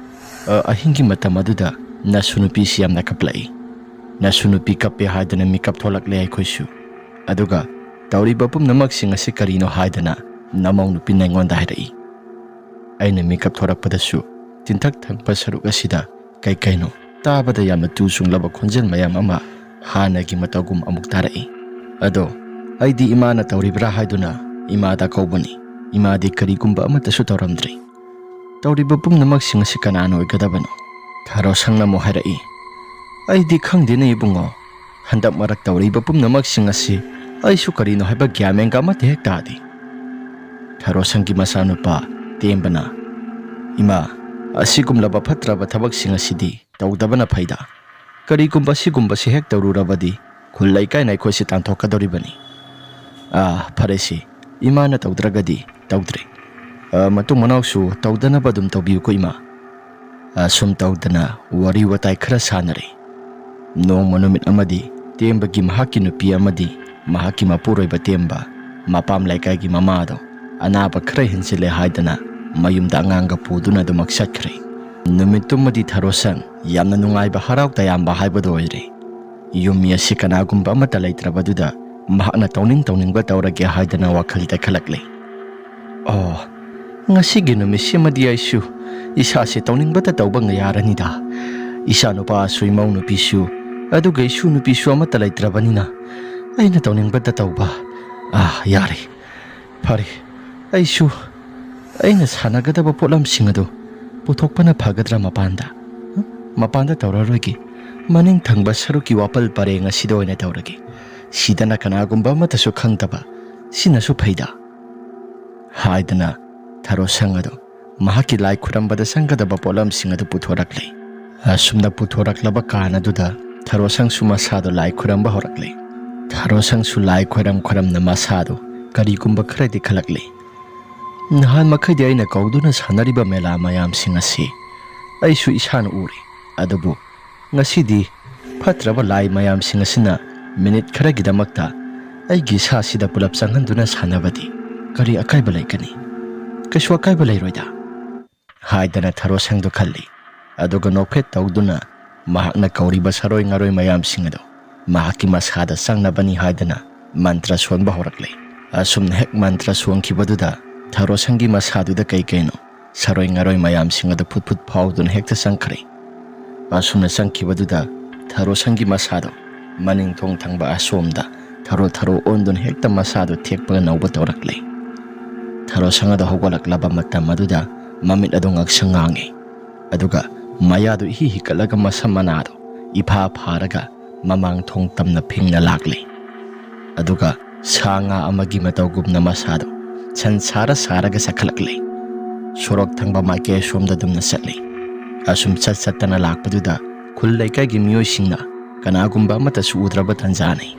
ꯑ, ꯑꯍꯤꯡꯒꯤ ꯃꯇꯝ ꯑꯗꯨꯗ ꯅꯁꯨ ꯅꯨꯄꯤꯁꯤ ꯌꯥꯝꯅ ꯀꯞꯂꯛꯏ꯫ ꯅꯁꯨ ꯅꯨꯄꯤ ꯀꯞꯄꯦ ꯍꯥꯏꯗꯨꯅ ꯃꯤꯀꯞ ꯊꯣꯛꯂꯛꯂꯦ ꯑꯩꯈꯣꯏꯁꯨ꯫ ꯑꯗꯨꯒ ꯇꯧꯔꯤꯕ ꯄꯨꯝꯅꯃꯛꯁꯤꯡ ꯑꯁꯤ ꯀꯔꯤꯅꯣ ꯍꯥꯏꯗꯅ ꯅꯃꯧ ꯅꯨꯄꯤꯅ ꯑꯩꯉꯣꯟꯗ ꯍꯥꯏꯔꯛꯏ꯫ ꯑꯩꯅ ꯃꯤꯀꯞ ꯊꯣꯔꯛꯄꯗꯁꯨ ꯇꯤꯟꯊꯛ ꯊꯪꯕ ꯁꯔꯨꯛ ꯑꯁꯤꯗ ꯀꯩ ꯀꯩꯅꯣ ꯇꯥꯕꯗ ꯌꯥꯝꯅ ꯇꯨ ꯆꯨꯡꯂꯕ ꯈꯣꯟꯖꯦꯜ ꯃꯌꯥꯝ ꯑꯃ ꯍꯥꯟꯅꯒꯤ ꯃꯇꯧꯒꯨꯝ ꯑꯃꯨꯛ ꯇꯥꯔꯛꯏ꯫ ꯑꯗꯣ ꯑꯩꯗꯤ ꯏꯃꯥꯅ ꯇꯧꯔꯤꯕ꯭ꯔꯥ ꯍꯥꯏꯗꯨꯅ ꯏꯃꯥꯗ ꯀꯧꯕꯅꯤ꯫ ꯏꯃꯥꯗꯤ ꯀꯔꯤꯒꯨꯝꯕ ꯑꯃꯠꯇꯁꯨ ꯇꯧꯔꯝꯗ꯭ꯔꯤ꯫ "ꯇꯧꯔꯤꯕ ꯄꯨꯝꯅꯃꯛꯁꯤꯡ ꯑꯁꯤ ꯀꯅꯥꯅ ꯑꯣꯏꯒꯗꯕꯅꯣ?" ꯊꯥꯔꯣꯁꯪꯅ ꯑꯃꯨꯛ ꯍꯥꯏꯔꯛꯏ꯫ "ꯑꯩꯗꯤ ꯈꯪꯗꯦꯅꯦ ꯏꯕꯨꯡꯉꯣ꯫ ꯍꯟꯗꯛ ꯃꯔꯛ ꯇꯧꯔꯛꯏꯕ ꯄꯨꯝꯅꯃꯛꯁꯤꯡ ꯑꯁꯤ ꯑꯩꯁꯨ ꯀꯔꯤꯅꯣ ꯍꯥꯏꯕ ꯒ꯭ꯌꯥꯟ ꯃꯦꯟꯒ ꯑꯃꯠꯇ ꯍꯦꯛ ꯇꯥꯗꯦ꯫" ꯊꯥꯔꯣꯁꯪꯒꯤ ꯃꯆꯥꯅꯨꯄꯥ ꯇꯦꯝꯕꯅ, "ꯏꯃꯥ, ꯑꯁꯤꯒꯨꯝꯂꯕ ꯐꯠꯇ꯭ꯔꯕ ꯊꯕꯛꯁꯤꯡ ꯑꯁꯤꯗꯤ ꯇꯧꯗꯕꯅ ꯐꯩꯗ꯫ ꯀꯔꯤꯒꯨꯝꯕ ꯑꯁꯤꯒꯨꯝꯕꯁꯤ ꯍꯦꯛ ꯇꯧꯔꯨꯔꯕꯗꯤ ꯈꯨꯜ ꯂꯩꯀꯥꯏꯅ ꯑꯩꯈꯣꯏꯁꯤ ꯇꯥꯟꯊꯣꯛꯀꯗꯧꯔꯤꯕꯅꯤ꯫ ꯑꯥ, ꯐꯔꯦꯁꯤ, ꯏꯃꯥꯅ ꯇꯧꯗ꯭ꯔꯒꯗꯤ ꯇꯧꯗ꯭ꯔꯦ꯫ ꯑꯥ, ꯃꯇꯨꯡ ꯃꯅꯥꯎꯁꯨ ꯇꯧꯗꯅꯕ ꯑꯗꯨꯝ ꯇꯧꯕꯤꯌꯨꯀꯣ ꯏꯃꯥ꯫" ꯑꯁꯨꯝ ꯇꯧꯗꯅ ꯋꯥꯔꯤ ꯋꯥꯇꯥꯏ ꯈꯔ ꯁꯥꯟꯅꯔꯦ꯫ ꯅꯣꯡꯃ ꯅꯨꯃꯤꯠ ꯑꯃꯗꯤ ꯇꯦꯝꯕꯒꯤ ꯃꯍꯥꯛꯀꯤ ꯅꯨꯄꯤ ꯑꯃꯗꯤ ꯃꯍꯥꯛꯀꯤ ꯃꯄꯨꯔꯣꯏꯕ ꯇꯦꯝꯕ ꯃꯄꯥꯝ ꯂꯩꯀꯥꯏꯒꯤ ꯃꯃꯥꯗꯣ ꯑꯅꯥꯕ ꯈꯔ ꯍꯦꯟꯖꯤꯜꯂꯦ ꯍꯥꯏꯗꯅ ꯃꯌꯨꯝꯗ ꯑꯉꯥꯡꯒ ꯄꯨꯗꯨꯅ ꯑꯗꯨꯃꯛ ꯆꯠꯈ꯭ꯔꯦ꯫ ꯅꯨꯃꯤꯠꯇꯨꯃꯗꯤ ꯊꯔꯣꯁꯪ ꯌꯥꯝꯅ ꯅꯨꯡꯉꯥꯏꯕ, ꯍꯔꯥꯎ ꯇꯌꯥꯝꯕ ꯍꯥꯏꯕꯗꯨ ꯑꯣꯏꯔꯦ꯫ ꯌꯨꯝ ꯃꯤ ꯑꯁꯤ ꯀꯅꯥꯒꯨꯝꯕ ꯑꯃꯠꯇ ꯂꯩꯇ꯭ꯔꯕꯗꯨꯗ ꯃꯍꯥꯛꯅ ꯇꯧꯅꯤꯡ ꯇꯧꯅꯤꯡꯕ ꯇꯧꯔꯒꯦ ꯍꯥꯏꯗꯅ ꯋꯥꯈꯜꯗ ꯈꯜꯂꯛꯂꯦ꯫ "ꯑꯣ, ꯉꯁꯤꯒꯤ ꯅꯨꯃꯤꯠꯁꯤꯃꯗꯤ ꯑꯩꯁꯨ ꯏꯁꯥꯁꯦ ꯇꯧꯅꯤꯡꯕꯇ ꯇꯧꯕ ꯌꯥꯔꯅꯤꯗ꯫ ꯏꯆꯥ ꯅꯨꯄꯥꯁꯨ, ꯏꯃꯧ ꯅꯨꯄꯤꯁꯨ, ꯑꯗꯨꯒ ꯏꯁꯨ ꯅꯨꯄꯤꯁꯨ ꯑꯃꯠꯇ ꯂꯩꯇ꯭ꯔꯕꯅꯤꯅ ꯑꯩꯅ ꯇꯧꯅꯤꯡꯕꯇ ꯇꯧꯕ꯫ ꯑꯥ, ꯌꯥꯔꯦ, ꯐꯔꯦ꯫ ꯑꯩꯁꯨ ꯑꯩꯅ ꯁꯥꯟꯅꯒꯗꯕ ꯄꯣꯠꯂꯝꯁꯤꯡ ꯑꯗꯨ ꯄꯨꯊꯣꯛꯄꯅ ꯐꯒꯗ꯭ꯔꯥ ꯃꯄꯥꯟꯗ? ꯃꯄꯥꯟꯗ ꯇꯧꯔꯔꯣꯏꯒꯦ꯫ ꯃꯅꯤꯡ ꯊꯪꯕ ꯁꯔꯨꯛꯀꯤ ꯋꯥꯄꯜ ꯄꯔꯦꯡ ꯑꯁꯤꯗ ꯑꯣꯏꯅ ꯇꯧꯔꯒꯦ꯫ ꯁꯤꯗꯅ ꯀꯅꯥꯒꯨꯝꯕ ꯑꯃꯠꯇꯁꯨ ꯈꯪꯗꯕ꯫ ꯁꯤꯅꯁꯨ ꯐꯩꯗ", ꯍꯥꯏꯗꯅ ꯊꯔꯣꯁꯪ ꯑꯗꯨ ꯃꯍꯥꯛꯀꯤ ꯂꯥꯏ ꯈꯨꯔꯝꯕꯗ ꯆꯪꯒꯗꯕ ꯄꯣꯠꯂꯝꯁꯤꯡ ꯑꯗꯨ ꯄꯨꯊꯣꯔꯛꯂꯦ꯫ ꯑꯁꯨꯝꯅ ꯄꯨꯊꯣꯔꯛꯂꯕ ꯀꯥꯟ ꯑꯗꯨꯗ ꯊꯔꯣꯁꯪꯁꯨ ꯃꯁꯥꯗꯣ ꯂꯥꯏ ꯈꯨꯔꯝꯕ ꯍꯧꯔꯛꯂꯦ꯫ ꯊꯔꯣꯁꯪꯁꯨ ꯂꯥꯏ ꯈꯣꯏꯔꯝ ꯈꯣꯏꯔꯝꯅ ꯃꯁꯥꯗꯣ ꯀꯔꯤꯒꯨꯝꯕ ꯈꯔꯗꯤ ꯈꯜꯂꯛꯂꯦ꯫ "ꯅꯍꯥꯟ ꯃꯈꯩꯗꯤ ꯑꯩꯅ ꯀꯧꯗꯨꯅ ꯁꯥꯟꯅꯔꯤꯕ ꯃꯦꯂꯥ ꯃꯌꯥꯝꯁꯤꯡ ꯑꯁꯤ ꯑꯩꯁꯨ ꯏꯁꯥꯅ ꯎꯔꯦ, ꯑꯗꯨꯕꯨ ꯉꯁꯤꯗꯤ ꯐꯠꯇ꯭ꯔꯕ ꯂꯥꯏ ꯃꯌꯥꯝꯁꯤꯡ ꯑꯁꯤꯅ ꯃꯤꯅꯤꯠ ꯈꯔꯒꯤꯗꯃꯛꯇ ꯑꯩꯒꯤ ꯏꯁꯥꯁꯤꯗ ꯄꯨꯂꯞ ꯆꯪꯍꯟꯗꯨꯅ ꯁꯥꯟꯅꯕꯗꯤ ꯀꯔꯤ ꯑꯀꯥꯏꯕ ꯂꯩꯒꯅꯤ? ꯀꯩꯁꯨ ꯑꯀꯥꯏꯕ ꯂꯩꯔꯣꯏꯗ", ꯍꯥꯏꯗꯅ ꯊꯔꯣꯁꯪꯗꯨ ꯈꯜꯂꯤ꯫ ꯑꯗꯨꯒ ꯅꯣꯛꯐꯦꯠ ꯇꯧꯗꯨꯅ ꯃꯍꯥꯛꯅ ꯀꯧꯔꯤꯕ ꯁꯥꯔꯣꯏ ꯉꯥꯔꯣꯏ ꯃꯌꯥꯝꯁꯤꯡ ꯑꯗꯨ ꯃꯍꯥꯛꯀꯤ ꯃꯁꯥꯗ ꯆꯪꯅꯕꯅꯤ ꯍꯥꯏꯗꯅ ꯃꯟꯇ꯭ꯔ ꯁꯣꯟꯕ ꯍꯧꯔꯛꯂꯦ꯫ ꯑꯁꯨꯝꯅ ꯍꯦꯛ ꯃꯟꯇ꯭ꯔ ꯁꯣꯟꯈꯤꯕꯗꯨꯗ ꯊꯔꯣꯁꯪꯒꯤ ꯃꯁꯥꯗꯨꯗ ꯀꯩ ꯀꯩꯅꯣ ꯁꯔꯣꯏ ꯉꯔꯣꯏ ꯃꯌꯥꯝꯁꯤꯡ ꯑꯗꯨ ꯐꯨꯠ ꯐꯨꯠ ꯐꯥꯎꯗꯨꯅ ꯍꯦꯛꯇ ꯆꯪꯈ꯭ꯔꯦ꯫ ꯑꯁꯨꯝꯅ ꯆꯪꯈꯤꯕꯗꯨꯗ ꯊꯔꯣ ꯁꯪꯒꯤ ꯃꯁꯥꯗꯣ ꯃꯅꯤꯡ ꯊꯣꯡ ꯊꯪꯕ ꯑꯁꯣꯝꯗ ꯊꯔꯣ ꯊꯔꯣ ꯑꯣꯟꯗꯨꯅ ꯍꯦꯛꯇ ꯃꯁꯥꯗꯣ ꯊꯦꯛꯄꯒ ꯅꯧꯕ ꯇꯧꯔꯛꯂꯦ꯫ ꯊꯔꯣ ꯁꯪ ꯑꯗꯨ ꯍꯧꯒꯠꯂꯛꯂꯕ ꯃꯇꯝ ꯑꯗꯨꯗ ꯃꯃꯤꯠ ꯑꯗꯨ ꯉꯛꯁꯪ ꯉꯥꯡꯉꯤ꯫ ꯑꯗꯨꯒ ꯃꯌꯥꯗꯨ ꯏꯍꯤ ꯍꯤꯒꯠꯂꯒ ꯃꯁꯝ ꯃꯅꯥꯗꯣ ꯏꯐꯥ ꯐꯥꯔꯒ ꯃꯃꯥꯡ ꯊꯣꯡ ꯇꯝꯅ ꯐꯤꯡꯅ ꯂꯥꯛꯂꯤ꯫ ꯑꯗꯨꯒ ꯁꯥ ꯉꯥ ꯑꯃꯒꯤ ꯃꯇꯧꯒꯨꯝꯅ ꯃꯁꯥꯗꯣ ꯁꯟ ꯁꯥꯔ ꯁꯥꯔꯒ ꯆꯠꯈꯠꯂꯛꯂꯤ꯫ ꯁꯣꯔꯣꯛ ꯊꯪꯕ ꯃꯥꯏꯀꯩ ꯑꯁꯣꯝꯗ ꯑꯗꯨꯝꯅ ꯆꯠꯂꯤ꯫ ꯑꯁꯨꯝ ꯆꯠ ꯆꯠꯇꯅ ꯂꯥꯛꯄꯗꯨꯗ ꯈꯨꯜ ꯂꯩꯀꯥꯏꯒꯤ ꯃꯤꯑꯣꯏꯁꯤꯡꯅ ꯀꯅꯥꯒꯨꯝꯕ ꯑꯃꯠꯇꯁꯨ ꯎꯗ꯭ꯔꯕ ꯇꯟꯖꯥꯅꯤ꯫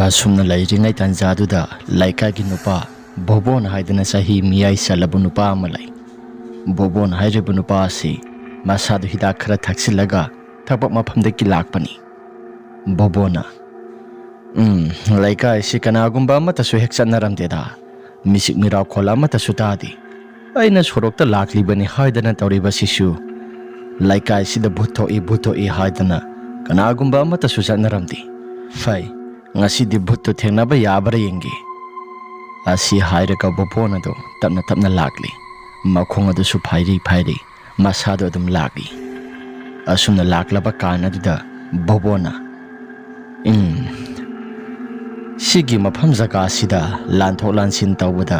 ꯑꯁꯨꯝꯅ ꯂꯩꯔꯤꯉꯩ ꯇꯟꯖꯥꯗꯨꯗ ꯂꯩꯀꯥꯏꯒꯤ ꯅꯨꯄꯥ ꯕꯣꯕꯣꯟ ꯍꯥꯏꯗꯅ ꯆꯍꯤ ꯃꯤꯌꯥꯏ ꯆꯜꯂꯕ ꯅꯨꯄꯥ ꯑꯃ ꯂꯩ꯫ ꯕꯣꯕꯣꯟ ꯍꯥꯏꯔꯤꯕ ꯅꯨꯄꯥ ꯑꯁꯤ ꯃꯁꯥꯗꯨ ꯍꯤꯗꯥꯛ ꯈꯔ ꯊꯛꯆꯤꯜꯂꯒ ꯊꯕꯛ ꯃꯐꯝꯗꯒꯤ ꯂꯥꯛꯄꯅꯤ꯫ ꯕꯣꯕꯣꯅ, "ꯎꯝ, ꯂꯩꯀꯥꯏꯁꯤ ꯀꯅꯥꯒꯨꯝꯕ ꯑꯃꯠꯇꯁꯨ ꯍꯦꯛ ꯆꯠꯅꯔꯝꯗꯦꯗ꯫ ꯃꯤꯆꯤꯛ ꯃꯤꯔꯥꯎꯈꯣꯜ ꯑꯃꯠꯇꯁꯨ ꯇꯥꯗꯦ꯫ ꯑꯩꯅ ꯁꯣꯔꯣꯛꯇ ꯂꯥꯛꯂꯤꯕꯅꯤ ꯍꯥꯏꯗꯅ ꯇꯧꯔꯤꯕꯁꯤꯁꯨ ꯂꯩꯀꯥꯏꯁꯤꯗ ꯚꯨꯠ ꯊꯣꯛꯏ, ꯚꯨꯠ ꯊꯣꯛꯏ ꯍꯥꯏꯗꯅ ꯀꯅꯥꯒꯨꯝꯕ ꯑꯃꯠꯇꯁꯨ ꯆꯠꯅꯔꯝꯗꯦ꯫ ꯐꯩ, ꯉꯁꯤꯗꯤ ꯚꯨꯠꯇꯨ ꯊꯦꯡꯅꯕ ꯌꯥꯕ꯭ꯔꯥ ꯌꯦꯡꯒꯦ꯫" ꯑꯁꯤ ꯍꯥꯏꯔꯒ ꯕꯣꯕꯣꯟ ꯑꯗꯨ ꯇꯞꯅ ꯇꯞꯅ ꯂꯥꯛꯂꯤ꯫ ꯃꯈꯣꯡ ꯑꯗꯨꯁꯨ ꯐꯥꯏꯔꯤ ꯐꯥꯏꯔꯤ ꯃꯁꯥꯗꯨ ꯑꯗꯨꯝ ꯂꯥꯛꯂꯤ꯫ ꯑꯁꯨꯝꯅ ꯂꯥꯛꯂꯕ ꯀꯥꯟ ꯑꯗꯨꯗ ꯕꯣꯕꯣꯅ, "ꯎꯝ, ꯁꯤꯒꯤ ꯃꯐꯝ ꯖꯒꯥꯁꯤꯗ ꯂꯥꯟꯊꯣꯛ ꯂꯥꯟꯁꯤꯟ ꯇꯧꯕꯗ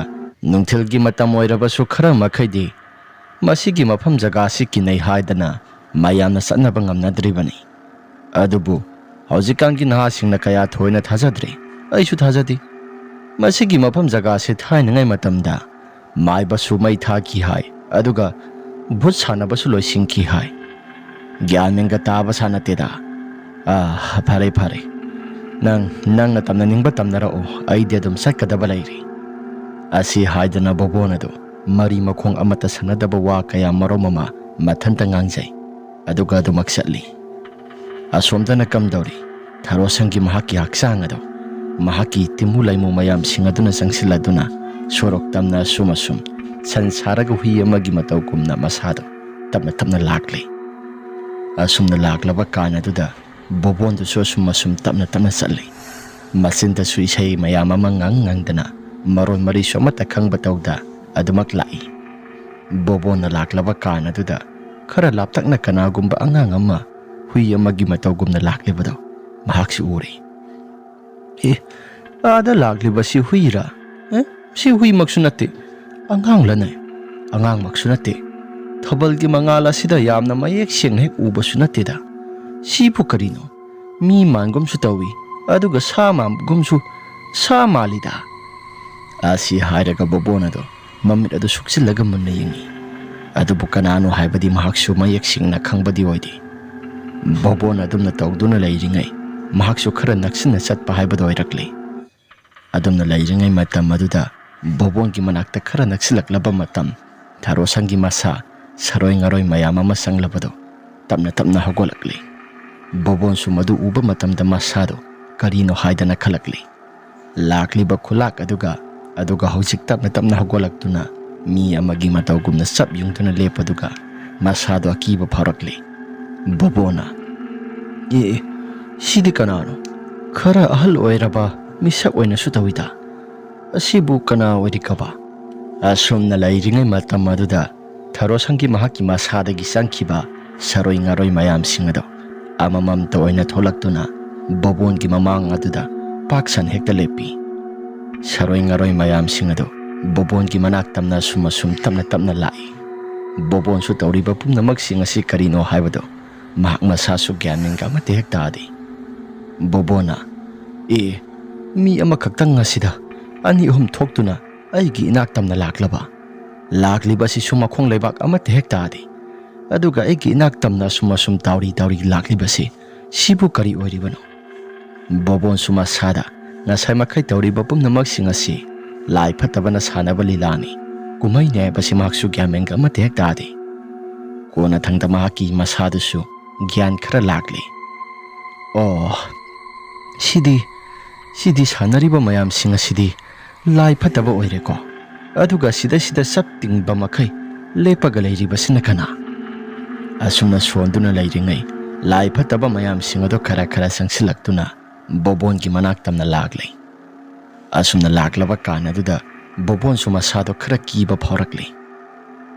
ꯅꯨꯡꯊꯤꯜꯒꯤ ꯃꯇꯝ ꯑꯣꯏꯔꯕꯁꯨ ꯈꯔ ꯃꯈꯩꯗꯤ ꯃꯁꯤꯒꯤ ꯃꯐꯝ ꯖꯒꯥꯁꯤ ꯀꯤꯅꯩ ꯍꯥꯏꯗꯅ ꯃꯌꯥꯝꯅ ꯆꯠꯅꯕ ꯉꯝꯅꯗ꯭ꯔꯤꯕꯅꯤ꯫ ꯑꯗꯨꯕꯨ ꯍꯧꯖꯤꯛꯀꯥꯟꯒꯤ ꯅꯍꯥꯁꯤꯡꯅ ꯀꯌꯥ ꯊꯣꯏꯅ ꯊꯥꯖꯗ꯭ꯔꯤ꯫ ꯑꯩꯁꯨ ꯊꯥꯖꯗꯦ꯫ ꯃꯁꯤꯒꯤ ꯃꯐꯝ ꯖꯒꯥꯁꯤ ꯊꯥꯏꯅꯉꯩ ꯃꯇꯝꯗ ꯃꯥꯏꯕꯁꯨ ꯃꯩ ꯊꯥꯈꯤ ꯍꯥꯏ, ꯑꯗꯨꯒ ꯚꯨꯠ ꯁꯥꯟꯅꯕꯁꯨ ꯂꯣꯏꯁꯤꯟꯈꯤ ꯍꯥꯏ꯫ ꯒ꯭ꯌꯥꯟ ꯃꯦꯟꯒ ꯇꯥꯕ ꯁꯥ ꯅꯠꯇꯦꯗ꯫ ꯑꯥ, ꯐꯔꯦ, ꯐꯔꯦ꯫ ꯅꯪ, ꯅꯪꯅ ꯇꯝꯅꯅꯤꯡꯕ ꯇꯝꯅꯔꯛꯑꯣ, ꯑꯩꯗꯤ ꯑꯗꯨꯝ ꯆꯠꯀꯗꯕ ꯂꯩꯔꯤ꯫" ꯑꯁꯤ ꯍꯥꯏꯗꯅ ꯕꯣꯕꯣꯟ ꯑꯗꯨ ꯃꯔꯤ ꯃꯈꯣꯡ ꯑꯃꯠꯇ ꯁꯥꯟꯅꯗꯕ ꯋꯥ ꯀꯌꯥ ꯃꯔꯨꯝ ꯑꯃ ꯃꯊꯟꯇ ꯉꯥꯡꯖꯩ, ꯑꯗꯨꯒ ꯑꯗꯨꯃꯛ ꯆꯠꯂꯤ꯫ ꯑꯁꯣꯝꯗꯅ ꯀꯝꯗꯧꯔꯤ? ꯊꯔꯣꯁꯪꯒꯤ ꯃꯍꯥꯛꯀꯤ ꯍꯛꯆꯥꯡ ꯑꯗꯨ ꯃꯍꯥꯛꯀꯤ ꯇꯤꯃꯨ ꯂꯩꯃꯨ ꯃꯌꯥꯝꯁꯤꯡ ꯑꯗꯨꯅ ꯆꯪꯁꯤꯜꯂꯗꯨꯅ ꯁꯣꯔꯣꯛ ꯇꯝꯅ ꯑꯁꯨꯝ ꯑꯁꯨꯝ ꯁꯟ ꯁꯥꯔꯒ ꯍꯨꯏ ꯑꯃꯒꯤ ꯃꯇꯧꯒꯨꯝꯅ ꯃꯁꯥꯗꯨ ꯇꯞꯅ ꯇꯞꯅ ꯂꯥꯛꯂꯤ꯫ ꯑꯁꯨꯝꯅ ꯂꯥꯛꯂꯕ ꯀꯥꯟ ꯑꯗꯨꯗ ꯕꯣꯕꯣꯟꯗꯨꯁꯨ ꯑꯁꯨꯝ ꯑꯁꯨꯝ ꯇꯞꯅ ꯇꯞꯅ ꯆꯠꯂꯤ꯫ ꯃꯆꯤꯟꯗꯁꯨ ꯏꯁꯩ ꯃꯌꯥꯝ ꯑꯃ ꯉꯪ ꯉꯪꯗꯅ ꯃꯔꯣꯟ ꯃꯔꯤꯁꯨ ꯑꯃꯠꯇ ꯈꯪꯕ ꯇꯧꯗ ꯑꯗꯨꯃꯛ ꯂꯥꯛꯏ꯫ ꯕꯣꯕꯣꯟꯅ ꯂꯥꯛꯂꯕ ꯀꯥꯟ ꯑꯗꯨꯗ ꯈꯔ ꯂꯥꯞꯇꯛꯅ ꯀꯅꯥꯒꯨꯝꯕ ꯑꯉꯥꯡ ꯑꯃ ꯍꯨꯏ ꯑꯃꯒꯤ ꯃꯇꯧꯒꯨꯝꯅ ꯂꯥꯛꯂꯤꯕꯗꯣ ꯃꯍꯥꯛꯁꯨ ꯎꯔꯦ꯫ "ꯑꯦ, ꯑꯥꯗ ꯂꯥꯛꯂꯤꯕꯁꯤ ꯍꯨꯏꯔꯥ? ꯑꯦ, ꯁꯤ ꯍꯨꯏꯃꯛꯁꯨ ꯅꯠꯇꯦ, ꯑꯉꯥꯡꯂꯅꯦ? ꯑꯉꯥꯡꯃꯛꯁꯨ ꯅꯠꯇꯦ꯫ ꯊꯥꯕꯜꯒꯤ ꯃꯉꯥꯜ ꯑꯁꯤꯗ ꯌꯥꯝꯅ ꯃꯌꯦꯛ ꯁꯦꯡꯅ ꯍꯦꯛ ꯎꯕꯁꯨ ꯅꯠꯇꯦꯗ꯫ ꯁꯤꯕꯨ ꯀꯔꯤꯅꯣ? ꯃꯤ ꯃꯥꯟꯒꯨꯝꯁꯨ ꯇꯧꯏ, ꯑꯗꯨꯒ ꯁꯥ ꯃꯥꯟꯒꯨꯝꯁꯨ ꯁꯥ ꯃꯥꯜꯂꯤꯗ"꯫ ꯑꯁꯤ ꯍꯥꯏꯔꯒ ꯕꯣꯕꯣꯟ ꯑꯗꯣ ꯃꯃꯤꯠ ꯑꯗꯨ ꯁꯨꯛꯆꯤꯜꯂꯒ ꯃꯨꯟꯅ ꯌꯦꯡꯏ꯫ ꯑꯗꯨꯕꯨ ꯀꯅꯥꯅꯣ ꯍꯥꯏꯕꯗꯤ ꯃꯍꯥꯛꯁꯨ ꯃꯌꯦꯛ ꯁꯦꯡꯅ ꯈꯪꯕꯗꯤ ꯑꯣꯏꯗꯦ꯫ ꯕꯣꯕꯣꯟ ꯑꯗꯨꯝꯅ ꯇꯧꯗꯨꯅ ꯂꯩꯔꯤꯉꯩ ꯃꯍꯥꯛꯁꯨ ꯈꯔ ꯅꯛꯁꯤꯟꯅ ꯆꯠꯄ ꯍꯥꯏꯕꯗꯨ ꯑꯣꯏꯔꯛꯂꯦ꯫ ꯑꯗꯨꯝꯅ ꯂꯩꯔꯤꯉꯩ ꯃꯇꯝ ꯑꯗꯨꯗ ꯕꯣꯕꯣꯟꯒꯤ ꯃꯅꯥꯛꯇ ꯈꯔ ꯅꯛꯁꯤꯜꯂꯛꯂꯕ ꯃꯇꯝ, ꯊꯔꯣꯁꯪꯒꯤ ꯃꯁꯥ ꯁꯔꯣꯏ ꯉꯥꯔꯣꯏ ꯃꯌꯥꯝ ꯑꯃ ꯆꯪꯂꯕꯗꯣ ꯇꯞꯅ ꯇꯞꯅ ꯍꯧꯒꯠꯂꯛꯂꯦ꯫ ꯕꯣꯕꯣꯟꯁꯨ ꯃꯗꯨ ꯎꯕ ꯃꯇꯝꯗ ꯃꯁꯥꯗꯣ ꯀꯔꯤꯅꯣ ꯍꯥꯏꯗꯅ ꯈꯜꯂꯛꯂꯦ꯫ ꯂꯥꯛꯂꯤꯕ ꯈꯨꯂꯥꯛ ꯑꯗꯨꯒ, ꯑꯗꯨꯒ ꯍꯧꯖꯤꯛ ꯇꯞꯅ ꯇꯞꯅ ꯍꯧꯒꯠꯂꯛꯇꯨꯅ ꯃꯤ ꯑꯃꯒꯤ ꯃꯇꯧꯒꯨꯝꯅ ꯆꯞ ꯌꯨꯡꯗꯨꯅ ꯂꯦꯞꯄꯗꯨꯒ ꯃꯁꯥꯗꯣ ꯑꯀꯤꯕ ꯐꯥꯎꯔꯛꯂꯦ꯫ ꯕꯣꯕꯣꯅ, "ꯑꯦ, ꯑꯦ, ꯁꯤꯗꯤ ꯀꯅꯥꯅꯣ? ꯈꯔ ꯑꯍꯜ ꯑꯣꯏꯔꯕ ꯃꯤꯁꯛ ꯑꯣꯏꯅꯁꯨ ꯇꯧꯏꯗ꯫ ꯑꯁꯤꯕꯨ ꯀꯅꯥ ꯑꯣꯏꯔꯤꯀꯕ?" ꯑꯁꯨꯝꯅ ꯂꯩꯔꯤꯉꯩ ꯃꯇꯝ ꯑꯗꯨꯗ ꯊꯔꯣꯁꯪꯒꯤ ꯃꯍꯥꯛꯀꯤ ꯃꯁꯥꯗꯒꯤ ꯆꯪꯈꯤꯕ ꯁꯔꯣꯏ ꯉꯥꯔꯣꯏ ꯃꯌꯥꯝꯁꯤꯡ ꯑꯗꯣ ꯑꯃꯃꯝꯇ ꯑꯣꯏꯅ ꯊꯣꯛꯂꯛꯇꯨꯅ ꯕꯣꯕꯣꯟꯒꯤ ꯃꯃꯥꯡ ꯑꯗꯨꯗ ꯄꯥꯛ ꯁꯟ ꯍꯦꯛꯇ ꯂꯦꯞꯄꯤ꯫ ꯁꯔꯣꯏ ꯉꯥꯔꯣꯏ ꯃꯌꯥꯝꯁꯤꯡ ꯑꯗꯨ ꯕꯣꯕꯣꯟꯒꯤ ꯃꯅꯥꯛ ꯇꯝꯅ ꯑꯁꯨꯝ ꯑꯁꯨꯝ ꯇꯞꯅ ꯇꯞꯅ ꯂꯥꯛꯏ꯫ ꯕꯣꯕꯣꯟꯁꯨ ꯇꯧꯔꯤꯕ ꯄꯨꯝꯅꯃꯛꯁꯤꯡ ꯑꯁꯤ ꯀꯔꯤꯅꯣ ꯍꯥꯏꯕꯗꯨ ꯃꯍꯥꯛ ꯃꯁꯥꯁꯨ ꯒ꯭ꯌꯥꯟ ꯃꯦꯟꯒ ꯑꯃꯠꯇ ꯍꯦꯛ ꯇꯥꯗꯦ꯫ ꯕꯣꯕꯣꯟꯅ, "ꯑꯦ, ꯃꯤ ꯑꯃꯈꯛꯇꯪ ꯑꯁꯤꯗ ꯑꯅꯤ ꯑꯍꯨꯝ ꯊꯣꯛꯇꯨꯅ ꯑꯩꯒꯤ ꯏꯅꯥꯛ ꯇꯝꯅ ꯂꯥꯛꯂꯕ? ꯂꯥꯛꯂꯤꯕ ꯑꯁꯤꯁꯨ ꯃꯈꯣꯡ ꯂꯩꯕꯥꯛ ꯑꯃꯠꯇ ꯍꯦꯛ ꯇꯥꯗꯦ꯫ ꯑꯗꯨꯒ ꯑꯩꯒꯤ ꯏꯅꯥꯛ ꯇꯝꯅ ꯑꯁꯨꯝ ꯑꯁꯨꯝ ꯇꯥꯎꯔꯤ ꯇꯥꯎꯔꯤ ꯂꯥꯛꯂꯤꯕꯁꯤ ꯁꯤꯕꯨ ꯀꯔꯤ ꯑꯣꯏꯔꯤꯕꯅꯣ?" ꯕꯣꯕꯣꯟꯁꯨ ꯃꯁꯥꯗ ꯉꯁꯥꯏ ꯃꯈꯩ ꯇꯧꯔꯤꯕ ꯄꯨꯝꯅꯃꯛꯁꯤꯡ ꯑꯁꯤ ꯂꯥꯏ ꯐꯠꯇꯕꯅ ꯁꯥꯟꯅꯕ ꯂꯤꯂꯥꯅꯤ, ꯀꯨꯝꯍꯩꯅꯤ ꯍꯥꯏꯕꯁꯤ ꯃꯍꯥꯛꯁꯨ ꯒ꯭ꯌꯥꯟ ꯃꯦꯟꯒ ꯑꯃꯠꯇ ꯍꯦꯛ ꯇꯥꯗꯦ꯫ ꯀꯣꯟꯅꯊꯪꯗ ꯃꯍꯥꯛꯀꯤ ꯃꯁꯥꯗꯨꯁꯨ ꯒ꯭ꯌꯥꯟ ꯈꯔ ꯂꯥꯛꯂꯦ꯫ "ꯑꯣ, ꯁꯤꯗꯤ, ꯁꯤꯗꯤ ꯁꯥꯟꯅꯔꯤꯕ ꯃꯌꯥꯝꯁꯤꯡ ꯑꯁꯤꯗꯤ ꯂꯥꯏ ꯐꯠꯇꯕ ꯑꯣꯏꯔꯦꯀꯣ꯫ ꯑꯗꯨꯒ ꯁꯤꯗꯩꯁꯤꯗ ꯆꯞ ꯇꯤꯡꯕ ꯃꯈꯩ ꯂꯦꯞꯄꯒ ꯂꯩꯔꯤꯕꯁꯤꯅ ꯀꯅꯥ?" ꯑꯁꯨꯝꯅ ꯁꯣꯟꯗꯨꯅ ꯂꯩꯔꯤꯉꯩ ꯂꯥꯏ ꯐꯠꯇꯕ ꯃꯌꯥꯝꯁꯤꯡ ꯑꯗꯨ ꯈꯔ ꯈꯔ ꯆꯪꯁꯤꯜꯂꯛꯇꯨꯅ ꯕꯣꯕꯣꯟꯒꯤ ꯃꯅꯥꯛ ꯇꯝꯅ ꯂꯥꯛꯂꯦ꯫ ꯑꯁꯨꯝꯅ ꯂꯥꯛꯂꯕ ꯀꯥꯟ ꯑꯗꯨꯗ ꯕꯣꯕꯣꯟꯁꯨ ꯃꯁꯥꯗꯣ ꯈꯔ ꯀꯤꯕ ꯐꯥꯎꯔꯛꯂꯦ꯫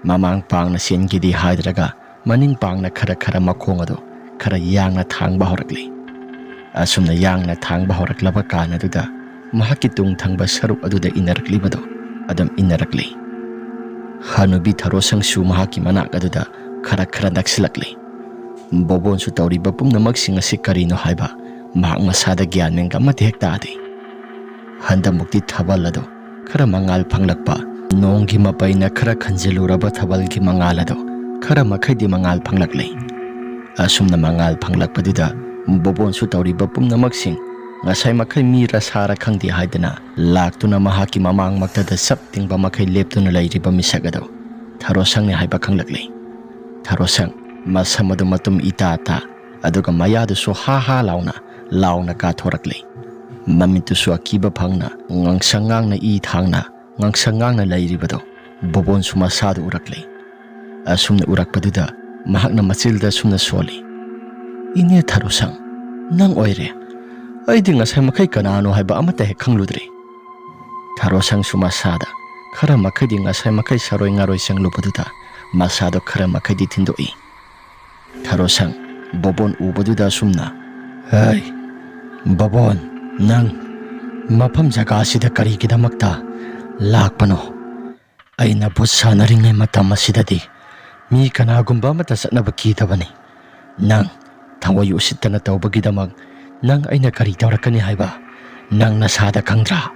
ꯃꯃꯥꯡ ꯄꯥꯡꯅ ꯆꯦꯟꯈꯤꯗꯤ ꯍꯥꯏꯗ꯭ꯔꯒ ꯃꯅꯤꯡ ꯄꯥꯡꯅ ꯈꯔ ꯈꯔ ꯃꯈꯣꯡ ꯑꯗꯨ ꯈꯔ ꯌꯥꯡꯅ ꯊꯥꯡꯕ ꯍꯧꯔꯛꯂꯤ꯫ ꯑꯁꯨꯝꯅ ꯌꯥꯡꯅ ꯊꯥꯡꯕ ꯍꯧꯔꯛꯂꯕ ꯀꯥꯟ ꯑꯗꯨꯗ ꯃꯍꯥꯛꯀꯤ ꯇꯨꯡ ꯊꯪꯕ ꯁꯔꯨꯛ ꯑꯗꯨꯗ ꯏꯟꯅꯔꯛꯂꯤꯕꯗꯨ ꯑꯗꯨꯝ ꯏꯟꯅꯔꯛꯂꯤ꯫ ꯍꯅꯨꯕꯤ ꯊꯔꯣꯁꯪꯁꯨ ꯃꯍꯥꯛꯀꯤ ꯃꯅꯥꯛ ꯑꯗꯨꯗ ꯈꯔ ꯈꯔ ꯅꯛꯁꯤꯜꯂꯛꯂꯤ꯫ ꯕꯣꯕꯣꯟꯁꯨ ꯇꯧꯔꯤꯕ ꯄꯨꯝꯅꯃꯛꯁꯤꯡ ꯑꯁꯤ ꯀꯔꯤꯅꯣ ꯍꯥꯏꯕ ꯃꯍꯥꯛ ꯃꯁꯥꯗ ꯒ꯭ꯌꯥꯟ ꯃꯦꯟꯒ ꯑꯃꯠꯇ ꯍꯦꯛ ꯇꯥꯗꯦ꯫ ꯍꯟꯗꯛꯃꯨꯛꯇꯤ ꯊꯥꯕꯜ ꯑꯗꯨ ꯈꯔ ꯃꯉꯥꯜ ꯐꯪꯂꯛꯄ, ꯅꯣꯡꯒꯤ ꯃꯄꯩꯅ ꯈꯔ ꯈꯟꯖꯤꯜꯂꯨꯔꯕ ꯊꯥꯕꯜꯒꯤ ꯃꯉꯥꯜ ꯑꯗꯨ ꯈꯔ ꯃꯈꯩꯗꯤ ꯃꯉꯥꯜ ꯐꯪꯂꯛꯂꯦ꯫ ꯑꯁꯨꯝꯅ ꯃꯉꯥꯜ ꯐꯪꯂꯛꯄꯗꯨꯗ ꯕꯣꯕꯣꯟꯁꯨ ꯇꯧꯔꯤꯕ ꯄꯨꯝꯅꯃꯛꯁꯤꯡ ꯉꯁꯥꯏ ꯃꯈꯩ ꯃꯤꯔ ꯁꯥꯔ ꯈꯪꯗꯦ ꯍꯥꯏꯗꯅ ꯂꯥꯛꯇꯨꯅ ꯃꯍꯥꯛꯀꯤ ꯃꯃꯥꯡꯃꯛꯇꯗ ꯆꯞ ꯇꯤꯡꯕ ꯃꯈꯩ ꯂꯦꯞꯇꯨꯅ ꯂꯩꯔꯤꯕ ꯃꯤꯁꯛ ꯑꯗꯨ ꯊꯔꯣꯁꯪꯅꯤ ꯍꯥꯏꯕ ꯈꯪꯂꯛꯂꯦ꯫ ꯊꯔꯣꯁꯪ ꯃꯁꯝ ꯑꯗꯨ ꯃꯇꯨꯝ ꯏꯇꯥ ꯇꯥ, ꯑꯗꯨꯒ ꯃꯌꯥꯗꯨꯁꯨ ꯍꯥ ꯍꯥ ꯂꯥꯎꯅ, ꯂꯥꯎꯅ ꯀꯥꯊꯣꯔꯛꯂꯦ꯫ ꯃꯃꯤꯠꯇꯨꯁꯨ ꯑꯀꯤꯕ ꯐꯪꯅ, ꯉꯥꯡꯁꯪ ꯉꯥꯡꯅ ꯏ ꯊꯥꯡꯅ, ꯉꯥꯡꯁꯪ ꯉꯥꯡꯅ ꯂꯩꯔꯤꯕꯗꯨ ꯕꯣꯕꯣꯟꯁꯨ ꯃꯁꯥꯗꯨ ꯎꯔꯛꯂꯦ꯫ ꯑꯁꯨꯝꯅ ꯎꯔꯛꯄꯗꯨꯗ ꯃꯍꯥꯛꯅ ꯃꯆꯤꯜꯗ ꯑꯁꯨꯝꯅ ꯁꯣꯜꯂꯤ, "ꯏꯅꯦ ꯊꯔꯣꯁꯪ, ꯅꯪ ꯑꯣꯏꯔꯦ꯫ ꯑꯩꯗꯤ ꯉꯁꯥꯏ ꯃꯈꯩ ꯀꯅꯥꯅꯣ ꯍꯥꯏꯕ ꯑꯃꯠꯇ ꯍꯦꯛ ꯈꯪꯂꯨꯗ꯭ꯔꯦ꯫" ꯊꯔꯣꯁꯪꯁꯨ ꯃꯁꯥꯗ ꯈꯔ ꯃꯈꯩꯗꯤ ꯉꯁꯥꯏ ꯃꯈꯩ ꯁꯔꯣꯏ ꯉꯥꯔꯣꯏ ꯆꯪꯂꯨꯕꯗꯨꯗ ꯃꯁꯥꯗꯣ ꯈꯔ ꯃꯈꯩꯗꯤ ꯊꯤꯟꯗꯣꯛꯏ꯫ ꯊꯔꯣꯁꯪ ꯕꯣꯕꯣꯟ ꯎꯕꯗꯨꯗ ꯑꯁꯨꯝꯅ, "ꯍꯩ, ꯕꯣꯕꯣꯟ, ꯅꯪ ꯃꯐꯝ ꯖꯒꯥ ꯑꯁꯤꯗ ꯀꯔꯤꯒꯤꯗꯃꯛꯇ ꯂꯥꯛꯄꯅꯣ? ꯑꯩꯅ ꯚꯨꯠ ꯁꯥꯟꯅꯔꯤꯉꯩ ꯃꯇꯝ ꯑꯁꯤꯗꯗꯤ ꯃꯤ ꯀꯅꯥꯒꯨꯝꯕ ꯑꯃꯠꯇ ꯆꯠꯅꯕ ꯀꯤꯗꯕꯅꯤ꯫ ꯅꯪ ꯊꯋꯥꯏ ꯎꯁꯤꯠꯇꯅ ꯇꯧꯕꯒꯤꯗꯃꯛ ꯅꯪ ꯑꯩꯅ ꯀꯔꯤ ꯇꯧꯔꯛꯀꯅꯤ ꯍꯥꯏꯕ ꯅꯪ ꯅꯁꯥꯗ ꯈꯪꯗ꯭ꯔꯥ?"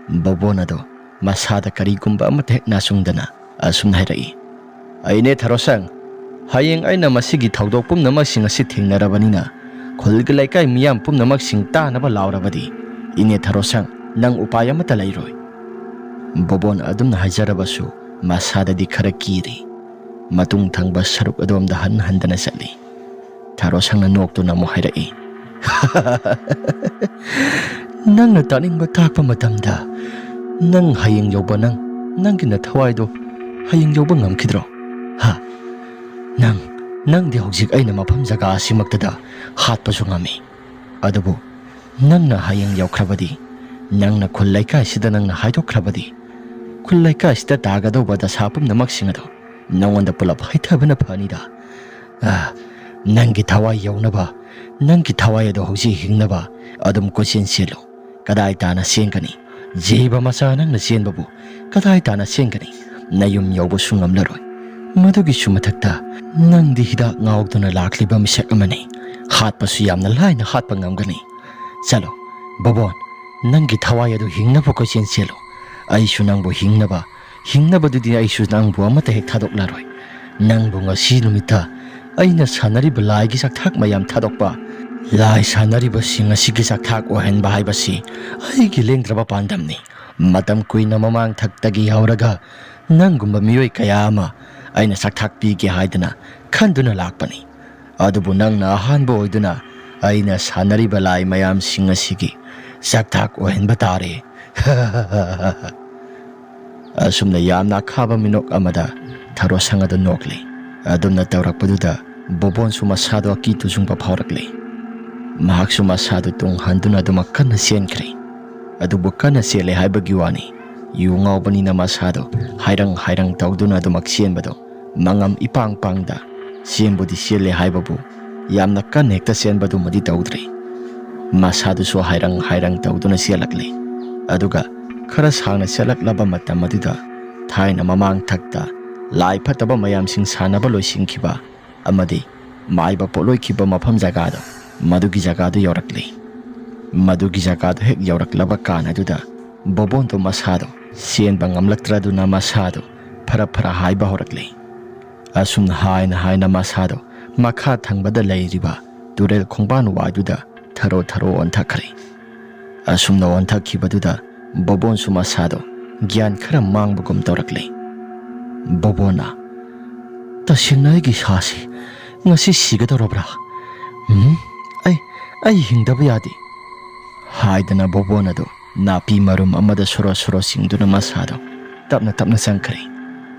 ꯕꯣꯕꯣꯟ ꯑꯗꯣ ꯃꯁꯥꯗ ꯀꯔꯤꯒꯨꯝꯕ ꯑꯃꯠꯇ ꯍꯦꯛ ꯅꯥꯆꯨꯡꯗꯅ ꯑꯁꯨꯝꯅ ꯍꯥꯏꯔꯛꯏ, "ꯑꯩꯅꯦ ꯊꯔꯣꯁꯪ, ꯍꯌꯦꯡ ꯑꯩꯅ ꯃꯁꯤꯒꯤ ꯊꯧꯗꯣꯛ ꯄꯨꯝꯅꯃꯛꯁꯤꯡ ꯑꯁꯤ ꯊꯦꯡꯅꯔꯕꯅꯤꯅ ꯈꯨꯜꯒꯤ ꯂꯩꯀꯥꯏ ꯃꯤꯌꯥꯝ ꯄꯨꯝꯅꯃꯛꯁꯤꯡ ꯇꯥꯅꯕ ꯂꯥꯎꯔꯕꯗꯤ, ꯏꯅꯦ ꯊꯔꯣꯁꯪ, ꯅꯪ ꯎꯄꯥꯏ ꯑꯃꯠꯇ ꯂꯩꯔꯣꯏ꯫" ꯕꯣꯕꯣꯟ ꯑꯗꯨꯝꯅ ꯍꯥꯏꯖꯔꯕꯁꯨ ꯃꯁꯥꯗꯗꯤ ꯈꯔ ꯀꯤꯔꯤ꯫ ꯃꯇꯨꯡ ꯊꯪꯕ ꯁꯔꯨꯛ ꯑꯗꯣꯝꯗ ꯍꯟ ꯍꯟꯗꯅ ꯆꯠꯂꯤ꯫ ꯊꯔꯣꯁꯪꯅ ꯅꯣꯛꯇꯨꯅ ꯑꯃꯨꯛ ꯍꯥꯏꯔꯛꯏ, "ꯅꯪꯅ ꯇꯥꯅꯤꯡꯕ ꯇꯥꯛꯄ ꯃꯇꯝꯗ ꯅꯪ ꯍꯌꯦꯡ ꯌꯧꯕ, ꯅꯪ, ꯅꯪꯒꯤ ꯅꯊꯋꯥꯏꯗꯣ ꯍꯌꯦꯡ ꯌꯧꯕ ꯉꯝꯈꯤꯗ꯭ꯔꯣ? ꯍꯥ? ꯅꯪ, ꯅꯪꯗꯤ ꯍꯧꯖꯤꯛ ꯑꯩꯅ ꯃꯐꯝ ꯖꯒꯥ ꯑꯁꯤꯃꯛꯇꯗ ꯍꯥꯠꯄꯁꯨ ꯉꯝꯃꯤ꯫ ꯑꯗꯨꯕꯨ ꯅꯪꯅ ꯍꯌꯦꯡ ꯌꯧꯈ꯭ꯔꯕꯗꯤ, ꯅꯪꯅ ꯈꯨꯜ ꯂꯩꯀꯥꯏꯁꯤꯗ ꯅꯪꯅ ꯍꯥꯏꯗꯣꯛꯈ꯭ꯔꯕꯗꯤ, ꯈꯨꯜ ꯂꯩꯀꯥꯏꯁꯤꯗ ꯇꯥꯒꯗꯧꯕ ꯗꯁꯥ ꯄꯨꯝꯅꯃꯛꯁꯤꯡ ꯑꯗꯣ ꯅꯉꯣꯟꯗ ꯄꯨꯂꯞ ꯍꯩꯊꯕꯅ ꯐꯅꯤꯗ꯫ ꯑꯥ, ꯅꯪꯒꯤ ꯊꯋꯥꯏ ꯌꯧꯅꯕ, ꯅꯪꯒꯤ ꯊꯋꯥꯏ ꯑꯗꯣ ꯍꯧꯖꯤꯛ ꯍꯤꯡꯅꯕ ꯑꯗꯨꯝ ꯀꯣꯏꯆꯦꯟ ꯆꯦꯜꯂꯨ꯫ ꯀꯗꯥꯏ ꯇꯥꯅ ꯆꯦꯟꯒꯅꯤ? ꯖꯤꯕ ꯃꯆꯥ ꯅꯪꯅ ꯆꯦꯟꯕꯕꯨ ꯀꯗꯥꯏ ꯇꯥꯅ ꯆꯦꯟꯒꯅꯤ? ꯅꯌꯨꯝ ꯌꯧꯕꯁꯨ ꯉꯝꯂꯔꯣꯏ꯫ ꯃꯗꯨꯒꯤꯁꯨ ꯃꯊꯛꯇ ꯅꯪꯗꯤ ꯍꯤꯗꯥꯛ ꯉꯥꯎꯗꯨꯅ ꯂꯥꯛꯂꯤꯕ ꯃꯤꯁꯛ ꯑꯃꯅꯤ꯫ ꯍꯥꯠꯄꯁꯨ ꯌꯥꯝꯅ ꯂꯥꯏꯅ ꯍꯥꯠꯄ ꯉꯝꯒꯅꯤ꯫ ꯆꯠꯂꯣ, ꯕꯣꯕꯣꯟ, ꯅꯪꯒꯤ ꯊꯋꯥꯏ ꯑꯗꯨ ꯍꯤꯡꯅꯕ ꯀꯣꯏꯆꯦꯟ ꯆꯦꯜꯂꯨ꯫ ꯑꯩꯁꯨ ꯅꯪꯕꯨ ꯍꯤꯡꯅꯕ, ꯍꯤꯡꯅꯕꯗꯨꯗꯤ ꯑꯩꯁꯨ ꯅꯪꯕꯨ ꯑꯃꯠꯇ ꯍꯦꯛ ꯊꯥꯗꯣꯛꯂꯔꯣꯏ꯫ ꯅꯪꯕꯨ ꯉꯁꯤ ꯅꯨꯃꯤꯠꯇ ꯑꯩꯅ ꯁꯥꯟꯅꯔꯤꯕ ꯂꯥꯏꯒꯤ ꯆꯥꯛꯊꯥꯛ ꯃꯌꯥꯝ ꯊꯥꯗꯣꯛꯄ, ꯂꯥꯏ ꯁꯥꯟꯅꯔꯤꯕꯁꯤꯡ ꯑꯁꯤꯒꯤ ꯆꯥꯛꯊꯥꯛ ꯑꯣꯏꯍꯟꯕ ꯍꯥꯏꯕꯁꯤ ꯑꯩꯒꯤ ꯂꯦꯡꯗ꯭ꯔꯕ ꯄꯥꯟꯗꯝꯅꯤ꯫ ꯃꯇꯝ ꯀꯨꯏꯅ ꯃꯃꯥꯡ ꯊꯛꯇꯒꯤ ꯍꯧꯔꯒ ꯅꯪꯒꯨꯝꯕ ꯃꯤꯑꯣꯏ ꯀꯌꯥ ꯑꯃ ꯑꯩꯅ ꯆꯥꯛꯊꯥꯛ ꯄꯤꯒꯦ ꯍꯥꯏꯗꯅ ꯈꯟꯗꯨꯅ ꯂꯥꯛꯄꯅꯤ꯫ ꯑꯗꯨꯕꯨ ꯅꯪꯅ ꯑꯍꯥꯟꯕ ꯑꯣꯏꯗꯨꯅ ꯑꯩꯅ ꯁꯥꯟꯅꯔꯤꯕ ꯂꯥꯏ ꯃꯌꯥꯝꯁꯤꯡ ꯑꯁꯤꯒꯤ ꯆꯥꯛꯊꯥꯛ ꯑꯣꯏꯍꯟꯕ ꯇꯥꯔꯦ꯫ ꯑꯁꯨꯝꯅ ꯌꯥꯝꯅ ꯑꯈꯥꯕ ꯃꯤꯅꯣꯛ ꯑꯃꯗ ꯊꯔꯣ ꯁꯪ ꯑꯗꯨ ꯅꯣꯛꯂꯤ꯫ ꯑꯗꯨꯝꯅ ꯇꯧꯔꯛꯄꯗꯨꯗ ꯕꯣꯕꯣꯟꯁꯨ ꯃꯁꯥꯗꯣ ꯑꯀꯤ ꯇꯨꯖꯨꯡꯕ ꯐꯥꯎꯔꯛꯂꯤ꯫ ꯃꯍꯥꯛꯁꯨ ꯃꯁꯥꯗꯨ ꯇꯨꯡ ꯍꯟꯗꯨꯅ ꯑꯗꯨꯃꯛ ꯀꯟꯅ ꯆꯦꯟꯈ꯭ꯔꯦ꯫ ꯑꯗꯨꯕꯨ ꯀꯟꯅ ꯆꯦꯜꯂꯦ ꯍꯥꯏꯕꯒꯤ ꯋꯥꯅꯤ, ꯌꯨ ꯉꯥꯎꯕꯅꯤꯅ ꯃꯁꯥꯗꯣ ꯍꯥꯏꯔꯪ ꯍꯥꯏꯔꯪ ꯇꯧꯗꯨꯅ ꯑꯗꯨꯃꯛ ꯆꯦꯟꯕꯗꯣ ꯃꯉꯝ ꯏꯄꯥꯡ ꯄꯥꯡꯗ ꯆꯦꯟꯕꯨꯗꯤ ꯆꯦꯜꯂꯦ ꯍꯥꯏꯕꯕꯨ ꯌꯥꯝꯅ ꯀꯟꯅ ꯍꯦꯛꯇ ꯆꯦꯟꯕꯗꯨꯃꯗꯤ ꯇꯧꯗ꯭ꯔꯦ꯫ ꯃꯁꯥꯗꯨꯁꯨ ꯍꯥꯏꯔꯪ ꯍꯥꯏꯔꯪ ꯇꯧꯗꯨꯅ ꯆꯦꯜꯂꯛꯂꯦ꯫ ꯑꯗꯨꯒ ꯈꯔ ꯁꯥꯡꯅ ꯆꯦꯜꯂꯛꯂꯕ ꯃꯇꯝ ꯑꯗꯨꯗ ꯊꯥꯏꯅ ꯃꯃꯥꯡ ꯊꯛꯇ ꯂꯥꯏ ꯐꯠꯇꯕ ꯃꯌꯥꯝꯁꯤꯡ ꯁꯥꯟꯅꯕ ꯂꯣꯏꯁꯤꯟꯈꯤꯕ ꯑꯃꯗꯤ ꯃꯥꯏꯕ ꯄꯣꯠꯂꯣꯏꯈꯤꯕ ꯃꯐꯝ ꯖꯒꯥꯗꯣ, ꯃꯗꯨꯒꯤ ꯖꯒꯥꯗꯨ ꯌꯧꯔꯛꯂꯦ꯫ ꯃꯗꯨꯒꯤ ꯖꯒꯥꯗꯨ ꯍꯦꯛ ꯌꯧꯔꯛꯂꯕ ꯀꯥꯟ ꯑꯗꯨꯗ ꯕꯣꯕꯣꯟꯗꯣ ꯃꯁꯥꯗꯣ ꯆꯦꯟꯕ ꯉꯝꯂꯛꯇ꯭ꯔꯗꯨꯅ ꯃꯁꯥꯗꯣ ꯐꯔ ꯐꯔ ꯍꯥꯏꯕ ꯍꯧꯔꯛꯂꯦ꯫ ꯑꯁꯨꯝꯅ ꯍꯥꯏꯅ ꯍꯥꯏꯅ ꯃꯁꯥꯗꯣ ꯃꯈꯥ ꯊꯪꯕꯗ ꯂꯩꯔꯤꯕ ꯇꯨꯔꯦꯜ ꯈꯣꯡꯕꯥꯟ ꯋꯥꯏꯗꯨꯗ ꯊꯔꯣ ꯊꯔꯣ ꯑꯣꯟꯊꯛꯈ꯭ꯔꯦ꯫ ꯑꯁꯨꯝꯅ ꯑꯣꯟꯊꯛꯈꯤꯕꯗꯨꯗ ꯕꯣꯕꯣꯟꯁꯨ ꯃꯁꯥꯗꯣ ꯒ꯭ꯌꯥꯟ ꯈꯔ ꯃꯥꯡꯕꯒꯨꯝ ꯇꯧꯔꯛꯂꯦ꯫ ꯕꯣꯕꯣꯟꯅ, "ꯇꯁꯦꯡꯅ ꯑꯩꯒꯤ ꯏꯁꯥꯁꯤ ꯉꯁꯤ ꯁꯤꯒꯗꯧꯔꯕ꯭ꯔꯥ? ꯎꯝ, ꯑꯩ, ꯑꯩ ꯍꯤꯡꯗꯕ ꯌꯥꯗꯦ" ꯍꯥꯏꯗꯅ ꯕꯣꯕꯣꯟ ꯑꯗꯨ ꯅꯥꯄꯤ ꯃꯔꯨꯝ ꯑꯃꯗ ꯁꯣꯔꯣ ꯁꯣꯔꯣ ꯆꯤꯡꯗꯨꯅ ꯃꯁꯥꯗꯣ ꯇꯞꯅ ꯇꯞꯅ ꯆꯪꯈ꯭ꯔꯦ꯫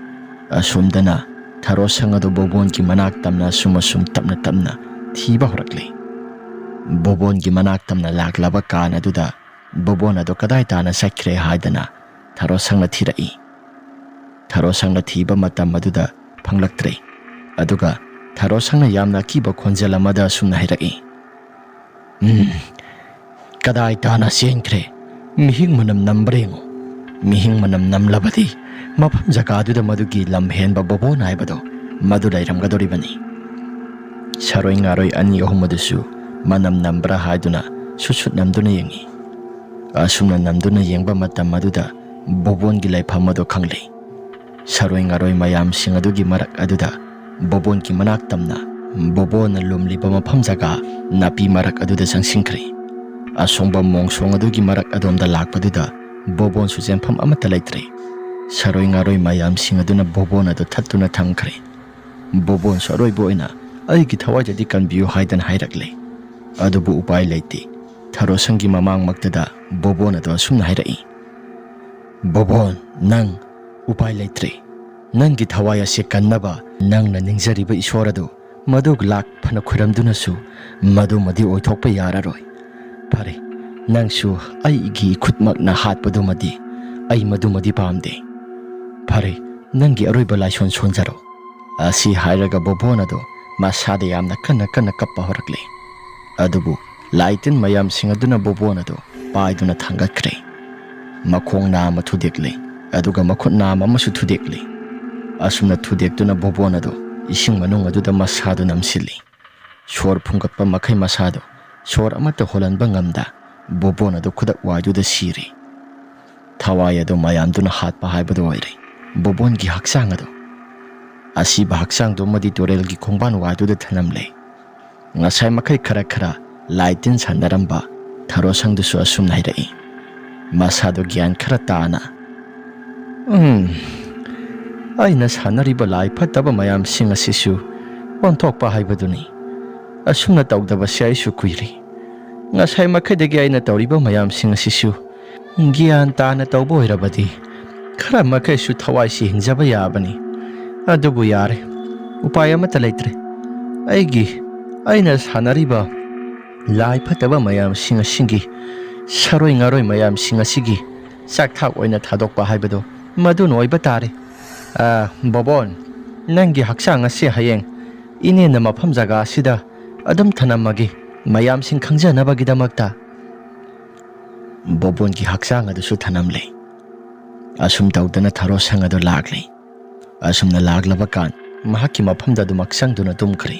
ꯑꯁꯣꯝꯗꯅ ꯊꯔꯣ ꯁꯪ ꯑꯗꯨ ꯕꯣꯕꯣꯟꯒꯤ ꯃꯅꯥꯛ ꯇꯝꯅ ꯑꯁꯨꯝ ꯑꯁꯨꯝ ꯇꯞꯅ ꯇꯞꯅ ꯊꯤꯕ ꯍꯧꯔꯛꯂꯦ꯫ ꯕꯣꯕꯣꯟꯒꯤ ꯃꯅꯥꯛ ꯇꯝꯅ ꯂꯥꯛꯂꯕ ꯀꯥꯟ ꯑꯗꯨꯗ ꯕꯣꯕꯣꯟ ꯑꯗꯨ ꯀꯗꯥꯏ ꯇꯥꯅ ꯆꯠꯈ꯭ꯔꯦ ꯍꯥꯏꯗꯅ ꯊꯔꯣꯁꯪꯅ ꯊꯤꯔꯛꯏ꯫ ꯊꯔꯣꯁꯪꯅ ꯊꯤꯕ ꯃꯇꯝ ꯑꯗꯨꯗ ꯐꯪꯂꯛꯇ꯭ꯔꯦ꯫ ꯑꯗꯨꯒ ꯊꯔꯣꯁꯪꯅ ꯌꯥꯝꯅ ꯑꯀꯤꯕ ꯈꯣꯟꯖꯦꯜ ꯑꯃꯗ ꯑꯁꯨꯝꯅ ꯍꯥꯏꯔꯛꯏ, "ꯎꯝ, ꯀꯗꯥꯏ ꯇꯥꯅ ꯆꯦꯟꯈ꯭ꯔꯦ? ꯃꯤꯍꯤꯡ ꯃꯅꯝ ꯅꯝꯕ꯭ꯔꯥ ꯌꯦꯡꯉꯨ꯫ ꯃꯤꯍꯤꯡ ꯃꯅꯝ ꯅꯝꯂꯕꯗꯤ ꯃꯐꯝ ꯖꯒꯥꯗꯨꯗ ꯃꯗꯨꯒꯤ ꯂꯝ ꯍꯦꯟꯕ ꯕꯣꯕꯣꯟ ꯍꯥꯏꯕꯗꯣ ꯃꯗꯨ ꯂꯩꯔꯝꯒꯗꯧꯔꯤꯕꯅꯤ꯫" ꯁꯥꯔꯣꯏ ꯉꯥꯔꯣꯏ ꯑꯅꯤ ꯑꯍꯨꯝ ꯑꯗꯨꯁꯨ ꯃꯅꯝ ꯅꯝꯕ꯭ꯔꯥ ꯍꯥꯏꯗꯨꯅ ꯁꯨꯠ ꯁꯨꯠ ꯅꯝꯗꯨꯅ ꯌꯦꯡꯉꯤ꯫ ꯑꯁꯨꯝꯅ ꯅꯝꯗꯨꯅ ꯌꯦꯡꯕ ꯃꯇꯝ ꯑꯗꯨꯗ ꯕꯣꯕꯣꯟꯒꯤ ꯂꯩꯐꯝ ꯑꯗꯨ ꯈꯪꯂꯦ꯫ ꯁꯥꯔꯣꯏ ꯉꯥꯔꯣꯏ ꯃꯌꯥꯝꯁꯤꯡ ꯑꯗꯨꯒꯤ ꯃꯔꯛ ꯑꯗꯨꯗ ꯕꯣꯕꯣꯟꯒꯤ ꯃꯅꯥꯛ ꯇꯝꯅ ꯕꯣꯕꯣꯟꯅ ꯂꯨꯝꯂꯤꯕ ꯃꯐꯝ ꯖꯒꯥ ꯅꯥꯄꯤ ꯃꯔꯛ ꯑꯗꯨꯗ ꯆꯪꯁꯤꯟꯈ꯭ꯔꯦ꯫ ꯑꯁꯣꯡꯕ ꯃꯣꯡꯁꯣꯡ ꯑꯗꯨꯒꯤ ꯃꯔꯛ ꯑꯗꯣꯝꯗ ꯂꯥꯛꯄꯗꯨꯗ ꯕꯣꯕꯣꯟꯁꯨ ꯆꯦꯟꯐꯝ ꯑꯃꯠꯇ ꯂꯩꯇ꯭ꯔꯦ꯫ ꯁꯥꯔꯣꯏ ꯉꯥꯔꯣꯏ ꯃꯌꯥꯝꯁꯤꯡ ꯑꯗꯨꯅ ꯕꯣꯕꯣꯟ ꯑꯗꯨ ꯊꯠꯇꯨꯅ ꯊꯝꯈ꯭ꯔꯦ꯫ ꯕꯣꯕꯣꯟꯁꯨ ꯑꯔꯣꯏꯕ ꯑꯣꯏꯅ "ꯑꯩꯒꯤ ꯊꯋꯥꯏꯗꯗꯤ ꯀꯟꯕꯤꯌꯨ" ꯍꯥꯏꯗꯅ ꯍꯥꯏꯔꯛꯂꯦ꯫ ꯑꯗꯨꯕꯨ ꯎꯄꯥꯏ ꯂꯩꯇꯦ꯫ ꯊꯔꯣꯁꯪꯒꯤ ꯃꯃꯥꯡꯃꯛꯇꯗ ꯕꯣꯕꯣꯟ ꯑꯗꯨ ꯑꯁꯨꯝꯅ ꯍꯥꯏꯔꯛꯏ, "ꯕꯣꯕꯣꯟ, ꯅꯪ ꯎꯄꯥꯏ ꯂꯩꯇ꯭ꯔꯦ꯫ ꯅꯪꯒꯤ ꯊꯋꯥꯏ ꯑꯁꯤ ꯀꯟꯅꯕ ꯅꯪꯅ ꯅꯤꯡꯖꯔꯤꯕ ꯏꯁꯣꯔ ꯑꯗꯨ ꯃꯗꯨ ꯂꯥꯛ ꯐꯅ ꯈꯨꯔꯝꯗꯨꯅꯁꯨ ꯃꯗꯨꯃꯗꯤ ꯑꯣꯏꯊꯣꯛꯄ ꯌꯥꯔꯔꯣꯏ꯫ ꯐꯔꯦ, ꯅꯪꯁꯨ ꯑꯩꯒꯤ ꯏꯈꯨꯠꯃꯛꯅ ꯍꯥꯠꯄꯗꯨꯃꯗꯤ ꯑꯩ ꯃꯗꯨꯃꯗꯤ ꯄꯥꯝꯗꯦ꯫ ꯐꯔꯦ, ꯅꯪꯒꯤ ꯑꯔꯣꯏꯕ ꯂꯥꯏꯁꯣꯟ ꯁꯣꯟꯖꯔꯣ꯫" ꯑꯁꯤ ꯍꯥꯏꯔꯒ ꯕꯣꯕꯣꯟ ꯑꯗꯨ ꯃꯁꯥꯗ ꯌꯥꯝꯅ ꯀꯟꯅ ꯀꯟꯅ ꯀꯞꯄ ꯍꯧꯔꯛꯂꯦ꯫ ꯑꯗꯨꯕꯨ ꯂꯥꯏ ꯇꯤꯟ ꯃꯌꯥꯝꯁꯤꯡ ꯑꯗꯨꯅ ꯕꯣꯕꯣꯟ ꯑꯗꯨ ꯄꯥꯏꯗꯨꯅ ꯊꯥꯡꯒꯠꯈ꯭ꯔꯦ꯫ ꯃꯈꯣꯡ ꯅꯥꯝꯃ ꯊꯨꯗꯦꯛꯂꯦ, ꯑꯗꯨꯒ ꯃꯈꯨꯠ ꯅꯥꯝꯃ ꯑꯃꯁꯨ ꯊꯨꯗꯦꯛꯂꯦ꯫ ꯑꯁꯨꯝꯅ ꯊꯨꯗꯦꯛꯇꯨꯅ ꯕꯣꯕꯣꯟ ꯑꯗꯨ ꯏꯁꯤꯡ ꯃꯅꯨꯡ ꯑꯗꯨꯗ ꯃꯁꯥꯗꯨ ꯅꯝꯁꯤꯜꯂꯤ꯫ ꯁꯣꯔ ꯐꯨꯡꯒꯠꯄ ꯃꯈꯩ ꯃꯁꯥꯗꯨ ꯁꯣꯔ ꯑꯃꯠꯇ ꯍꯣꯜꯍꯟꯕ ꯉꯝꯗ ꯕꯣꯕꯣꯟ ꯑꯗꯨ ꯈꯨꯗꯛ ꯋꯥꯏꯗꯨꯗ ꯁꯤꯔꯦ꯫ ꯊꯋꯥꯏ ꯑꯗꯨ ꯃꯌꯥꯝꯗꯨꯅ ꯍꯥꯠꯄ ꯍꯥꯏꯕꯗꯨ ꯑꯣꯏꯔꯦ꯫ ꯕꯣꯕꯣꯟꯒꯤ ꯍꯛꯆꯥꯡ ꯑꯗꯨ, ꯑꯁꯤꯕ ꯍꯛꯆꯥꯡꯗꯨ ꯑꯃꯗꯤ ꯇꯨꯔꯦꯜꯒꯤ ꯈꯣꯡꯕꯥꯟ ꯋꯥꯏꯗꯨꯗ ꯊꯅꯝꯂꯦ꯫ ꯉꯁꯥꯏ ꯃꯈꯩ ꯈꯔ ꯈꯔ ꯂꯥꯏ ꯇꯤꯟ ꯁꯥꯟꯅꯔꯝꯕ ꯊꯔꯣꯁꯪꯗꯨꯁꯨ ꯑꯁꯨꯝꯅ ꯍꯥꯏꯔꯛꯏ, ꯃꯁꯥꯗꯨ ꯒ꯭ꯌꯥꯟ ꯈꯔ ꯇꯥꯅ, "ꯎꯝ, ꯑꯩꯅ ꯁꯥꯟꯅꯔꯤꯕ ꯂꯥꯏ ꯐꯠꯇꯕ ꯃꯌꯥꯝꯁꯤꯡ ꯑꯁꯤꯁꯨ ꯑꯣꯟꯊꯣꯛꯄ ꯍꯥꯏꯕꯗꯨꯅꯤ꯫ ꯑꯁꯨꯝꯅ ꯇꯧꯗꯕꯁꯦ ꯑꯩꯁꯨ ꯀꯨꯏꯔꯦ꯫ ꯉꯁꯥꯏ ꯃꯈꯩꯗꯒꯤ ꯑꯩꯅ ꯇꯧꯔꯤꯕ ꯃꯌꯥꯝꯁꯤꯡ ꯑꯁꯤꯁꯨ ꯒ꯭ꯌꯥꯟ ꯇꯥꯅ ꯇꯧꯕ ꯑꯣꯏꯔꯕꯗꯤ ꯈꯔ ꯃꯈꯩꯁꯨ ꯊꯋꯥꯏꯁꯤ ꯍꯤꯡꯖꯕ ꯌꯥꯕꯅꯤ꯫ ꯑꯗꯨꯕꯨ ꯌꯥꯔꯦ, ꯎꯄꯥꯏ ꯑꯃꯠꯇ ꯂꯩꯇ꯭ꯔꯦ꯫ ꯑꯩꯒꯤ, ꯑꯩꯅ ꯁꯥꯟꯅꯔꯤꯕ ꯂꯥꯏ ꯐꯠꯇꯕ ꯃꯌꯥꯝꯁꯤꯡ ꯑꯁꯤꯒꯤ, ꯁꯥꯔꯣꯏ ꯉꯥꯔꯣꯏ ꯃꯌꯥꯝꯁꯤꯡ ꯑꯁꯤꯒꯤ ꯆꯥꯛ ꯊꯥꯛ ꯑꯣꯏꯅ ꯊꯥꯗꯣꯛꯄ ꯍꯥꯏꯕꯗꯣ ꯃꯗꯨꯅ ꯑꯣꯏꯕ ꯇꯥꯔꯦ꯫ ꯑ, ꯕꯣꯕꯣꯟ, ꯅꯪꯒꯤ ꯍꯛꯆꯥꯡ ꯑꯁꯤ ꯍꯌꯦꯡ ꯏꯅꯦꯅ ꯃꯐꯝ ꯖꯒꯥ ꯑꯁꯤꯗ ꯑꯗꯨꯝ ꯊꯅꯝꯃꯒꯦ, ꯃꯌꯥꯝꯁꯤꯡ ꯈꯪꯖꯅꯕꯒꯤꯗꯃꯛꯇ꯫ ꯕꯣꯕꯣꯟꯒꯤ ꯍꯛꯆꯥꯡ ꯑꯗꯨꯁꯨ ꯊꯅꯝꯂꯦ꯫ ꯑꯁꯨꯝ ꯇꯧꯗꯅ ꯊꯔꯣ ꯁꯪ ꯑꯗꯨ ꯂꯥꯛꯂꯦ꯫ ꯑꯁꯨꯝꯅ ꯂꯥꯛꯂꯕ ꯀꯥꯟ ꯃꯍꯥꯛꯀꯤ ꯃꯐꯝꯗ ꯑꯗꯨꯃꯛ ꯆꯪꯗꯨꯅ ꯇꯨꯝꯈ꯭ꯔꯦ꯫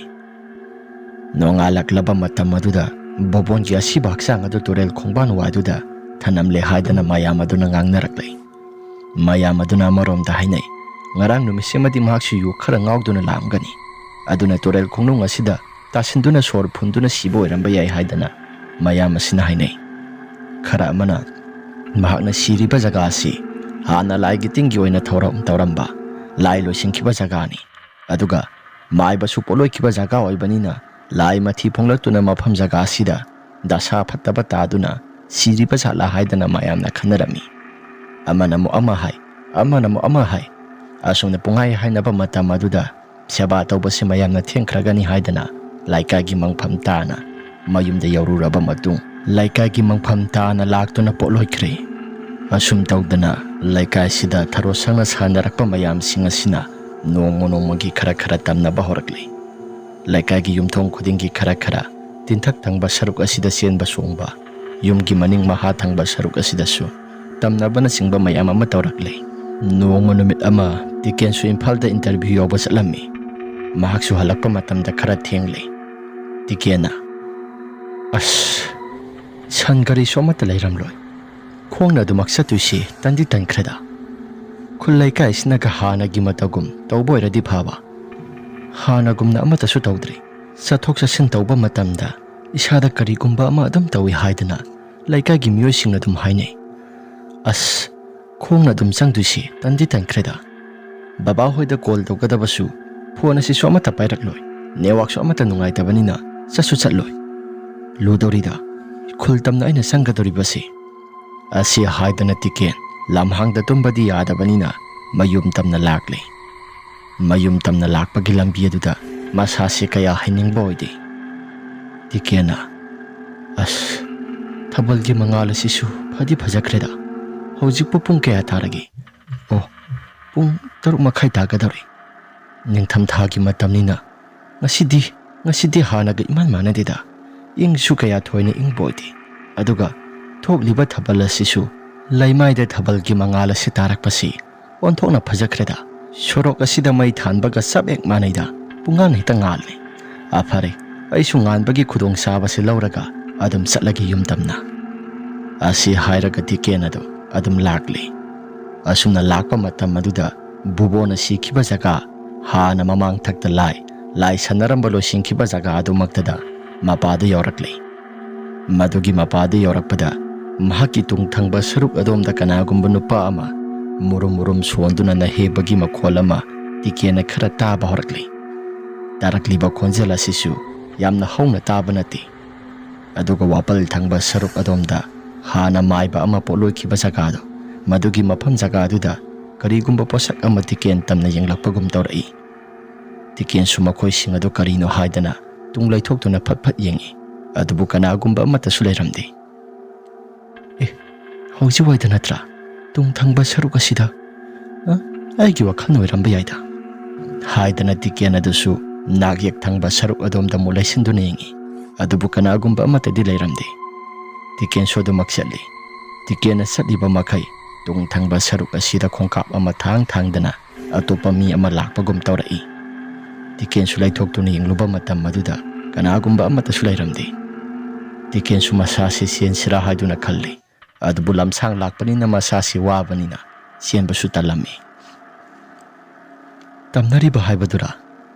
ꯅꯣꯡꯉꯥꯜꯂꯛꯂꯕ ꯃꯇꯝ ꯑꯗꯨꯗ ꯕꯣꯕꯣꯟꯒꯤ ꯑꯁꯤꯕ ꯍꯛꯆꯥꯡ ꯑꯗꯨ ꯇꯨꯔꯦꯜ ꯈꯣꯡꯕꯥꯟ ꯋꯥꯏꯗꯨꯗ ꯊꯅꯝꯂꯦ ꯍꯥꯏꯗꯅ ꯃꯌꯥꯝ ꯑꯗꯨꯅ ꯉꯥꯡꯅꯔꯛꯂꯦ꯫ ꯃꯌꯥꯝ ꯑꯗꯨꯅ ꯑꯃꯔꯣꯝꯗ ꯍꯥꯏꯅꯩ, "ꯉꯔꯥꯡ ꯅꯨꯃꯤꯠꯁꯤꯃꯗꯤ ꯃꯍꯥꯛꯁꯨ ꯌꯨ ꯈꯔ ꯉꯥꯎꯗꯨꯅ ꯂꯥꯛꯑꯝꯒꯅꯤ, ꯑꯗꯨꯅ ꯇꯨꯔꯦꯜ ꯈꯣꯡꯅꯨꯡ ꯑꯁꯤꯗ ꯇꯥꯁꯤꯟꯗꯨꯅ ꯁꯣꯔ ꯐꯨꯟꯗꯨꯅ ꯁꯤꯕ ꯑꯣꯏꯔꯝꯕ ꯌꯥꯏ" ꯍꯥꯏꯗꯅ ꯃꯌꯥꯝ ꯑꯁꯤꯅ ꯍꯥꯏꯅꯩ꯫ ꯈꯔ ꯑꯃꯅ ꯃꯍꯥꯛꯅ ꯁꯤꯔꯤꯕ ꯖꯒꯥ ꯑꯁꯤ ꯍꯥꯟꯅ ꯂꯥꯏꯒꯤ ꯇꯤꯟꯒꯤ ꯑꯣꯏꯅ ꯊꯧꯔꯝ ꯇꯧꯔꯝꯕ, ꯂꯥꯏ ꯂꯣꯏꯁꯤꯟꯈꯤꯕ ꯖꯒꯥꯅꯤ, ꯑꯗꯨꯒ ꯃꯥꯏꯕꯁꯨ ꯄꯣꯠꯂꯣꯏꯈꯤꯕ ꯖꯒꯥ ꯑꯣꯏꯕꯅꯤꯅ ꯂꯥꯏ ꯃꯊꯤ ꯐꯣꯡꯂꯛꯇꯨꯅ ꯃꯐꯝ ꯖꯒꯥ ꯑꯁꯤꯗ ꯗꯁꯥ ꯐꯠꯇꯕ ꯇꯥꯗꯨꯅ ꯁꯤꯔꯤꯕ ꯖꯥꯠꯂꯥ ꯍꯥꯏꯗꯅ ꯃꯌꯥꯝꯅ ꯈꯟꯅꯔꯝꯃꯤ꯫ ꯑꯃꯅ ꯑꯃꯨꯛ ꯑꯃ ꯍꯥꯏ, ꯑꯃꯅ ꯑꯃꯨꯛ ꯑꯃ ꯍꯥꯏ꯫ ꯑꯁꯨꯝꯅ ꯄꯨꯡꯍꯥꯏ ꯍꯥꯏꯅꯕ ꯃꯇꯝ ꯑꯗꯨꯗ ꯁꯦꯕꯥ ꯇꯧꯕꯁꯤ ꯃꯌꯥꯝꯅ ꯊꯦꯡꯈ꯭ꯔꯒꯅꯤ ꯍꯥꯏꯗꯅ ꯂꯩꯀꯥꯏꯒꯤ ꯃꯪꯐꯝ ꯇꯥꯅ ꯃꯌꯨꯝꯗ ꯌꯧꯔꯨꯔꯕ ꯃꯇꯨꯡ, ꯂꯩꯀꯥꯏꯒꯤ ꯃꯪꯐꯝ ꯇꯥꯅ ꯂꯥꯛꯇꯨꯅ ꯄꯣꯠꯂꯣꯏꯈ꯭ꯔꯦ꯫ ꯑꯁꯨꯝ ꯇꯧꯗꯅ ꯂꯩꯀꯥꯏꯁꯤꯗ ꯊꯔꯣ ꯁꯪꯅ ꯁꯥꯟꯅꯔꯛꯄ ꯃꯌꯥꯝꯁꯤꯡ ꯑꯁꯤꯅ ꯅꯣꯡꯃ ꯅꯣꯡꯃꯒꯤ ꯈꯔ ꯈꯔ ꯇꯝꯅꯕ ꯍꯧꯔꯛꯂꯦ꯫ ꯂꯩꯀꯥꯏꯒꯤ ꯌꯨꯝꯊꯣꯡ ꯈꯨꯗꯤꯡꯒꯤ ꯈꯔ ꯈꯔ ꯇꯤꯟꯊꯛ ꯊꯪꯕ ꯁꯔꯨꯛ ꯑꯁꯤꯗ ꯆꯦꯟꯕ ꯆꯣꯡꯕ, ꯌꯨꯝꯒꯤ ꯃꯅꯤꯡ ꯃꯍꯥ ꯊꯪꯕ ꯁꯔꯨꯛ ꯑꯁꯤꯗꯁꯨ ꯇꯝꯅꯕꯅꯆꯤꯡꯕ ꯃꯌꯥꯝ ꯑꯃ ꯇꯧꯔꯛꯂꯦ꯫ ꯅꯣꯡꯃ ꯅꯨꯃꯤꯠ ꯑꯃ ꯇꯤꯀꯦꯟꯁꯨ ꯏꯝꯐꯥꯜꯗ interview ꯌꯥꯎꯕ ꯆꯠꯂꯝꯃꯤ꯫ ꯃꯍꯥꯛꯁꯨ ꯍꯜꯂꯛꯄ ꯃꯇꯝꯗ ꯈꯔ ꯊꯦꯡꯂꯦ꯫ ꯇꯤꯀꯦꯟꯅ, "ꯑꯁ, ꯁꯟ ꯒꯥꯔꯤꯁꯨ ꯑꯃꯠꯇ ꯂꯩꯔꯝꯂꯣꯏ꯫ ꯈꯣꯡꯅ ꯑꯗꯨꯃꯛ ꯆꯠꯇꯣꯏꯁꯤ ꯇꯟꯗꯤ ꯇꯟꯈ꯭ꯔꯦꯗ꯫ ꯈꯨꯜ ꯂꯩꯀꯥꯏꯁꯤꯅꯒ ꯍꯥꯟꯅꯒꯤ ꯃꯇꯧꯒꯨꯝ ꯇꯧꯕ ꯑꯣꯏꯔꯗꯤ ꯐꯕ꯫ ꯍꯥꯟꯅꯒꯨꯝꯅ ꯑꯃꯠꯇꯁꯨ ꯇꯧꯗ꯭ꯔꯦ꯫ ꯆꯠꯊꯣꯛ ꯆꯠꯁꯤꯟ ꯇꯧꯕ ꯃꯇꯝꯗ ꯏꯁꯥꯗ ꯀꯔꯤꯒꯨꯝꯕ ꯑꯃ ꯑꯗꯨꯝ ꯇꯧꯏ ꯍꯥꯏꯗꯅ ꯂꯩꯀꯥꯏꯒꯤ ꯃꯤꯑꯣꯏꯁꯤꯡꯅ ꯑꯗꯨꯝ ꯍꯥꯏꯅꯩ꯫ ꯑꯁ, ꯈꯣꯡꯅ ꯑꯗꯨꯝ ꯆꯪꯗꯣꯏꯁꯤ ꯇꯟꯗꯤ ꯇꯟꯈ꯭ꯔꯦꯗ꯫ ꯕꯕꯥ ꯍꯣꯏꯗ call ꯇꯧꯒꯗꯕꯁꯨ phone ꯑꯁꯤꯁꯨ ꯑꯃꯠꯇ ꯄꯥꯏꯔꯛꯂꯣꯏ, networkꯁꯨ ꯑꯃꯠꯇ ꯅꯨꯡꯉꯥꯏꯇꯕꯅꯤꯅ ꯆꯠꯁꯨ ꯆꯠꯂꯣꯏ꯫ ꯂꯨꯗꯧꯔꯤꯗ, ꯈꯨꯜ ꯇꯝꯅ ꯑꯩꯅ ꯆꯪꯒꯗꯧꯔꯤꯕꯁꯤ"꯫ ꯑꯁꯤ ꯍꯥꯏꯗꯅ ꯇꯤꯀꯦꯟ ꯂꯝꯍꯥꯡꯗ ꯇꯨꯝꯕꯗꯤ ꯌꯥꯗꯕꯅꯤꯅ ꯃꯌꯨꯝ ꯇꯝꯅ ꯂꯥꯛꯂꯦ꯫ ꯃꯌꯨꯝ ꯇꯝꯅ ꯂꯥꯛꯄꯒꯤ ꯂꯝꯕꯤ ꯑꯗꯨꯗ ꯃꯁꯥꯁꯦ ꯀꯌꯥ ꯍꯩꯅꯤꯡꯕ ꯑꯣꯏꯗꯦ꯫ ꯇꯤꯀꯦꯟꯅ, "ꯑꯁ, ꯊꯥꯕꯜꯒꯤ ꯃꯉꯥꯜ ꯑꯁꯤꯁꯨ ꯐꯗꯤ ꯐꯖꯈ꯭ꯔꯦꯗ꯫ ꯍꯧꯖꯤꯛꯄꯨ ꯄꯨꯡ ꯀꯌꯥ ꯇꯥꯔꯒꯦ? ꯑꯣ, ꯄꯨꯡ ꯇꯔꯨꯛ ꯃꯈꯥꯏ ꯇꯥꯒꯗꯧꯔꯦ꯫ ꯅꯤꯡꯊꯝꯊꯥꯒꯤ ꯃꯇꯝꯅꯤꯅ ꯉꯁꯤꯗꯤ, ꯉꯁꯤꯗꯤ ꯍꯥꯟꯅꯒ ꯏꯃꯥꯟ ꯃꯥꯟꯅꯗꯦꯗ꯫ ꯏꯪꯁꯨ ꯀꯌꯥ ꯊꯣꯏꯅ ꯏꯪꯕ ꯑꯣꯏꯗꯦ꯫ ꯑꯗꯨꯒ ꯊꯣꯛꯂꯤꯕ ꯊꯥꯕꯜ ꯑꯁꯤꯁꯨ ꯂꯩꯃꯥꯏꯗ ꯊꯥꯕꯜꯒꯤ ꯃꯉꯥꯜ ꯑꯁꯤ ꯇꯥꯔꯛꯄꯁꯤ ꯑꯣꯟꯊꯣꯛꯅ ꯐꯖꯈ꯭ꯔꯦꯗ꯫ ꯁꯣꯔꯣꯛ ꯑꯁꯤꯗ ꯃꯩ ꯊꯥꯟꯕꯒ ꯆꯞ ꯍꯦꯛ ꯃꯥꯟꯅꯩꯗ꯫ ꯄꯨꯡꯉꯥꯟ ꯍꯦꯛꯇ ꯉꯥꯜꯂꯦ꯫ "ꯑꯥ, ꯐꯔꯦ, ꯑꯩꯁꯨ ꯉꯥꯟꯕꯒꯤ ꯈꯨꯗꯣꯡꯆꯥꯕꯁꯤ ꯂꯧꯔꯒ ꯑꯗꯨꯝ ꯆꯠꯂꯒꯦ ꯌꯨꯝ ꯇꯝꯅ"꯫ ꯑꯁꯤ ꯍꯥꯏꯔꯒ ꯇꯤꯀꯦꯟ ꯑꯗꯨ ꯑꯗꯨꯝ ꯂꯥꯛꯂꯤ꯫ ꯑꯁꯨꯝꯅ ꯂꯥꯛꯄ ꯃꯇꯝ ꯑꯗꯨꯗ ꯕꯨꯕꯣꯅ ꯁꯤꯈꯤꯕ ꯖꯒꯥ, ꯍꯥꯟꯅ ꯃꯃꯥꯡꯊꯛꯇ ꯂꯥꯏ, ꯂꯥꯏ ꯁꯥꯟꯅꯔꯝꯕ ꯂꯣꯏꯁꯤꯟꯈꯤꯕ ꯖꯒꯥ ꯑꯗꯨꯃꯛꯇꯗ ꯃꯄꯥꯗꯨ ꯌꯧꯔꯛꯂꯤ꯫ ꯃꯗꯨꯒꯤ ꯃꯄꯥꯗꯨ ꯌꯧꯔꯛꯄꯗ ꯃꯍꯥꯛꯀꯤ ꯇꯨꯡ ꯊꯪꯕ ꯁꯔꯨꯛ ꯑꯗꯣꯝꯗ ꯀꯅꯥꯒꯨꯝꯕ ꯅꯨꯄꯥ ꯑꯃ ꯃꯨꯔꯨꯝ ꯃꯨꯔꯨꯝ ꯁꯣꯟꯗꯨꯅ ꯅꯍꯦꯕꯒꯤ ꯃꯈꯣꯜ ꯑꯃ ꯇꯤꯀꯦꯟꯅ ꯈꯔ ꯇꯥꯕ ꯍꯧꯔꯛꯂꯤ꯫ ꯇꯥꯔꯛꯂꯤꯕ ꯈꯣꯟꯖꯦꯜ ꯑꯁꯤꯁꯨ ꯌꯥꯝꯅ ꯍꯧꯅ ꯇꯥꯕ ꯅꯠꯇꯦ꯫ ꯑꯗꯨꯒ ꯋꯥꯄꯜ ꯊꯪꯕ ꯁꯔꯨꯛ ꯑꯗꯣꯝꯗ ꯍꯥꯟꯅ ꯃꯥꯏꯕ ꯑꯃ ꯄꯣꯠꯂꯣꯏꯈꯤꯕ ꯖꯒꯥꯗꯣ, ꯃꯗꯨꯒꯤ ꯃꯐꯝ ꯖꯒꯥꯗꯨꯗ ꯀꯔꯤꯒꯨꯝꯕ ꯄꯣꯠꯁꯛ ꯑꯃ ꯇꯤꯀꯦꯟ ꯇꯝꯅ ꯌꯦꯡꯂꯛꯄꯒꯨꯝ ꯇꯧꯔꯛꯏ꯫ ꯇꯤꯀꯦꯟꯁꯨ ꯃꯈꯣꯏꯁꯤꯡ ꯑꯗꯨ ꯀꯔꯤꯅꯣ ꯍꯥꯏꯗꯅ ꯇꯨꯡ ꯂꯩꯊꯣꯛꯇꯨꯅ ꯐꯠ ꯐꯠ ꯌꯦꯡꯉꯤ꯫ ꯑꯗꯨꯕꯨ ꯀꯅꯥꯒꯨꯝꯕ ꯑꯃꯠꯇꯁꯨ ꯂꯩꯔꯝꯗꯦ꯫ "ꯑꯦ, ꯍꯧꯖꯤꯛ ꯋꯥꯏꯗ ꯅꯠꯇ꯭ꯔꯥ? ꯇꯨꯡ ꯊꯪꯕ ꯁꯔꯨꯛ ꯑꯁꯤꯗ, ꯑ, ꯑꯩꯒꯤ ꯋꯥꯈꯜꯅ ꯑꯣꯏꯔꯝꯕ ꯌꯥꯏꯗ", ꯍꯥꯏꯗꯅ ꯇꯤꯀꯦꯟ ꯑꯗꯨꯁꯨ ꯅꯥꯛ ꯌꯦꯛ ꯊꯪꯕ ꯁꯔꯨꯛ ꯑꯗꯣꯝꯗ ꯑꯃꯨꯛ ꯂꯩꯁꯤꯟꯗꯨꯅ ꯌꯦꯡꯉꯤ꯫ ꯑꯗꯨꯕꯨ ꯀꯅꯥꯒꯨꯝꯕ ꯑꯃꯠꯇꯗꯤ ꯂꯩꯔꯝꯗꯦ꯫ ꯇꯤꯀꯦꯟꯁꯨ ꯑꯗꯨꯃꯛ ꯆꯠꯂꯤ꯫ ꯇꯤꯀꯦꯟꯅ ꯆꯠꯂꯤꯕ ꯃꯈꯩ ꯇꯨꯡ ꯊꯪꯕ ꯁꯔꯨꯛ ꯑꯁꯤꯗ ꯈꯣꯡꯀꯥꯞ ꯑꯃ ꯊꯥꯡ ꯊꯥꯡꯗꯅ ꯑꯇꯣꯞꯄ ꯃꯤ ꯑꯃ ꯂꯥꯛꯄꯒꯨꯝ ꯇꯧꯔꯛꯏ꯫ ꯇꯤꯀꯦꯟꯁꯨ ꯂꯩꯊꯣꯛꯇꯨꯅ ꯌꯦꯡꯂꯨꯕ ꯃꯇꯝ ꯑꯗꯨꯗ ꯀꯅꯥꯒꯨꯝꯕ ꯑꯃꯠꯇꯁꯨ ꯂꯩꯔꯝꯗꯦ꯫ ꯇꯤꯀꯦꯟꯁꯨ ꯃꯁꯥꯁꯤ ꯆꯦꯟꯁꯤꯔꯥ ꯍꯥꯏꯗꯨꯅ ꯈꯜꯂꯤ꯫ ꯑꯗꯨꯕꯨ ꯂꯝꯁꯥꯡ ꯂꯥꯛꯄꯅꯤꯅ ꯃꯁꯥꯁꯤ ꯋꯥꯕꯅꯤꯅ ꯆꯦꯟꯕꯁꯨ ꯇꯜꯂꯝꯃꯤ꯫ "ꯇꯝꯅꯔꯤꯕ ꯍꯥꯏꯕꯗꯨꯔꯥ?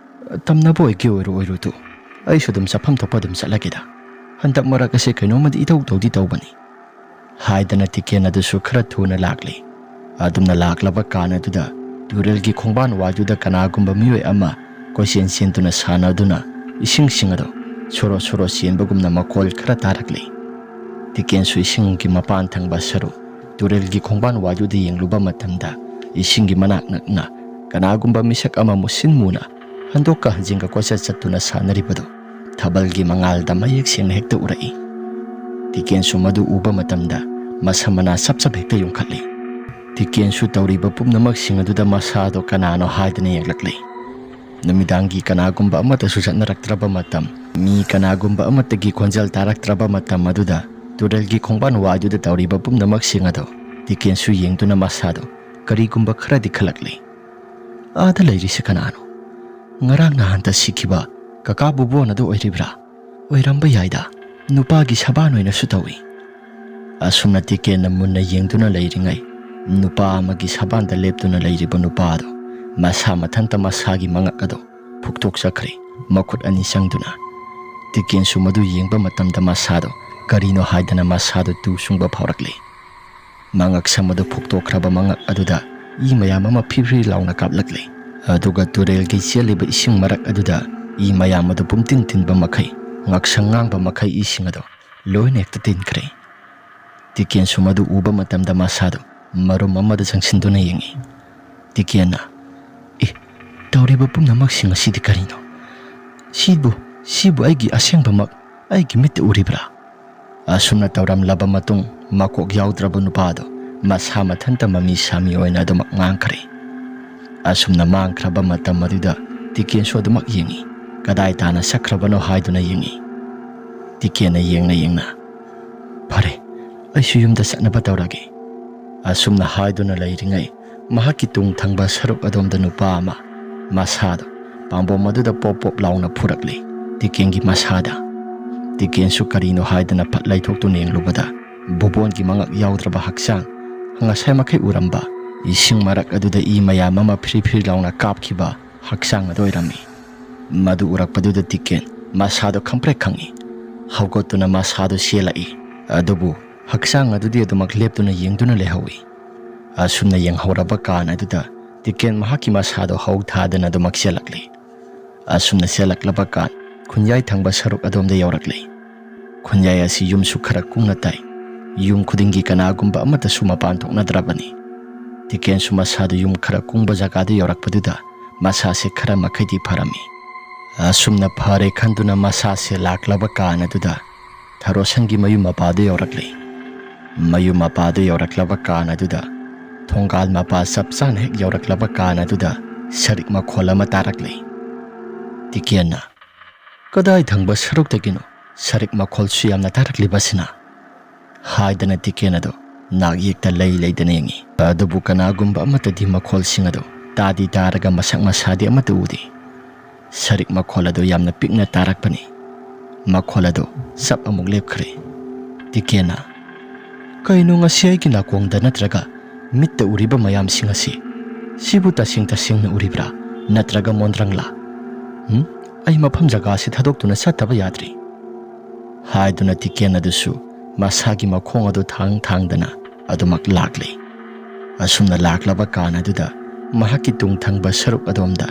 ꯇꯝꯅꯕ ꯑꯣꯏꯒꯦ ꯑꯣꯏꯔꯣ ꯑꯣꯏꯔꯣꯗꯨ, ꯑꯩꯁꯨ ꯑꯗꯨꯝ ꯆꯠꯐꯝ ꯊꯣꯛꯄ ꯑꯗꯨꯝ ꯆꯠꯂꯒꯦꯗ꯫ ꯍꯟꯗꯛ ꯃꯔꯛ ꯑꯁꯦ ꯀꯩꯅꯣꯝꯃꯗꯤ ꯏꯇꯧ ꯇꯧꯗꯤ ꯇꯧꯕꯅꯤ", ꯍꯥꯏꯗꯅ ꯇꯤꯀꯦꯟ ꯑꯗꯨꯁꯨ ꯈꯔ ꯊꯨꯅ ꯂꯥꯛꯂꯤ꯫ ꯑꯗꯨꯝꯅ ꯂꯥꯛꯂꯕ ꯀꯥꯟ ꯑꯗꯨꯗ ꯇꯨꯔꯦꯜꯒꯤ ꯈꯣꯡꯕꯥꯟ ꯋꯥꯏꯗꯨꯗ ꯀꯅꯥꯒꯨꯝꯕ ꯃꯤꯑꯣꯏ ꯑꯃ ꯀꯣꯏꯆꯦꯟ ꯆꯦꯟꯗꯨꯅ ꯁꯥꯟꯅꯗꯨꯅ ꯏꯁꯤꯡꯁꯤꯡ ꯑꯗꯨ ꯁꯣꯔꯣ ꯁꯣꯔꯣ ꯆꯦꯟꯕꯒꯨꯝꯅ ꯃꯈꯣꯜ ꯈꯔ ꯇꯥꯔꯛꯂꯤ꯫ ꯇꯤꯀꯦꯟꯁꯨ ꯏꯁꯤꯡꯒꯤ ꯃꯄꯥꯟ ꯊꯪꯕ ꯁꯔꯨꯛ ꯇꯨꯔꯦꯜꯒꯤ ꯈꯣꯡꯕꯥꯟ ꯋꯥꯏꯗꯨꯗ ꯌꯦꯡꯂꯨꯕ ꯃꯇꯝꯗ ꯏꯁꯤꯡꯒꯤ ꯃꯅꯥꯛ ꯅꯛꯅ ꯀꯅꯥꯒꯨꯝꯕ ꯃꯤꯁꯛ ꯑꯃ ꯃꯨꯁꯤꯟ ꯃꯨꯅ ꯍꯟꯗꯣꯛꯀ ꯍꯟꯖꯤꯟꯒ ꯀꯣꯏꯆꯠ ꯆꯠꯇꯨꯅ ꯁꯥꯟꯅꯔꯤꯕꯗꯨ ꯊꯥꯕꯜꯒꯤ ꯃꯉꯥꯜꯗ ꯃꯌꯦꯛ ꯁꯦꯡꯅ ꯍꯦꯛꯇ ꯎꯔꯛꯏ꯫ ꯇꯤꯀꯦꯟꯁꯨ ꯃꯗꯨ ꯎꯕ ꯃꯇꯝꯗ ꯃꯁꯝ ꯃꯅꯥ ꯆꯞ ꯆꯞ ꯍꯦꯛꯇ ꯌꯨꯡꯈꯠꯂꯤ꯫ ꯇꯤꯀꯦꯟꯁꯨ ꯇꯧꯔꯤꯕ ꯄꯨꯝꯅꯃꯛꯁꯤꯡ ꯑꯗꯨꯗ ꯃꯁꯥꯗꯣ ꯀꯅꯥꯅꯣ ꯍꯥꯏꯗꯅ ꯌꯦꯡꯂꯛꯂꯤ꯫ ꯅꯨꯃꯤꯗꯥꯡꯒꯤ ꯀꯅꯥꯒꯨꯝꯕ ꯑꯃꯠꯇꯁꯨ ꯆꯠꯅꯔꯛꯇ꯭ꯔꯕ ꯃꯇꯝ, ꯃꯤ ꯀꯅꯥꯒꯨꯝꯕ ꯑꯃꯠꯇꯒꯤ ꯈꯣꯟꯖꯦꯜ ꯇꯥꯔꯛꯇ꯭ꯔꯕ ꯃꯇꯝ ꯑꯗꯨꯗ ꯇꯨꯔꯦꯜꯒꯤ ꯈꯣꯡꯕꯥꯟ ꯋꯥꯏꯗꯨꯗ ꯇꯧꯔꯤꯕ ꯄꯨꯝꯅꯃꯛꯁꯤꯡ ꯑꯗꯣ ꯇꯤꯀꯦꯟꯁꯨ ꯌꯦꯡꯗꯨꯅ ꯃꯁꯥꯗꯣ ꯀꯔꯤꯒꯨꯝꯕ ꯈꯔꯗꯤ ꯈꯜꯂꯛꯂꯤ꯫ "ꯑꯥꯗ ꯂꯩꯔꯤꯁꯦ ꯀꯅꯥꯅꯣ? ꯉꯔꯥꯡ ꯅꯍꯥꯟꯇ ꯁꯤꯈꯤꯕ ꯀꯀꯥ ꯕꯨꯕꯣꯟ ꯑꯗꯨ ꯑꯣꯏꯔꯤꯕ꯭ꯔꯥ? ꯑꯣꯏꯔꯝꯕ ꯌꯥꯏꯗ, ꯅꯨꯄꯥꯒꯤ ꯁꯕꯥꯟ ꯑꯣꯏꯅꯁꯨ ꯇꯧꯏ꯫" ꯑꯁꯨꯝꯅ ꯇꯤꯀꯦꯟꯅ ꯃꯨꯟꯅ ꯌꯦꯡꯗꯨꯅ ꯂꯩꯔꯤꯉꯩ, ꯅꯨꯄꯥ ꯑꯃꯒꯤ ꯁꯕꯥꯟꯗ ꯂꯦꯞꯇꯨꯅ ꯂꯩꯔꯤꯕ ꯅꯨꯄꯥ ꯑꯗꯣ ꯃꯁꯥ ꯃꯊꯟꯇ ꯃꯁꯥꯒꯤ ꯃꯉꯛ ꯑꯗꯣ ꯐꯨꯛꯇꯣꯛꯆꯈ꯭ꯔꯦ, ꯃꯈꯨꯠ ꯑꯅꯤ ꯆꯪꯗꯨꯅ꯫ ꯇꯤꯀꯦꯟꯁꯨ ꯃꯗꯨ ꯌꯦꯡꯕ ꯃꯇꯝꯗ ꯃꯁꯥꯗꯣ ꯀꯔꯤꯅꯣ ꯍꯥꯏꯗꯅ ꯃꯁꯥꯗꯣ ꯇꯨ ꯆꯨꯡꯕ ꯐꯥꯎꯔꯛꯂꯦ꯫ ꯃꯉꯛ ꯁꯝ ꯑꯗꯨ ꯐꯨꯛꯇꯣꯛꯈ꯭ꯔꯕ ꯃꯉꯛ ꯑꯗꯨꯗ ꯏ ꯃꯌꯥꯝ ꯑꯃ ꯐ꯭ꯔꯤ ꯐ꯭ꯔꯤ ꯂꯥꯎꯅ ꯀꯥꯞꯂꯛꯂꯦ꯫ ꯑꯗꯨꯒ ꯇꯨꯔꯦꯜꯒꯤ ꯆꯦꯜꯂꯤꯕ ꯏꯁꯤꯡ ꯃꯔꯛ ꯑꯗꯨꯗ ꯏ ꯃꯌꯥꯝ ꯑꯗꯨ ꯄꯨꯝꯇꯤꯟ ꯇꯤꯟꯕ ꯃꯈꯩ, ꯉꯛꯁꯪ ꯉꯥꯡꯕ ꯃꯈꯩ ꯏꯁꯤꯡ ꯑꯗꯨ ꯂꯣꯏꯅ ꯍꯦꯛꯇ ꯇꯤꯟꯈ꯭ꯔꯦ꯫ ꯇꯤꯀꯦꯟꯁꯨ ꯃꯗꯨ ꯎꯕ ꯃꯇꯝꯗ ꯃꯁꯥꯗꯨ ꯃꯔꯨꯝ ꯑꯃꯗ ꯆꯪꯁꯤꯟꯗꯨꯅ ꯌꯦꯡꯉꯤ꯫ ꯇꯤꯀꯦꯟꯅ, "ꯑꯦ, ꯇꯧꯔꯤꯕ ꯄꯨꯝꯅꯃꯛꯁꯤꯡ ꯑꯁꯤꯗꯤ ꯀꯔꯤꯅꯣ? ꯁꯤꯕꯨ, ꯁꯤꯕꯨ ꯑꯩꯒꯤ ꯑꯁꯦꯡꯕꯃꯛ ꯑꯩꯒꯤ ꯃꯤꯠꯇ ꯎꯔꯤꯕ꯭ꯔꯥ?" ꯑꯁꯨꯝꯅ ꯇꯧꯔꯝꯂꯕ ꯃꯇꯨꯡ, ꯃꯀꯣꯛ ꯌꯥꯎꯗ꯭ꯔꯕ ꯅꯨꯄꯥ ꯑꯗꯨ ꯃꯁꯥ ꯃꯊꯟꯇ ꯃꯃꯤ ꯁꯥꯃꯤ ꯑꯣꯏꯅ ꯑꯗꯨꯃꯛ ꯉꯥꯡꯈ꯭ꯔꯦ꯫ ꯑꯁꯨꯝꯅ ꯃꯥꯡꯈ꯭ꯔꯕ ꯃꯇꯝ ꯑꯗꯨꯗ ꯇꯤꯀꯦꯟꯁꯨ ꯑꯗꯨꯃꯛ ꯌꯦꯡꯉꯤ꯫ ꯀꯗꯥꯏ ꯇꯥꯅ ꯆꯠꯈ꯭ꯔꯕꯅꯣ ꯍꯥꯏꯗꯨꯅ ꯌꯦꯡꯉꯤ꯫ ꯇꯤꯀꯦꯟꯅ ꯌꯦꯡꯅ ꯌꯦꯡꯅ, "ꯐꯔꯦ, ꯑꯩꯁꯨ ꯌꯨꯝꯗ ꯆꯠꯅꯕ ꯇꯧꯔꯒꯦ꯫" ꯑꯁꯨꯝꯅ ꯍꯥꯏꯗꯨꯅ ꯂꯩꯔꯤꯉꯩ, ꯃꯍꯥꯛꯀꯤ ꯇꯨꯡ ꯊꯪꯕ ꯁꯔꯨꯛ ꯑꯗꯣꯝꯗ ꯅꯨꯄꯥ ꯑꯃ ꯃꯁꯥꯗꯣ ꯄꯥꯝꯕꯣꯝ ꯑꯗꯨꯗ ꯄꯣꯞ ꯄꯣꯞ ꯂꯥꯎꯅ ꯐꯨꯔꯛꯂꯤ꯫ ꯇꯤꯀꯦꯟꯒꯤ ꯃꯁꯥꯗ꯫ ꯇꯤꯀꯦꯟꯁꯨ ꯀꯔꯤꯅꯣ ꯍꯥꯏꯗꯅ ꯐꯠ ꯂꯩꯊꯣꯛꯇꯨꯅ ꯌꯦꯡꯂꯨꯕꯗ, ꯕꯨꯕꯣꯟꯒꯤ ꯃꯉꯛ ꯌꯥꯎꯗ꯭ꯔꯕ ꯍꯛꯆꯥꯡ, ꯉꯁꯥꯏ ꯃꯈꯩ ꯎꯔꯝꯕ ꯏꯁꯤꯡ ꯃꯔꯛ ꯑꯗꯨꯗ ꯏ ꯃꯌꯥꯝ ꯑꯃ ꯐ꯭ꯔꯤ ꯐ꯭ꯔꯤ ꯂꯥꯎꯅ ꯀꯥꯞꯈꯤꯕ ꯍꯛꯆꯥꯡ ꯑꯗꯨ ꯑꯣꯏꯔꯝꯃꯤ꯫ ꯃꯗꯨ ꯎꯔꯛꯄꯗꯨꯗ ꯇꯤꯀꯦꯟ ꯃꯁꯥꯗꯣ ꯈꯪꯄ꯭ꯔꯦꯛ ꯈꯪꯉꯤ꯫ ꯍꯧꯒꯠꯇꯨꯅ ꯃꯁꯥꯗꯣ ꯆꯦꯜꯂꯛꯏ꯫ ꯑꯗꯨꯕꯨ ꯍꯛꯆꯥꯡ ꯑꯗꯨꯗꯤ ꯑꯗꯨꯃꯛ ꯂꯦꯞꯇꯨꯅ ꯌꯦꯡꯗꯨꯅ ꯂꯩꯍꯧꯏ꯫ ꯑꯁꯨꯝꯅ ꯌꯦꯡꯍꯧꯔꯕ ꯀꯥꯟ ꯑꯗꯨꯗ ꯇꯤꯀꯦꯟ ꯃꯍꯥꯛꯀꯤ ꯃꯁꯥꯗꯣ ꯍꯧ ꯊꯥꯗꯅ ꯑꯗꯨꯃꯛ ꯆꯦꯜꯂꯛꯂꯤ꯫ ꯑꯁꯨꯝꯅ ꯆꯦꯜꯂꯛꯂꯕ ꯀꯥꯟ, ꯈꯨꯟꯌꯥꯏ ꯊꯪꯕ ꯁꯔꯨꯛ ꯑꯗꯣꯝꯗ ꯌꯧꯔꯛꯂꯤ꯫ ꯈꯨꯟꯌꯥꯏ ꯑꯁꯤ ꯌꯨꯝꯁꯨ ꯈꯔ ꯀꯨꯡꯅ ꯇꯥꯏ꯫ ꯌꯨꯝ ꯈꯨꯗꯤꯡꯒꯤ ꯀꯅꯥꯒꯨꯝꯕ ꯑꯃꯠꯇꯁꯨ ꯃꯄꯥꯟ ꯊꯣꯛꯅꯗ꯭ꯔꯕꯅꯤ꯫ ꯇꯤꯀꯦꯟꯁꯨ ꯃꯁꯥꯗꯨ ꯌꯨꯝ ꯈꯔ ꯀꯨꯡꯕ ꯖꯒꯥꯗ ꯌꯧꯔꯛꯄꯗꯨꯗ ꯃꯁꯥꯁꯦ ꯈꯔ ꯃꯈꯩꯗꯤ ꯐꯔꯝꯃꯤ꯫ ꯑꯁꯨꯝꯅ ꯐꯔꯦ ꯈꯟꯗꯨꯅ ꯃꯁꯥꯁꯦ ꯂꯥꯛꯂꯕ ꯀꯥꯟ ꯑꯗꯨꯗ ꯊꯔꯣꯁꯟꯒꯤ ꯃꯌꯨꯝ ꯃꯄꯥꯗꯨ ꯌꯧꯔꯛꯂꯤ꯫ ꯃꯌꯨꯝ ꯃꯄꯥꯗꯨ ꯌꯧꯔꯛꯂꯕ ꯀꯥꯟ ꯑꯗꯨꯗ, ꯊꯣꯡꯒꯥꯜ ꯃꯄꯥ ꯆꯞ ꯆꯥꯅ ꯍꯦꯛ ꯌꯧꯔꯛꯂꯕ ꯀꯥꯟ ꯑꯗꯨꯗ ꯁꯔꯤꯛ ꯃꯈꯣꯜ ꯑꯃ ꯇꯥꯔꯛꯂꯦ꯫ ꯇꯤꯀꯦꯟꯅ, "ꯀꯗꯥꯏ ꯊꯪꯕ ꯁꯔꯨꯛꯇꯒꯤꯅꯣ ꯁꯔꯤꯛ ꯃꯈꯣꯜꯁꯨ ꯌꯥꯝꯅ ꯇꯥꯔꯛꯂꯤꯕꯁꯤꯅ?" ꯍꯥꯏꯗꯅ ꯇꯤꯀꯦꯟ ꯑꯗꯨ ꯅꯥꯛ ꯌꯦꯛꯇ ꯂꯩ ꯂꯩꯗꯅ ꯌꯦꯡꯉꯤ꯫ ꯑꯗꯨꯕꯨ ꯀꯅꯥꯒꯨꯝꯕ ꯑꯃꯠꯇꯗꯤ ꯃꯈꯣꯜꯁꯤꯡ ꯑꯗꯨ ꯇꯥꯗꯤ ꯇꯥꯔꯒ ꯃꯁꯛ ꯃꯁꯥꯗꯤ ꯑꯃꯠꯇ ꯎꯗꯦ꯫ ꯁꯔꯤꯛ ꯃꯈꯣꯜ ꯑꯗꯨ ꯌꯥꯝꯅ ꯄꯤꯛꯅ ꯇꯥꯔꯛꯄꯅꯤ꯫ ꯃꯈꯣꯜ ꯑꯗꯨ ꯆꯞ ꯑꯃꯨꯛ ꯂꯦꯞꯈ꯭ꯔꯦ꯫ ꯇꯤꯀꯦꯟꯅ, "ꯀꯩꯅꯣ, ꯉꯁꯤ ꯑꯩꯒꯤ ꯅꯥꯀꯣꯡꯗ ꯅꯠꯇ꯭ꯔꯒ ꯃꯤꯠꯇ ꯎꯔꯤꯕ ꯃꯌꯥꯝꯁꯤꯡ ꯑꯁꯤ? ꯁꯤꯕꯨ ꯇꯁꯦꯡ ꯇꯁꯦꯡꯅ ꯎꯔꯤꯕ꯭ꯔꯥ ꯅꯠꯇ꯭ꯔꯒ ꯃꯣꯟꯗ꯭ꯔꯪꯂꯥ? ꯎꯝ? ꯑꯩ ꯃꯐꯝ ꯖꯒꯥꯁꯤ ꯊꯥꯗꯣꯛꯇꯨꯅ ꯆꯠꯇꯕ ꯌꯥꯗ꯭ꯔꯤ," ꯍꯥꯏꯗꯨꯅ ꯇꯤꯀꯦꯟ ꯑꯗꯨꯁꯨ ꯃꯁꯥꯒꯤ ꯃꯈꯣꯡ ꯑꯗꯨ ꯊꯥꯡ ꯊꯥꯡꯗꯅ ꯑꯗꯨꯃꯛ ꯂꯥꯛꯂꯦ꯫ ꯑꯁꯨꯝꯅ ꯂꯥꯛꯂꯕ ꯀꯥꯟ ꯑꯗꯨꯗ ꯃꯍꯥꯛꯀꯤ ꯇꯨꯡ ꯊꯪꯕ ꯁꯔꯨꯛ ꯑꯗꯣꯝꯗ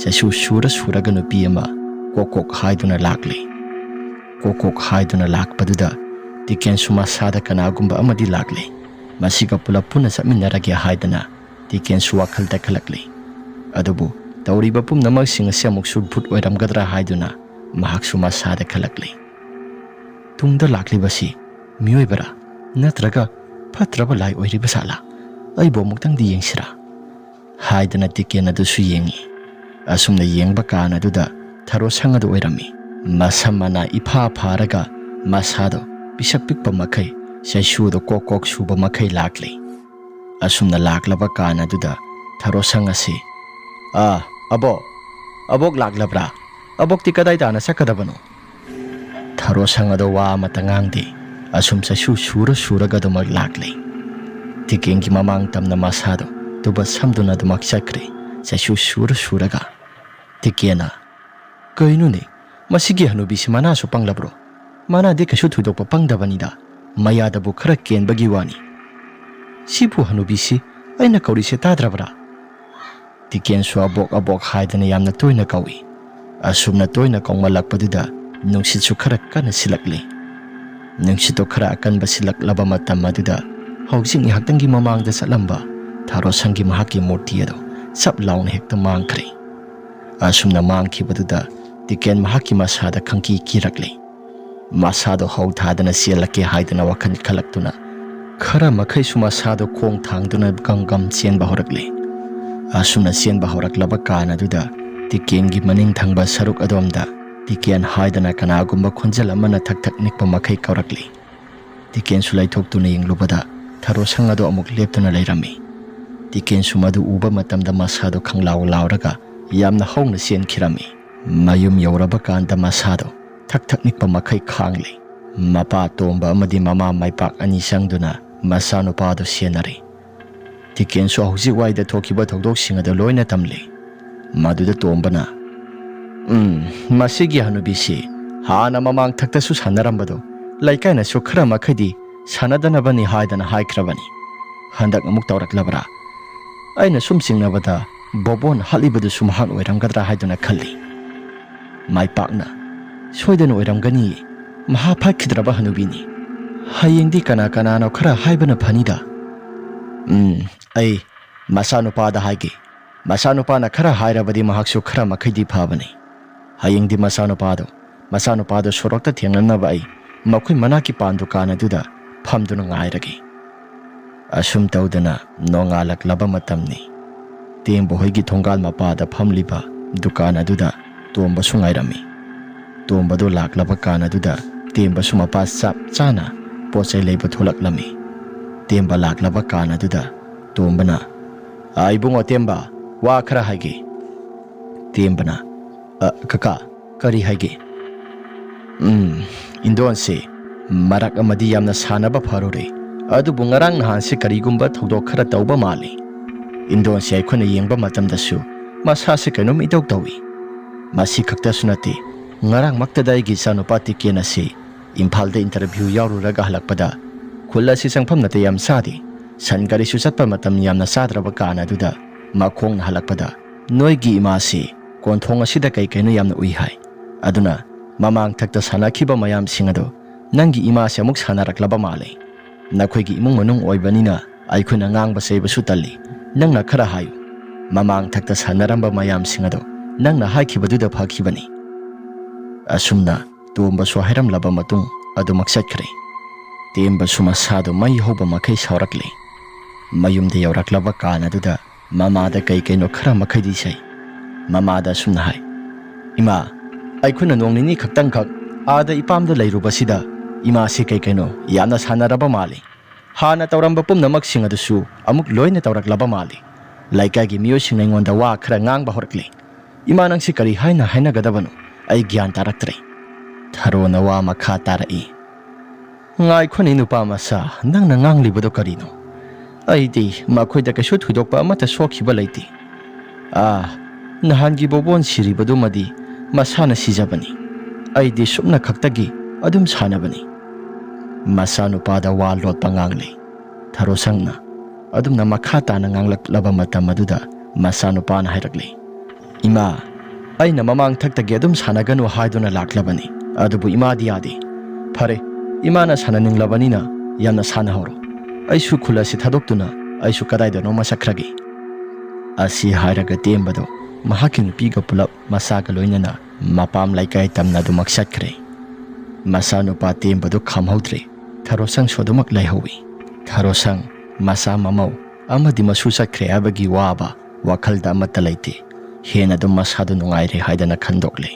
ꯆꯩꯁꯨ ꯁꯨꯔ ꯁꯨꯔꯒ ꯅꯨꯄꯤ ꯑꯃ ꯀꯣꯛ ꯀꯣꯛ ꯍꯥꯏꯗꯨꯅ ꯂꯥꯛꯂꯦ꯫ ꯀꯣꯛ ꯀꯣꯛ ꯍꯥꯏꯗꯨꯅ ꯂꯥꯛꯄꯗꯨꯗ ꯇꯤꯀꯦꯟꯁꯨ ꯃꯁꯥꯗ ꯀꯅꯥꯒꯨꯝꯕ ꯑꯃꯗꯤ ꯂꯥꯛꯂꯦ꯫ ꯃꯁꯤꯒ ꯄꯨꯂꯞ ꯄꯨꯟꯅ ꯆꯠꯃꯤꯟꯅꯔꯒꯦ ꯍꯥꯏꯗꯅ ꯇꯤꯀꯦꯟꯁꯨ ꯋꯥꯈꯜꯗ ꯈꯜꯂꯛꯂꯦ꯫ ꯑꯗꯨꯕꯨ ꯇꯧꯔꯤꯕ ꯄꯨꯝꯅꯃꯛꯁꯤꯡ ꯑꯁꯤ ꯑꯃꯨꯛꯁꯨ ꯚꯨꯠ ꯑꯣꯏꯔꯝꯒꯗ꯭ꯔꯥ ꯍꯥꯏꯗꯨꯅ ꯃꯍꯥꯛꯁꯨ ꯃꯁꯥꯗ ꯈꯜꯂꯛꯂꯦ꯫ "ꯇꯨꯡꯗ ꯂꯥꯛꯂꯤꯕꯁꯤ ꯃꯤꯑꯣꯏꯕꯔꯥ ꯅꯠꯇ꯭ꯔꯒ ꯐꯠꯇ꯭ꯔꯕ ꯂꯥꯏ ꯑꯣꯏꯔꯤꯕ ꯖꯥꯠꯂꯥ? ꯑꯩꯕꯨ ꯑꯃꯨꯛꯇꯪꯗꯤ ꯌꯦꯡꯁꯤꯔꯥ?" ꯍꯥꯏꯗꯅ ꯇꯤꯀꯦꯟ ꯑꯗꯨꯁꯨ ꯌꯦꯡꯉꯤ꯫ ꯑꯁꯨꯝꯅ ꯌꯦꯡꯕ ꯀꯥꯟ ꯑꯗꯨꯗ ꯊꯔꯣ ꯁꯪ ꯑꯗꯨ ꯑꯣꯏꯔꯝꯃꯤ꯫ ꯃꯁꯝ ꯃꯅꯥ ꯏꯐꯥ ꯐꯥꯔꯒ ꯃꯁꯥꯗꯣ ꯄꯤꯁꯛ ꯄꯤꯛꯄ ꯃꯈꯩ ꯆꯩꯁꯨꯗꯣ ꯀꯣꯛ ꯀꯣꯛ ꯁꯨꯕ ꯃꯈꯩ ꯂꯥꯛꯂꯤ꯫ ꯑꯁꯨꯝꯅ ꯂꯥꯛꯂꯕ ꯀꯥꯟ ꯑꯗꯨꯗ ꯊꯔꯣ ꯁꯪ ꯑꯁꯤ, "ꯑꯥ, ꯑꯕꯣꯛ, ꯑꯕꯣꯛ ꯂꯥꯛꯂꯕ꯭ꯔꯥ? ꯑꯕꯣꯛꯇꯤ ꯀꯗꯥꯏ ꯇꯥꯅ ꯆꯠꯀꯗꯕꯅꯣ?" ꯊꯔꯣ ꯁꯪ ꯑꯗꯣ ꯋꯥ ꯑꯃꯠꯇ ꯉꯥꯡꯗꯦ꯫ ꯑꯁꯨꯝ ꯆꯩꯁꯨ ꯁꯨꯔ ꯁꯨꯔꯒ ꯑꯗꯨꯃꯛ ꯂꯥꯛꯂꯦ꯫ ꯇꯤꯀꯦꯟꯒꯤ ꯃꯃꯥꯡ ꯇꯝꯅ ꯃꯁꯥꯗꯣ ꯇꯨꯕ ꯁꯝꯗꯨꯅ ꯑꯗꯨꯃꯛ ꯆꯠꯈ꯭ꯔꯦ꯫ ꯆꯩꯁꯨ ꯁꯨꯔ ꯁꯨꯔꯒ꯫ ꯇꯤꯀꯦꯟꯅ, "ꯀꯩꯅꯣꯅꯦ, ꯃꯁꯤꯒꯤ ꯍꯅꯨꯕꯤꯁꯤ ꯃꯅꯥꯁꯨ ꯄꯪꯂꯕ꯭ꯔꯣ? ꯃꯅꯥꯗꯤ ꯀꯩꯁꯨ ꯊꯣꯏꯗꯣꯛꯄ ꯄꯪꯗꯕꯅꯤꯗ, ꯃꯌꯥꯗꯕꯨ ꯈꯔ ꯀꯦꯟꯕꯒꯤ ꯋꯥꯅꯤ꯫ ꯁꯤꯕꯨ ꯍꯅꯨꯕꯤꯁꯤ ꯑꯩꯅ ꯀꯧꯔꯤꯁꯦ ꯇꯥꯗ꯭ꯔꯕ꯭ꯔꯥ?" ꯇꯤꯀꯦꯟꯁꯨ ꯑꯕꯣꯛ ꯑꯕꯣꯛ ꯍꯥꯏꯗꯅ ꯌꯥꯝꯅ ꯇꯣꯏꯅ ꯀꯧꯏ꯫ ꯑꯁꯨꯝꯅ ꯇꯣꯏꯅ ꯀꯧꯃꯜꯂꯛꯄꯗꯨꯗ ꯅꯨꯡꯁꯤꯠꯁꯨ ꯈꯔ ꯀꯟꯅ ꯁꯤꯜꯂꯛꯂꯤ꯫ ꯅꯨꯡꯁꯤꯠꯇꯨ ꯈꯔ ꯑꯀꯟꯕ ꯁꯤꯜꯂꯛꯂꯕ ꯃꯇꯝ ꯑꯗꯨꯗ ꯍꯧꯖꯤꯛ ꯉꯥꯏꯍꯥꯛꯇꯪꯒꯤ ꯃꯃꯥꯡꯗ ꯆꯠꯂꯝꯕ ꯊꯔꯣ ꯁꯪꯒꯤ ꯃꯍꯥꯛꯀꯤ ꯃꯨꯔꯇꯤ ꯑꯗꯨ ꯆꯞ ꯂꯥꯎꯅ ꯍꯦꯛꯇ ꯃꯥꯡꯈ꯭ꯔꯦ꯫ ꯑꯁꯨꯝꯅ ꯃꯥꯡꯈꯤꯕꯗꯨꯗ ꯇꯤꯀꯦꯟ ꯃꯍꯥꯛꯀꯤ ꯃꯁꯥꯗ ꯈꯪꯀꯤ ꯀꯤꯔꯛꯂꯦ꯫ ꯃꯁꯥꯗꯣ ꯍꯧ ꯊꯥꯗꯅ ꯆꯦꯜꯂꯛꯀꯦ ꯍꯥꯏꯗꯅ ꯋꯥꯈꯜ ꯈꯜꯂꯛꯇꯨꯅ ꯈꯔ ꯃꯈꯩꯁꯨ ꯃꯁꯥꯗꯣ ꯈꯣꯡ ꯊꯥꯡꯗꯨꯅ ꯒꯝ ꯒꯝ ꯆꯦꯟꯕ ꯍꯧꯔꯛꯂꯤ꯫ ꯑꯁꯨꯝꯅ ꯆꯦꯟꯕ ꯍꯧꯔꯛꯂꯕ ꯀꯥꯟ ꯑꯗꯨꯗ ꯇꯤꯀꯦꯟꯒꯤ ꯃꯅꯤꯡ ꯊꯪꯕ ꯁꯔꯨꯛ ꯑꯗꯣꯝꯗ ꯇꯤꯀꯦꯟ ꯍꯥꯏꯗꯅ ꯀꯅꯥꯒꯨꯝꯕ ꯈꯣꯟꯖꯦꯜ ꯑꯃꯅ ꯊꯛ ꯊꯛ ꯅꯤꯛꯄ ꯃꯈꯩ ꯀꯧꯔꯛꯂꯤ꯫ ꯇꯤꯀꯦꯟꯁꯨ ꯂꯩꯊꯣꯛꯇꯨꯅ ꯌꯦꯡꯂꯨꯕꯗ ꯊꯔꯣ ꯁꯪ ꯑꯗꯨ ꯑꯃꯨꯛ ꯂꯦꯞꯇꯨꯅ ꯂꯩꯔꯝꯃꯤ꯫ ꯇꯤꯀꯦꯟꯁꯨ ꯃꯗꯨ ꯎꯕ ꯃꯇꯝꯗ ꯃꯁꯥꯗꯣ ꯈꯪꯂꯥꯎ ꯂꯥꯎꯔꯒ ꯌꯥꯝꯅ ꯍꯧꯅ ꯆꯦꯟꯈꯤꯔꯝꯃꯤ꯫ ꯃꯌꯨꯝ ꯌꯧꯔꯕ ꯀꯥꯟꯗ ꯃꯁꯥꯗꯣ ꯊꯛ ꯊꯛ ꯅꯤꯛꯄ ꯃꯈꯩ ꯈꯥꯡꯂꯤ꯫ ꯃꯄꯥ ꯇꯣꯝꯕ ꯑꯃꯗꯤ ꯃꯃꯥ ꯃꯥꯏꯄꯥꯛ ꯑꯅꯤ ꯆꯪꯗꯨꯅ ꯃꯆꯥꯅꯨꯄꯥꯗꯨ ꯁꯦꯟꯅꯔꯤ꯫ ꯇꯤꯀꯦꯟꯁꯨ ꯍꯧꯖꯤꯛ ꯋꯥꯏꯗ ꯊꯣꯛꯈꯤꯕ ꯊꯧꯗꯣꯛꯁꯤꯡ ꯑꯗꯨ ꯂꯣꯏꯅ ꯇꯝꯂꯤ꯫ ꯃꯗꯨꯗ ꯇꯣꯝꯕꯅ, "ꯎꯝ, ꯃꯁꯤꯒꯤ ꯍꯅꯨꯕꯤꯁꯤ ꯍꯥꯟꯅ ꯃꯃꯥꯡ ꯊꯛꯇꯁꯨ ꯁꯥꯟꯅꯔꯝꯕꯗꯣ ꯂꯩꯀꯥꯏꯅꯁꯨ ꯈꯔ ꯃꯈꯩꯗꯤ ꯁꯥꯟꯅꯗꯅꯕꯅꯤ ꯍꯥꯏꯗꯅ ꯍꯥꯏꯈ꯭ꯔꯕꯅꯤ꯫ ꯍꯟꯗꯛ ꯑꯃꯨꯛ ꯇꯧꯔꯛꯂꯕ꯭ꯔꯥ? ꯑꯩꯅ ꯁꯨꯝ ꯆꯤꯡꯅꯕꯗ ꯕꯣꯕꯣꯟ ꯍꯥꯠꯂꯤꯕꯗꯨꯁꯨ ꯃꯍꯥꯛ ꯑꯣꯏꯔꯝꯒꯗ꯭ꯔꯥ ꯍꯥꯏꯗꯨꯅ ꯈꯜꯂꯤ꯫" ꯃꯥꯏꯄꯥꯛꯅ, "ꯁꯣꯏꯗꯅ ꯑꯣꯏꯔꯝꯒꯅꯤ꯫ ꯃꯍꯥꯛ ꯐꯠꯈꯤꯗ꯭ꯔꯕ ꯍꯅꯨꯕꯤꯅꯤ꯫ ꯍꯌꯦꯡꯗꯤ ꯀꯅꯥ ꯀꯅꯥꯅꯣ ꯈꯔ ꯍꯥꯏꯕꯅ ꯐꯅꯤꯗ꯫" "ꯎꯝ, ꯑꯩ ꯃꯆꯥꯅꯨꯄꯥꯗ ꯍꯥꯏꯒꯦ꯫ ꯃꯆꯥꯅꯨꯄꯥꯅ ꯈꯔ ꯍꯥꯏꯔꯕꯗꯤ ꯃꯍꯥꯛꯁꯨ ꯈꯔ ꯃꯈꯩꯗꯤ ꯐꯕꯅꯤ꯫ ꯍꯌꯦꯡꯗꯤ ꯃꯆꯥꯅꯨꯄꯥꯗꯣ, ꯃꯆꯥꯅꯨꯄꯥꯗꯣ ꯁꯣꯔꯣꯛꯇ ꯊꯦꯡꯅꯅꯕ ꯑꯩ ꯃꯈꯣꯏ ꯃꯅꯥꯛꯀꯤ ꯄꯥꯟ ꯗꯨꯀꯥꯟ ꯑꯗꯨꯗ ꯐꯝꯗꯨꯅ ꯉꯥꯏꯔꯒꯦ꯫" ꯑꯁꯨꯝ ꯇꯧꯗꯅ ꯅꯣꯡꯉꯥꯜꯂꯛꯂꯕ ꯃꯇꯝꯅꯤ꯫ ꯇꯦꯝꯕ ꯍꯣꯏꯒꯤ ꯊꯣꯡꯒꯥꯜ ꯃꯄꯥꯗ ꯐꯝꯂꯤꯕ ꯗꯨꯀꯥꯟ ꯑꯗꯨꯗ ꯇꯣꯝꯕꯁꯨ ꯉꯥꯏꯔꯝꯃꯤ꯫ ꯇꯣꯝꯕꯗꯨ ꯂꯥꯛꯂꯕ ꯀꯥꯟ ꯑꯗꯨꯗ ꯇꯦꯝꯕꯁꯨ ꯃꯄꯥ ꯆꯞ ꯆꯥꯅ ꯄꯣꯠ ꯆꯩ ꯂꯩꯕ ꯊꯣꯛꯂꯛꯂꯝꯃꯤ꯫ ꯇꯦꯝꯕ ꯂꯥꯛꯂꯕ ꯀꯥꯟ ꯑꯗꯨꯗ ꯇꯣꯝꯕꯅ, "ꯑ, ꯏꯕꯨꯡꯉꯣ ꯇꯦꯝꯕ, ꯋꯥ ꯈꯔ ꯍꯥꯏꯒꯦ꯫" ꯇꯦꯝꯕꯅ, "ꯑ, ꯀꯀꯥ, ꯀꯔꯤ ꯍꯥꯏꯒꯦ?" "ꯎꯝ, ꯏꯟꯗꯣꯟꯁꯦ ꯃꯔꯛ ꯑꯃꯗꯤ ꯌꯥꯝꯅ ꯁꯥꯟꯅꯕ ꯐꯔꯨꯔꯦ, ꯑꯗꯨꯕꯨ ꯉꯔꯥꯡ ꯅꯍꯥꯟꯁꯦ ꯀꯔꯤꯒꯨꯝꯕ ꯊꯧꯗꯣꯛ ꯈꯔ ꯇꯧꯕ ꯃꯥꯜꯂꯤ꯫ ꯏꯟꯗꯣꯟꯁꯦ ꯑꯩꯈꯣꯏꯅ ꯌꯦꯡꯕ ꯃꯇꯝꯗꯁꯨ ꯃꯁꯥꯁꯦ ꯀꯩꯅꯣꯝ ꯏꯇꯧ ꯇꯧꯏ꯫ ꯃꯁꯤ ꯈꯛꯇꯁꯨ ꯅꯠꯇꯦ, ꯉꯔꯥꯡꯃꯛꯇꯗ ꯑꯩꯒꯤ ꯏꯆꯥꯅꯨꯄꯥ ꯇꯤꯀꯦꯟ ꯑꯁꯤ ꯏꯝꯐꯥꯜꯗ ꯏꯟꯇꯔꯚ꯭ꯌꯨ ꯌꯥꯎꯔꯨꯔꯒ ꯍꯜꯂꯛꯄꯗ ꯈꯨꯜ ꯑꯁꯤ ꯆꯪꯐꯝ ꯅꯠꯇꯦ ꯌꯥꯝ ꯆꯥꯗꯦ꯫ ꯁꯟ ꯒꯥꯔꯤꯁꯨ ꯆꯠꯄ ꯃꯇꯝ ꯌꯥꯝꯅ ꯆꯥꯗ꯭ꯔꯕ ꯀꯥꯟ ꯑꯗꯨꯗ ꯃꯈꯣꯡꯅ ꯍꯜꯂꯛꯄꯗ ꯅꯣꯏꯒꯤ ꯏꯃꯥꯁꯤ ꯀꯣꯟꯊꯣꯡ ꯑꯁꯤꯗ ꯀꯩ ꯀꯩꯅꯣ ꯌꯥꯝꯅ ꯎꯏ ꯍꯥꯏ꯫ ꯑꯗꯨꯅ ꯃꯃꯥꯡ ꯊꯛꯇ ꯁꯥꯟꯅꯈꯤꯕ ꯃꯌꯥꯝꯁꯤꯡ ꯑꯗꯣ ꯅꯪꯒꯤ ꯏꯃꯥꯁꯦ ꯑꯃꯨꯛ ꯁꯥꯟꯅꯔꯛꯂꯕ ꯃꯥꯜꯂꯦ꯫ ꯅꯈꯣꯏꯒꯤ ꯏꯃꯨꯡ ꯃꯅꯨꯡ ꯑꯣꯏꯕꯅꯤꯅ ꯑꯩꯈꯣꯏꯅ ꯉꯥꯡꯕ ꯆꯩꯕꯁꯨ ꯇꯜꯂꯤ꯫ ꯅꯪꯅ ꯈꯔ ꯍꯥꯏꯌꯨ꯫ ꯃꯃꯥꯡ ꯊꯛꯇ ꯁꯥꯟꯅꯔꯝꯕ ꯃꯌꯥꯝꯁꯤꯡ ꯑꯗꯣ ꯅꯪꯅ ꯍꯥꯏꯈꯤꯕꯗꯨꯗ ꯐꯈꯤꯕꯅꯤ꯫" ꯑꯁꯨꯝꯅ ꯇꯣꯝꯕꯁꯨ ꯍꯥꯏꯔꯝꯂꯕ ꯃꯇꯨꯡ ꯑꯗꯨꯃꯛ ꯆꯠꯈ꯭ꯔꯦ꯫ ꯇꯦꯝꯕꯁꯨ ꯃꯁꯥꯗꯨ ꯃꯩ ꯍꯧꯕ ꯃꯈꯩ ꯁꯥꯎꯔꯛꯂꯦ꯫ ꯃꯌꯨꯝꯗ ꯌꯧꯔꯛꯂꯕ ꯀꯥꯟ ꯑꯗꯨꯗ ꯃꯃꯥꯗ ꯀꯩ ꯀꯩꯅꯣ ꯈꯔ ꯃꯈꯩꯗꯤ ꯁꯩ꯫ ꯃꯃꯥꯗ ꯑꯁꯨꯝꯅ ꯍꯥꯏ, "ꯏꯃꯥ, ꯑꯩꯈꯣꯏꯅ ꯅꯣꯡ ꯅꯤꯅꯤ ꯈꯛꯇꯪꯈꯛ ꯑꯥꯗ ꯏꯄꯥꯝꯗ ꯂꯩꯔꯨꯕꯁꯤꯗ ꯏꯃꯥꯁꯤ ꯀꯩ ꯀꯩꯅꯣ ꯌꯥꯝꯅ ꯁꯥꯟꯅꯔꯕ ꯃꯥꯜꯂꯤ꯫ ꯍꯥꯟꯅ ꯇꯧꯔꯝꯕ ꯄꯨꯝꯅꯃꯛꯁꯤꯡ ꯑꯗꯨꯁꯨ ꯑꯃꯨꯛ ꯂꯣꯏꯅ ꯇꯧꯔꯛꯂꯕ ꯃꯥꯜꯂꯤ꯫ ꯂꯩꯀꯥꯏꯒꯤ ꯃꯤꯑꯣꯏꯁꯤꯡꯅ ꯑꯩꯉꯣꯟꯗ ꯋꯥ ꯈꯔ ꯉꯥꯡꯕ ꯍꯧꯔꯛꯂꯤ꯫ ꯏꯃꯥ, ꯅꯪꯁꯤ ꯀꯔꯤ ꯍꯥꯏꯅ ꯍꯥꯏꯅꯒꯗꯕꯅꯣ? ꯑꯩ ꯒ꯭ꯌꯥꯟ ꯇꯥꯔꯛꯇ꯭ꯔꯦ꯫" ꯊꯔꯣꯅ ꯋꯥ ꯃꯈꯥ ꯇꯥꯔꯛꯏ, "ꯉꯥꯏꯈꯣꯅꯦ ꯅꯨꯄꯥ ꯃꯆꯥ, ꯅꯪꯅ ꯉꯥꯡꯂꯤꯕꯗꯣ ꯀꯔꯤꯅꯣ? ꯑꯩꯗꯤ ꯃꯈꯣꯏꯗ ꯀꯩꯁꯨ ꯊꯣꯏꯗꯣꯛꯄ ꯑꯃꯠꯇ ꯁꯣꯛꯈꯤꯕ ꯂꯩꯇꯦ꯫ ꯑꯥ, ꯅꯍꯥꯟꯒꯤ ꯕꯣꯕꯣꯟ ꯁꯤꯔꯤꯕꯗꯨꯃꯗꯤ ꯃꯁꯥꯅ ꯁꯤꯖꯕꯅꯤ꯫ ꯑꯩꯗꯤ ꯁꯨꯞꯅ ꯈꯛꯇꯒꯤ ꯑꯗꯨꯝ ꯁꯥꯟꯅꯕꯅꯤ꯫" ꯃꯆꯥꯅꯨꯄꯥꯗ ꯋꯥ ꯂꯣꯠꯄ ꯉꯥꯡꯂꯦ꯫ ꯊꯔꯣꯁꯪꯅ ꯑꯗꯨꯝꯅ ꯃꯈꯥ ꯇꯥꯅ ꯉꯥꯡꯂꯛꯂꯕ ꯃꯇꯝ ꯑꯗꯨꯗ ꯃꯆꯥꯅꯨꯄꯥꯅ ꯍꯥꯏꯔꯛꯂꯤ, "ꯏꯃꯥ, ꯑꯩꯅ ꯃꯃꯥꯡ ꯊꯛꯇꯒꯤ ꯑꯗꯨꯝ ꯁꯥꯟꯅꯒꯅꯨ ꯍꯥꯏꯗꯨꯅ ꯂꯥꯛꯂꯕꯅꯤ, ꯑꯗꯨꯕꯨ ꯏꯃꯥꯗꯤ ꯌꯥꯗꯦ꯫ ꯐꯔꯦ, ꯏꯃꯥꯅ ꯁꯥꯟꯅꯅꯤꯡꯂꯕꯅꯤꯅ ꯌꯥꯝꯅ ꯁꯥꯟꯅꯍꯧꯔꯣ꯫ ꯑꯩꯁꯨ ꯈꯨꯜ ꯑꯁꯤ ꯊꯥꯗꯣꯛꯇꯨꯅ ꯑꯩꯁꯨ ꯀꯗꯥꯏꯗꯅꯣꯃ ꯆꯠꯈ꯭ꯔꯒꯦ꯫" ꯑꯁꯤ ꯍꯥꯏꯔꯒ ꯇꯦꯝꯕꯗꯨ ꯃꯍꯥꯛꯀꯤ ꯅꯨꯄꯤꯒ ꯄꯨꯂꯞ ꯃꯆꯥꯒ ꯂꯣꯏꯅꯅ ꯃꯄꯥꯝ ꯂꯩꯀꯥꯏ ꯇꯝꯅ ꯑꯗꯨꯃꯛ ꯆꯠꯈ꯭ꯔꯦ꯫ ꯃꯆꯥꯅꯨꯄꯥ ꯇꯦꯝꯕꯗꯨ ꯈꯝꯍꯧꯗ꯭ꯔꯦ꯫ ꯊꯔꯣꯁꯪꯁꯨ ꯑꯗꯨꯃꯛ ꯂꯩꯍꯧꯏ꯫ ꯊꯔꯣꯁꯪ, ꯃꯆꯥ ꯃꯃꯧ ꯑꯃꯗꯤ ꯃꯁꯨ ꯆꯠꯈ꯭ꯔꯦ ꯍꯥꯏꯕꯒꯤ ꯋꯥꯕ ꯋꯥꯈꯜꯗ ꯑꯃꯠꯇ ꯂꯩꯇꯦ꯫ ꯍꯦꯟꯅ ꯑꯗꯨꯝ ꯃꯁꯥꯗꯨ ꯅꯨꯡꯉꯥꯏꯔꯦ ꯍꯥꯏꯗꯅ ꯈꯟꯗꯣꯛꯂꯦ꯫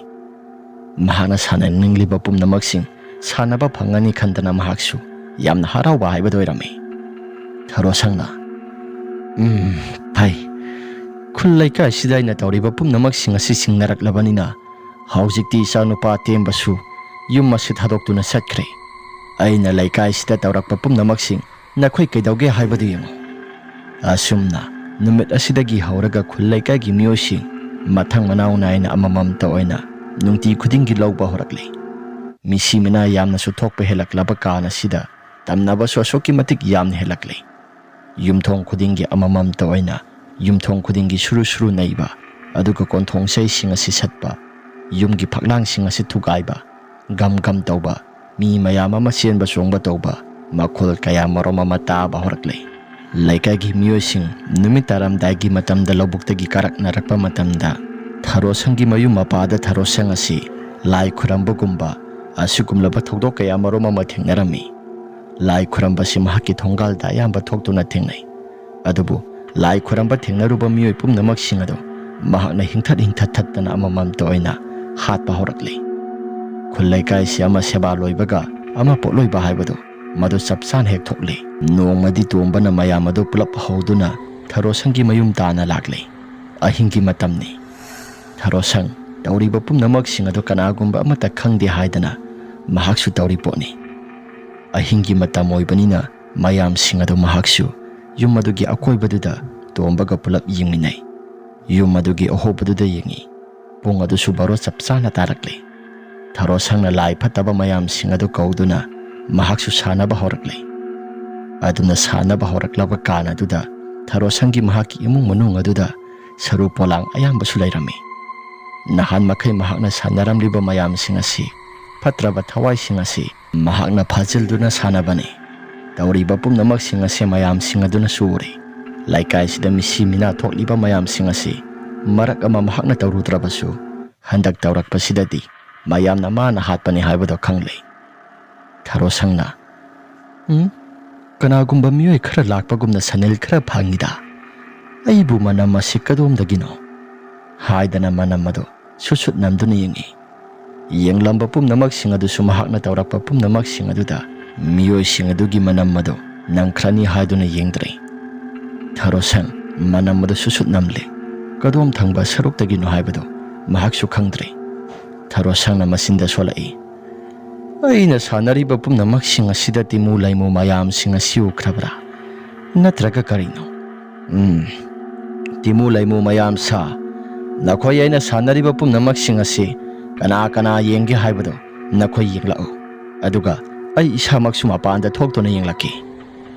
ꯃꯍꯥꯛꯅ ꯁꯥꯟꯅꯅꯤꯡꯂꯤꯕ ꯄꯨꯝꯅꯃꯛꯁꯤꯡ ꯁꯥꯟꯅꯕ ꯐꯪꯒꯅꯤ ꯈꯟꯗꯅ ꯃꯍꯥꯛꯁꯨ ꯌꯥꯝꯅ ꯍꯔꯥꯎꯕ ꯍꯥꯏꯕꯗꯨ ꯑꯣꯏꯔꯝꯃꯤ꯫ ꯊꯔꯣꯁꯪꯅ, "ꯎꯝ, ꯐꯩ꯫ ꯈꯨꯜ ꯂꯩꯀꯥꯏꯁꯤꯗ ꯑꯩꯅ ꯇꯧꯔꯤꯕ ꯄꯨꯝꯅꯃꯛꯁꯤꯡ ꯑꯁꯤ ꯆꯤꯡꯅꯔꯛꯂꯕꯅꯤꯅ ꯍꯧꯖꯤꯛꯇꯤ ꯏꯆꯥꯅꯨꯄꯥ ꯑꯇꯦꯝꯕꯁꯨ ꯌꯨꯝ ꯑꯁꯤ ꯊꯥꯗꯣꯛꯇꯨꯅ ꯆꯠꯈ꯭ꯔꯦ꯫ ꯑꯩꯅ ꯂꯩꯀꯥꯏꯁꯤꯗ ꯇꯧꯔꯛꯄ ꯄꯨꯝꯅꯃꯛꯁꯤꯡ ꯅꯈꯣꯏ ꯀꯩꯗꯧꯒꯦ ꯍꯥꯏꯕꯗꯨ ꯌꯦꯡꯉꯨ꯫" ꯑꯁꯨꯝꯅ ꯅꯨꯃꯤꯠ ꯑꯁꯤꯗꯒꯤ ꯍꯧꯔꯒ ꯈꯨꯜ ꯂꯩꯀꯥꯏꯒꯤ ꯃꯤꯑꯣꯏꯁꯤꯡ ꯃꯊꯪ ꯃꯅꯥꯎ ꯅꯥꯏꯅ ꯑꯃꯃꯝꯇ ꯑꯣꯏꯅ ꯅꯨꯡꯇꯤ ꯈꯨꯗꯤꯡꯒꯤ ꯂꯧꯕ ꯍꯧꯔꯛꯂꯤ꯫ ꯃꯤꯁꯤ ꯃꯤꯅꯥ ꯌꯥꯝꯅꯁꯨ ꯊꯣꯛꯄ ꯍꯦꯜꯂꯛꯂꯕ ꯀꯥꯟ ꯑꯁꯤꯗ ꯇꯝꯅꯕꯁꯨ ꯑꯁꯨꯛꯀꯤ ꯃꯇꯤꯛ ꯌꯥꯝꯅ ꯍꯦꯜꯂꯛꯂꯤ꯫ ꯌꯨꯝꯊꯣꯡ ꯈꯨꯗꯤꯡꯒꯤ ꯑꯃꯃꯝꯇ ꯑꯣꯏꯅ ꯌꯨꯝꯊꯣꯡ ꯈꯨꯗꯤꯡꯒꯤ ꯁꯨꯔꯨ ꯁꯨꯔꯨ ꯅꯩꯕ, ꯑꯗꯨꯒ ꯀꯣꯟꯊꯣꯡ ꯆꯩꯁꯤꯡ ꯑꯁꯤ ꯁꯠꯄ, ꯌꯨꯝꯒꯤ ꯐꯛꯂꯥꯡꯁꯤꯡ ꯑꯁꯤ ꯊꯨꯒꯥꯏꯕ, ꯒꯝ ꯒꯝ ꯇꯧꯕ, ꯃꯤ ꯃꯌꯥꯝ ꯑꯃ ꯆꯦꯟꯕ ꯆꯣꯡꯕ ꯇꯧꯕ, ꯃꯈꯣꯜ ꯀꯌꯥ ꯃꯔꯨꯝ ꯑꯃ ꯇꯥꯕ ꯍꯧꯔꯛꯂꯦ꯫ ꯂꯩꯀꯥꯏꯒꯤ ꯃꯤꯑꯣꯏꯁꯤꯡ ꯅꯨꯃꯤꯠ ꯇꯥꯔꯝꯗꯥꯏꯒꯤ ꯃꯇꯝꯗ ꯂꯧꯕꯨꯛꯇꯒꯤ ꯀꯥꯔꯛꯅꯔꯛꯄ ꯃꯇꯝꯗ, ꯊꯔꯣꯁꯪꯒꯤ ꯃꯌꯨꯝ ꯃꯄꯥꯗ ꯊꯔꯣꯁꯪ ꯑꯁꯤ ꯂꯥꯏ ꯈꯨꯔꯝꯕꯒꯨꯝꯕ ꯑꯁꯤꯒꯨꯝꯂꯕ ꯊꯧꯗꯣꯛ ꯀꯌꯥ ꯃꯔꯨꯝ ꯑꯃ ꯊꯦꯡꯅꯔꯝꯃꯤ꯫ ꯂꯥꯏ ꯈꯨꯔꯝꯕꯁꯤ ꯃꯍꯥꯛꯀꯤ ꯊꯣꯡꯒꯥꯜꯗ ꯑꯌꯥꯝꯕ ꯊꯣꯛꯇꯨꯅ ꯊꯦꯡꯅꯩ꯫ ꯑꯗꯨꯕꯨ ꯂꯥꯏ ꯈꯨꯔꯝꯕ ꯊꯦꯡꯅꯔꯨꯕ ꯃꯤꯑꯣꯏ ꯄꯨꯝꯅꯃꯛꯁꯤꯡ ꯑꯗꯨ ꯃꯍꯥꯛꯅ ꯍꯤꯡꯊꯠ ꯍꯤꯡꯊꯠ ꯊꯠꯇꯅ ꯑꯃꯃꯝꯇ ꯑꯣꯏꯅ ꯍꯥꯠꯄ ꯍꯧꯔꯛꯂꯤ꯫ ꯈꯨꯜ ꯂꯩꯀꯥꯏꯁꯤ ꯑꯃ ꯁꯦꯕꯥ ꯂꯣꯏꯕꯒ ꯑꯃ ꯄꯣꯠꯂꯣꯏꯕ ꯍꯥꯏꯕꯗꯨ ꯃꯗꯨ ꯆꯞ ꯆꯥꯅ ꯍꯦꯛ ꯊꯣꯛꯂꯤ꯫ ꯅꯣꯡꯃꯗꯤ ꯇꯣꯝꯕꯅ ꯃꯌꯥꯝ ꯑꯗꯨ ꯄꯨꯂꯞ ꯍꯧꯗꯨꯅ ꯊꯔꯣꯁꯪꯒꯤ ꯃꯌꯨꯝ ꯇꯥꯟꯅ ꯂꯥꯛꯂꯤ꯫ ꯑꯍꯤꯡꯒꯤ ꯃꯇꯝꯅꯤ꯫ ꯊꯔꯣꯁꯪ ꯇꯧꯔꯤꯕ ꯄꯨꯝꯅꯃꯛꯁꯤꯡ ꯑꯗꯨ ꯀꯅꯥꯒꯨꯝꯕ ꯑꯃꯠꯇ ꯈꯪꯗꯦ ꯍꯥꯏꯗꯅ ꯃꯍꯥꯛꯁꯨ ꯇꯧꯔꯤ ꯄꯣꯠꯅꯤ꯫ ꯑꯍꯤꯡꯒꯤ ꯃꯇꯝ ꯑꯣꯏꯕꯅꯤꯅ ꯃꯌꯥꯝꯁꯤꯡ ꯑꯗꯨ ꯃꯍꯥꯛꯁꯨ ꯌꯨꯝ ꯑꯗꯨꯒꯤ ꯑꯀꯣꯏꯕꯗꯨꯗ ꯇꯣꯝꯕꯒ ꯄꯨꯂꯞ ꯌꯦꯡꯃꯤꯟꯅꯩ꯫ ꯌꯨꯝ ꯑꯗꯨꯒꯤ ꯑꯍꯣꯕꯗꯨꯗ ꯌꯦꯡꯉꯤ꯫ ꯄꯨꯡ ꯑꯗꯨꯁꯨ ꯕꯥꯔꯣ ꯆꯞ ꯆꯥꯅ ꯇꯥꯔꯛꯂꯤ꯫ ꯊꯔꯣꯁꯪꯅ ꯂꯥꯏ ꯐꯠꯇꯕ ꯃꯌꯥꯝꯁꯤꯡ ꯑꯗꯨ ꯀꯧꯗꯨꯅ ꯃꯍꯥꯛꯁꯨ ꯁꯥꯟꯅꯕ ꯍꯧꯔꯛꯂꯤ꯫ ꯑꯗꯨꯅ ꯁꯥꯟꯅꯕ ꯍꯧꯔꯛꯂꯕ ꯀꯥꯟ ꯑꯗꯨꯗ ꯊꯔꯣꯁꯪꯒꯤ ꯃꯍꯥꯛꯀꯤ ꯏꯃꯨꯡ ꯃꯅꯨꯡ ꯑꯗꯨꯗ ꯁꯔꯨ ꯄꯣꯂꯥꯡ ꯑꯌꯥꯝꯕꯁꯨ ꯂꯩꯔꯝꯃꯤ꯫ ꯅꯍꯥꯟ ꯃꯈꯩ ꯃꯍꯥꯛꯅ ꯁꯥꯟꯅꯔꯝꯂꯤꯕ ꯃꯌꯥꯝꯁꯤꯡ ꯑꯁꯤ, ꯐꯠꯇ꯭ꯔꯕ ꯊꯋꯥꯏꯁꯤꯡ ꯑꯁꯤ ꯃꯍꯥꯛꯅ ꯐꯥꯖꯤꯜꯗꯨꯅ ꯁꯥꯟꯅꯕꯅꯤ꯫ ꯇꯧꯔꯤꯕ ꯄꯨꯝꯅꯃꯛꯁꯤꯡ ꯑꯁꯤ ꯃꯌꯥꯝꯁꯤꯡ ꯑꯗꯨꯅꯁꯨ ꯎꯔꯤ꯫ ꯂꯩꯀꯥꯏꯁꯤꯗ ꯃꯤꯁꯤ ꯃꯤꯅꯥ ꯊꯣꯛꯂꯤꯕ ꯃꯌꯥꯝꯁꯤꯡ ꯑꯁꯤ ꯃꯔꯛ ꯑꯃ ꯃꯍꯥꯛꯅ ꯇꯧꯔꯨꯗ꯭ꯔꯕꯁꯨ, ꯍꯟꯗꯛ ꯇꯧꯔꯛꯄꯁꯤꯗꯗꯤ ꯃꯌꯥꯝꯅ ꯃꯥꯅ ꯍꯥꯠꯄꯅꯤ ꯍꯥꯏꯕꯗꯣ ꯈꯪꯂꯦ꯫ ꯊꯔꯣꯁꯪꯅ, "ꯎꯝ, ꯀꯅꯥꯒꯨꯝꯕ ꯃꯤꯑꯣꯏ ꯈꯔ ꯂꯥꯛꯄꯒꯨꯝꯅ ꯁꯅꯤꯜ ꯈꯔ ꯐꯪꯉꯤꯗ꯫ ꯑꯩꯕꯨ ꯃꯅꯝ ꯑꯁꯤ ꯀꯗꯣꯝꯗꯒꯤꯅꯣ?" ꯍꯥꯏꯗꯅ ꯃꯅꯝ ꯑꯗꯨ ꯁꯨꯠ ꯁꯨꯠ ꯅꯝꯗꯨꯅ ꯌꯦꯡꯉꯤ꯫ ꯌꯦꯡꯂꯝꯕ ꯄꯨꯝꯅꯃꯛꯁꯤꯡ ꯑꯗꯨꯁꯨ ꯃꯍꯥꯛꯅ ꯇꯧꯔꯛꯄ ꯄꯨꯝꯅꯃꯛꯁꯤꯡ ꯑꯗꯨꯗ ꯃꯤꯑꯣꯏꯁꯤꯡ ꯑꯗꯨꯒꯤ ꯃꯅꯝ ꯑꯗꯨ ꯅꯝꯈ꯭ꯔꯅꯤ ꯍꯥꯏꯗꯨꯅ ꯌꯦꯡꯗ꯭ꯔꯦ꯫ ꯊꯔꯣꯁꯪ ꯃꯅꯝ ꯑꯗꯨ ꯁꯨꯠ ꯁꯨꯠ ꯅꯝꯂꯦ꯫ ꯀꯗꯣꯝ ꯊꯪꯕ ꯁꯔꯨꯛꯇꯒꯤꯅꯣ ꯍꯥꯏꯕꯗꯨ ꯃꯍꯥꯛꯁꯨ ꯈꯪꯗ꯭ꯔꯦ꯫ ꯊꯔꯣꯁꯪꯅ ꯃꯆꯤꯟꯗ ꯁꯣꯜꯂꯛꯏ, "ꯑꯩꯅ ꯁꯥꯟꯅꯔꯤꯕ ꯄꯨꯝꯅꯃꯛꯁꯤꯡ ꯑꯁꯤꯗ ꯇꯤꯃꯨ ꯂꯩꯃꯨ ꯃꯌꯥꯝꯁꯤꯡ ꯑꯁꯤ ꯎꯈ꯭ꯔꯕ꯭ꯔꯥ? ꯅꯠꯇ꯭ꯔꯒ ꯀꯔꯤꯅꯣ? ꯎꯝ, ꯇꯤꯃꯨ ꯂꯩꯃꯨ ꯃꯌꯥꯝ ꯁꯥ, ꯅꯈꯣꯏ ꯑꯩꯅ ꯁꯥꯟꯅꯔꯤꯕ ꯄꯨꯝꯅꯃꯛꯁꯤꯡ ꯑꯁꯤ ꯀꯅꯥ ꯀꯅꯥ ꯌꯦꯡꯒꯦ ꯍꯥꯏꯕꯗꯨ ꯅꯈꯣꯏ ꯌꯦꯡꯂꯛꯎ꯫ ꯑꯗꯨꯒ ꯑꯩ ꯏꯁꯥꯃꯛꯁꯨ ꯃꯄꯥꯟꯗ ꯊꯣꯛꯇꯨꯅ ꯌꯦꯡꯂꯛꯀꯦ꯫"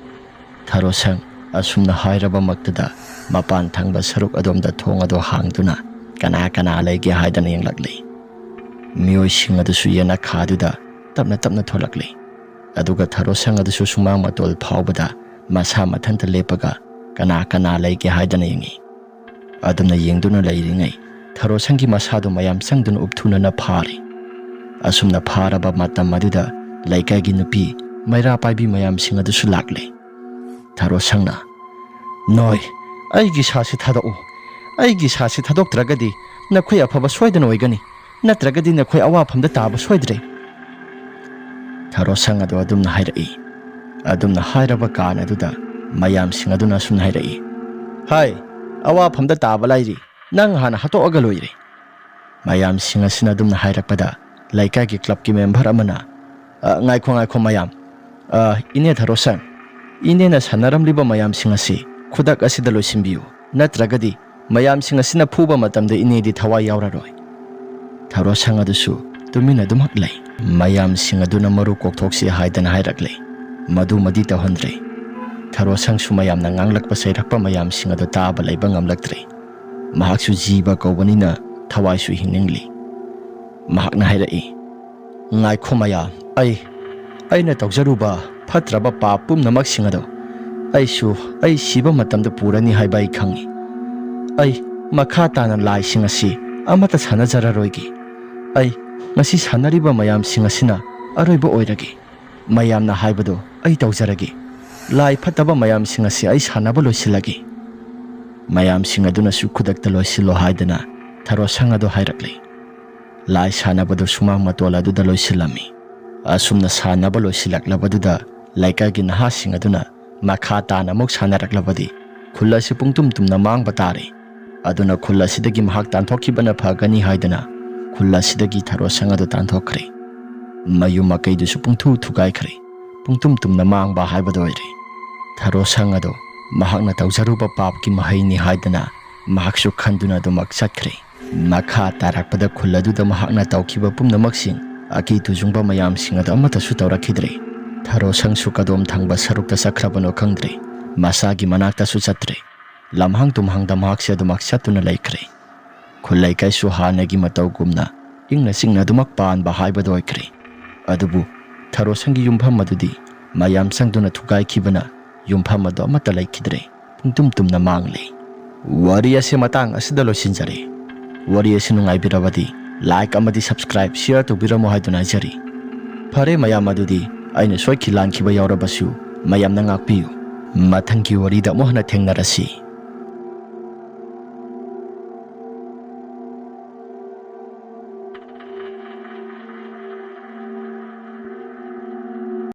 ꯊꯔꯣꯁꯪ ꯑꯁꯨꯝꯅ ꯍꯥꯏꯔꯕꯃꯛꯇꯗ ꯃꯄꯥꯟ ꯊꯪꯕ ꯁꯔꯨꯛ ꯑꯗꯣꯝꯗ ꯊꯣꯡ ꯑꯗꯨ ꯍꯥꯡꯗꯨꯅ ꯀꯅꯥ ꯀꯅꯥ ꯂꯩꯒꯦ ꯍꯥꯏꯗꯅ ꯌꯦꯡꯂꯛꯂꯤ꯫ ꯃꯤꯑꯣꯏꯁꯤꯡ ꯑꯗꯨꯁꯨ ꯌꯦꯅꯈꯥꯗꯨꯗ ꯇꯞꯅ ꯇꯞꯅ ꯊꯣꯛꯂꯛꯂꯤ꯫ ꯑꯗꯨꯒ ꯊꯔꯣꯁꯪ ꯑꯗꯨꯁꯨ ꯁꯨꯃꯥꯡ ꯃꯇꯣꯜ ꯐꯥꯎꯕꯗ ꯃꯁꯥ ꯃꯊꯟꯇ ꯂꯦꯞꯄꯒ ꯀꯅꯥ ꯀꯅꯥ ꯂꯩꯒꯦ ꯍꯥꯏꯗꯅ ꯌꯦꯡꯉꯤ꯫ ꯑꯗꯨꯝꯅ ꯌꯦꯡꯗꯨꯅ ꯂꯩꯔꯤꯉꯩ ꯊꯔꯣꯁꯪꯒꯤ ꯃꯁꯥꯗꯨ ꯃꯌꯥꯝ ꯆꯪꯗꯨꯅ ꯎꯞꯊꯨꯅꯅ ꯐꯥꯔꯤ꯫ ꯑꯁꯨꯝꯅ ꯐꯥꯔꯕ ꯃꯇꯝ ꯑꯗꯨꯗ ꯂꯩꯀꯥꯏꯒꯤ ꯅꯨꯄꯤ ꯃꯩꯔꯥ ꯄꯥꯏꯕꯤ ꯃꯌꯥꯝꯁꯤꯡ ꯑꯗꯨꯁꯨ ꯂꯥꯛꯂꯦ꯫ ꯊꯔꯣꯁꯪꯅ, "ꯅꯣꯏ, ꯑꯩꯒꯤ ꯁꯥꯁꯤ ꯊꯥꯗꯣꯛꯎ꯫ ꯑꯩꯒꯤ ꯁꯥꯁꯤ ꯊꯥꯗꯣꯛꯇ꯭ꯔꯒꯗꯤ ꯅꯈꯣꯏ ꯑꯐꯕ ꯁꯣꯏꯗꯅ ꯑꯣꯏꯒꯅꯤ, ꯅꯠꯇ꯭ꯔꯒꯗꯤ ꯅꯈꯣꯏ ꯑꯋꯥꯐꯝꯗ ꯇꯥꯕ ꯁꯣꯏꯗ꯭ꯔꯦ꯫" ꯊꯔꯣꯁꯪ ꯑꯗꯨ ꯑꯗꯨꯝꯅ ꯍꯥꯏꯔꯛꯏ꯫ ꯑꯗꯨꯝꯅ ꯍꯥꯏꯔꯕ ꯀꯥꯟ ꯑꯗꯨꯗ ꯃꯌꯥꯝꯁꯤꯡ ꯑꯗꯨꯅ ꯑꯁꯨꯝꯅ ꯍꯥꯏꯔꯛꯏ, "ꯍꯥꯏ, ꯑꯋꯥꯐꯝꯗ ꯇꯥꯕ ꯂꯥꯏꯔꯤ, ꯅꯪ ꯍꯥꯟꯅ ꯍꯥꯠꯇꯣꯛꯑꯒ ꯂꯣꯏꯔꯦ꯫" ꯃꯌꯥꯝꯁꯤꯡ ꯑꯁꯤꯅ ꯑꯗꯨꯝꯅ ꯍꯥꯏꯔꯛꯄꯗ ꯂꯩꯀꯥꯏꯒꯤ ꯀ꯭ꯂꯕꯀꯤ ꯃꯦꯝꯕꯔ ꯑꯃꯅ, "ꯑ, ꯉꯥꯏꯈꯣ, ꯉꯥꯏꯈꯣ ꯃꯌꯥꯝ꯫ ꯑ, ꯏꯅꯦ ꯊꯔꯣꯁꯪ, ꯏꯅꯦꯅ ꯁꯥꯟꯅꯔꯝꯂꯤꯕ ꯃꯌꯥꯝꯁꯤꯡ ꯑꯁꯤ ꯈꯨꯗꯛ ꯑꯁꯤꯗ ꯂꯣꯏꯁꯤꯟꯕꯤꯌꯨ, ꯅꯠꯇ꯭ꯔꯒꯗꯤ ꯃꯌꯥꯝꯁꯤꯡ ꯑꯁꯤꯅ ꯐꯨꯕ ꯃꯇꯝꯗ ꯏꯅꯦꯗꯤ ꯊꯋꯥꯏ ꯌꯥꯎꯔꯔꯣꯏ꯫" ꯊꯔꯣꯁꯪ ꯑꯗꯨꯁꯨ ꯇꯨꯃꯤꯟꯅ ꯑꯗꯨꯃꯛ ꯂꯩ꯫ ꯃꯌꯥꯝꯁꯤꯡ ꯑꯗꯨꯅ ꯃꯔꯨ ꯀꯣꯛꯊꯣꯛꯁꯤ ꯍꯥꯏꯗꯅ ꯍꯥꯏꯔꯛꯂꯦ꯫ ꯃꯗꯨꯃꯗꯤ ꯇꯧꯍꯟꯗ꯭ꯔꯦ꯫ ꯊꯔꯣꯁꯪꯁꯨ ꯃꯌꯥꯝꯅ ꯉꯥꯡꯂꯛꯄ ꯆꯩꯔꯛꯄ ꯃꯌꯥꯝꯁꯤꯡ ꯑꯗꯨ ꯇꯥꯕ ꯂꯩꯕ ꯉꯝꯂꯛꯇ꯭ꯔꯦ꯫ ꯃꯍꯥꯛꯁꯨ ꯖꯤꯕ ꯀꯧꯕꯅꯤꯅ ꯊꯋꯥꯏꯁꯨ ꯍꯤꯡꯅꯤꯡꯂꯤ꯫ ꯃꯍꯥꯛꯅ ꯍꯥꯏꯔꯛꯏ, "ꯉꯥꯏꯈꯣ ꯃꯌꯥꯝ, ꯑꯩ, ꯑꯩꯅ ꯇꯧꯖꯔꯨꯕ ꯐꯠꯇ꯭ꯔꯕ ꯄꯥꯞ ꯄꯨꯝꯅꯃꯛꯁꯤꯡ ꯑꯗꯨ ꯑꯩꯁꯨ ꯑꯩ ꯁꯤꯕ ꯃꯇꯝꯗ ꯄꯨꯔꯅꯤ ꯍꯥꯏꯕ ꯑꯩ ꯈꯪꯏ꯫ ꯑꯩ ꯃꯈꯥ ꯇꯥꯅ ꯂꯥꯏꯁꯤꯡ ꯑꯁꯤ ꯑꯃꯠꯇ ꯁꯥꯟꯅꯖꯔꯔꯣꯏꯒꯦ꯫ ꯑꯩ ꯉꯁꯤ ꯁꯥꯟꯅꯔꯤꯕ ꯃꯌꯥꯝꯁꯤꯡ ꯑꯁꯤꯅ ꯑꯔꯣꯏꯕ ꯑꯣꯏꯔꯒꯦ꯫ ꯃꯌꯥꯝꯅ ꯍꯥꯏꯕꯗꯨ ꯑꯩ ꯇꯧꯖꯔꯒꯦ꯫ ꯂꯥꯏ ꯐꯠꯇꯕ ꯃꯌꯥꯝꯁꯤꯡ ꯑꯁꯤ ꯑꯩ ꯁꯥꯟꯅꯕ ꯂꯣꯏꯁꯤꯜꯂꯒꯦ꯫" ꯃꯌꯥꯝꯁꯤꯡ ꯑꯗꯨꯅꯁꯨ ꯈꯨꯗꯛꯇ ꯂꯣꯏꯁꯤꯜꯂꯣ ꯍꯥꯏꯗꯅ ꯊꯔꯣꯁꯪ ꯑꯗꯨ ꯍꯥꯏꯔꯛꯂꯦ꯫ ꯂꯥꯏ ꯁꯥꯟꯅꯕꯗꯨ ꯁꯨꯃꯥꯡ ꯃꯇꯣꯜ ꯑꯗꯨꯗ ꯂꯣꯏꯁꯤꯜꯂꯝꯃꯤ꯫ ꯑꯁꯨꯝꯅ ꯁꯥꯟꯅꯕ ꯂꯣꯏꯁꯤꯜꯂꯛꯂꯕꯗꯨꯗ ꯂꯩꯀꯥꯏꯒꯤ ꯅꯍꯥꯁꯤꯡ ꯑꯗꯨꯅ ꯃꯈꯥ ꯇꯥꯅ ꯑꯃꯨꯛ ꯁꯥꯟꯅꯔꯛꯂꯕꯗꯤ ꯈꯨꯜ ꯑꯁꯤ ꯄꯨꯡꯇꯨꯝ ꯇꯨꯝꯅ ꯃꯥꯡꯕ ꯇꯥꯔꯦ꯫ ꯑꯗꯨꯅ ꯈꯨꯜ ꯑꯁꯤꯗꯒꯤ ꯃꯍꯥꯛ ꯇꯥꯟꯊꯣꯛꯈꯤꯕꯅ ꯐꯒꯅꯤ ꯍꯥꯏꯗꯨꯅ ꯈꯨꯜ ꯑꯁꯤꯗꯒꯤ ꯊꯔꯣꯁꯪ ꯑꯗꯨ ꯇꯥꯟꯊꯣꯛꯈ꯭ꯔꯦ꯫ ꯃꯌꯨꯝ ꯃꯀꯩꯗꯨꯁꯨ ꯄꯨꯡꯊꯨ ꯊꯨꯒꯥꯏꯈ꯭ꯔꯦ꯫ ꯄꯨꯡꯇꯨꯝ ꯇꯨꯝꯅ ꯃꯥꯡꯕ ꯍꯥꯏꯕꯗꯨ ꯑꯣꯏꯔꯦ꯫ ꯊꯔꯣꯁꯪ ꯑꯗꯨ ꯃꯍꯥꯛꯅ ꯇꯧꯖꯔꯨꯕ ꯄꯥꯞꯀꯤ ꯃꯍꯩꯅꯤ ꯍꯥꯏꯗꯨꯅ ꯃꯍꯥꯛꯁꯨ ꯈꯟꯗꯨꯅ ꯑꯗꯨꯃꯛ ꯆꯠꯈ꯭ꯔꯦ꯫ ꯃꯈꯥ ꯇꯥꯔꯛꯄꯗ ꯈꯨꯜ ꯑꯗꯨꯗ ꯃꯍꯥꯛꯅ ꯇꯧꯈꯤꯕ ꯄꯨꯝꯅꯃꯛꯁꯤꯡ ꯑꯀꯤ ꯇꯨꯖꯨꯡꯕ ꯃꯌꯥꯝꯁꯤꯡ ꯑꯗꯨ ꯑꯃꯠꯇꯁꯨ ꯇꯧꯔꯛꯈꯤꯗ꯭ꯔꯦ꯫ ꯊꯔꯣꯁꯪꯁꯨ ꯀꯗꯣꯝ ꯊꯪꯕ ꯁꯔꯨꯛꯇ ꯆꯠꯈ꯭ꯔꯕꯅꯣ ꯈꯪꯗ꯭ꯔꯦ꯫ ꯃꯁꯥꯒꯤ ꯃꯅꯥꯛꯇꯁꯨ ꯆꯠꯇ꯭ꯔꯦ꯫ ꯂꯝꯍꯥꯡ ꯇꯨꯝꯍꯥꯡꯗ ꯃꯍꯥꯛꯁꯦ ꯑꯗꯨꯃꯛ ꯆꯠꯇꯨꯅ ꯂꯩꯈ꯭ꯔꯦ꯫ ꯈꯨꯜ ꯂꯩꯀꯥꯏꯁꯨ ꯍꯥꯟꯅꯒꯤ ꯃꯇꯧꯒꯨꯝꯅ ꯏꯪꯅ ꯆꯤꯛꯅ ꯑꯗꯨꯃꯛ ꯄꯥꯟꯕ ꯍꯥꯏꯕꯗꯨ ꯑꯣꯏꯈ꯭ꯔꯦ꯫ ꯑꯗꯨꯕꯨ ꯊꯔꯣꯁꯪꯒꯤ ꯌꯨꯝꯐꯝ ꯑꯗꯨꯗꯤ ꯃꯌꯥꯝ ꯆꯪꯗꯨꯅ ꯊꯨꯒꯥꯏꯈꯤꯕꯅ ꯌꯨꯝꯐꯝ ꯑꯗꯨ ꯑꯃꯠꯇ ꯂꯩꯈꯤꯗ꯭ꯔꯦ꯫ ꯄꯨꯡꯇꯨꯝ ꯇꯨꯝꯅ ꯃꯥꯡꯂꯦ꯫ ꯋꯥꯔꯤ ꯑꯁꯤ ꯃꯇꯥꯡ ꯑꯁꯤꯗ ꯂꯣꯏꯁꯤꯟꯖꯔꯦ꯫ ꯋꯥꯔꯤ ꯑꯁꯤ ꯅꯨꯡꯉꯥꯏꯕꯤꯔꯕꯗꯤ like ꯑꯃꯗꯤ subscribe, share ꯇꯧꯕꯤꯔꯝꯃꯨ ꯍꯥꯏꯗꯨꯅ ꯍꯥꯏꯖꯔꯤ꯫ ꯐꯔꯦ ꯃꯌꯥꯝ, ꯑꯗꯨꯗꯤ ꯑꯩꯅ ꯁꯣꯏꯈꯤ ꯂꯥꯟꯈꯤꯕ ꯌꯥꯎꯔꯕꯁꯨ ꯃꯌꯥꯝꯅ ꯉꯥꯛꯄꯤꯌꯨ꯫ ꯃꯊꯪꯒꯤ ꯋꯥꯔꯤꯗ ꯑꯃꯨꯛ ꯍꯟꯅ ꯊꯦꯡꯅꯔꯁꯤ꯫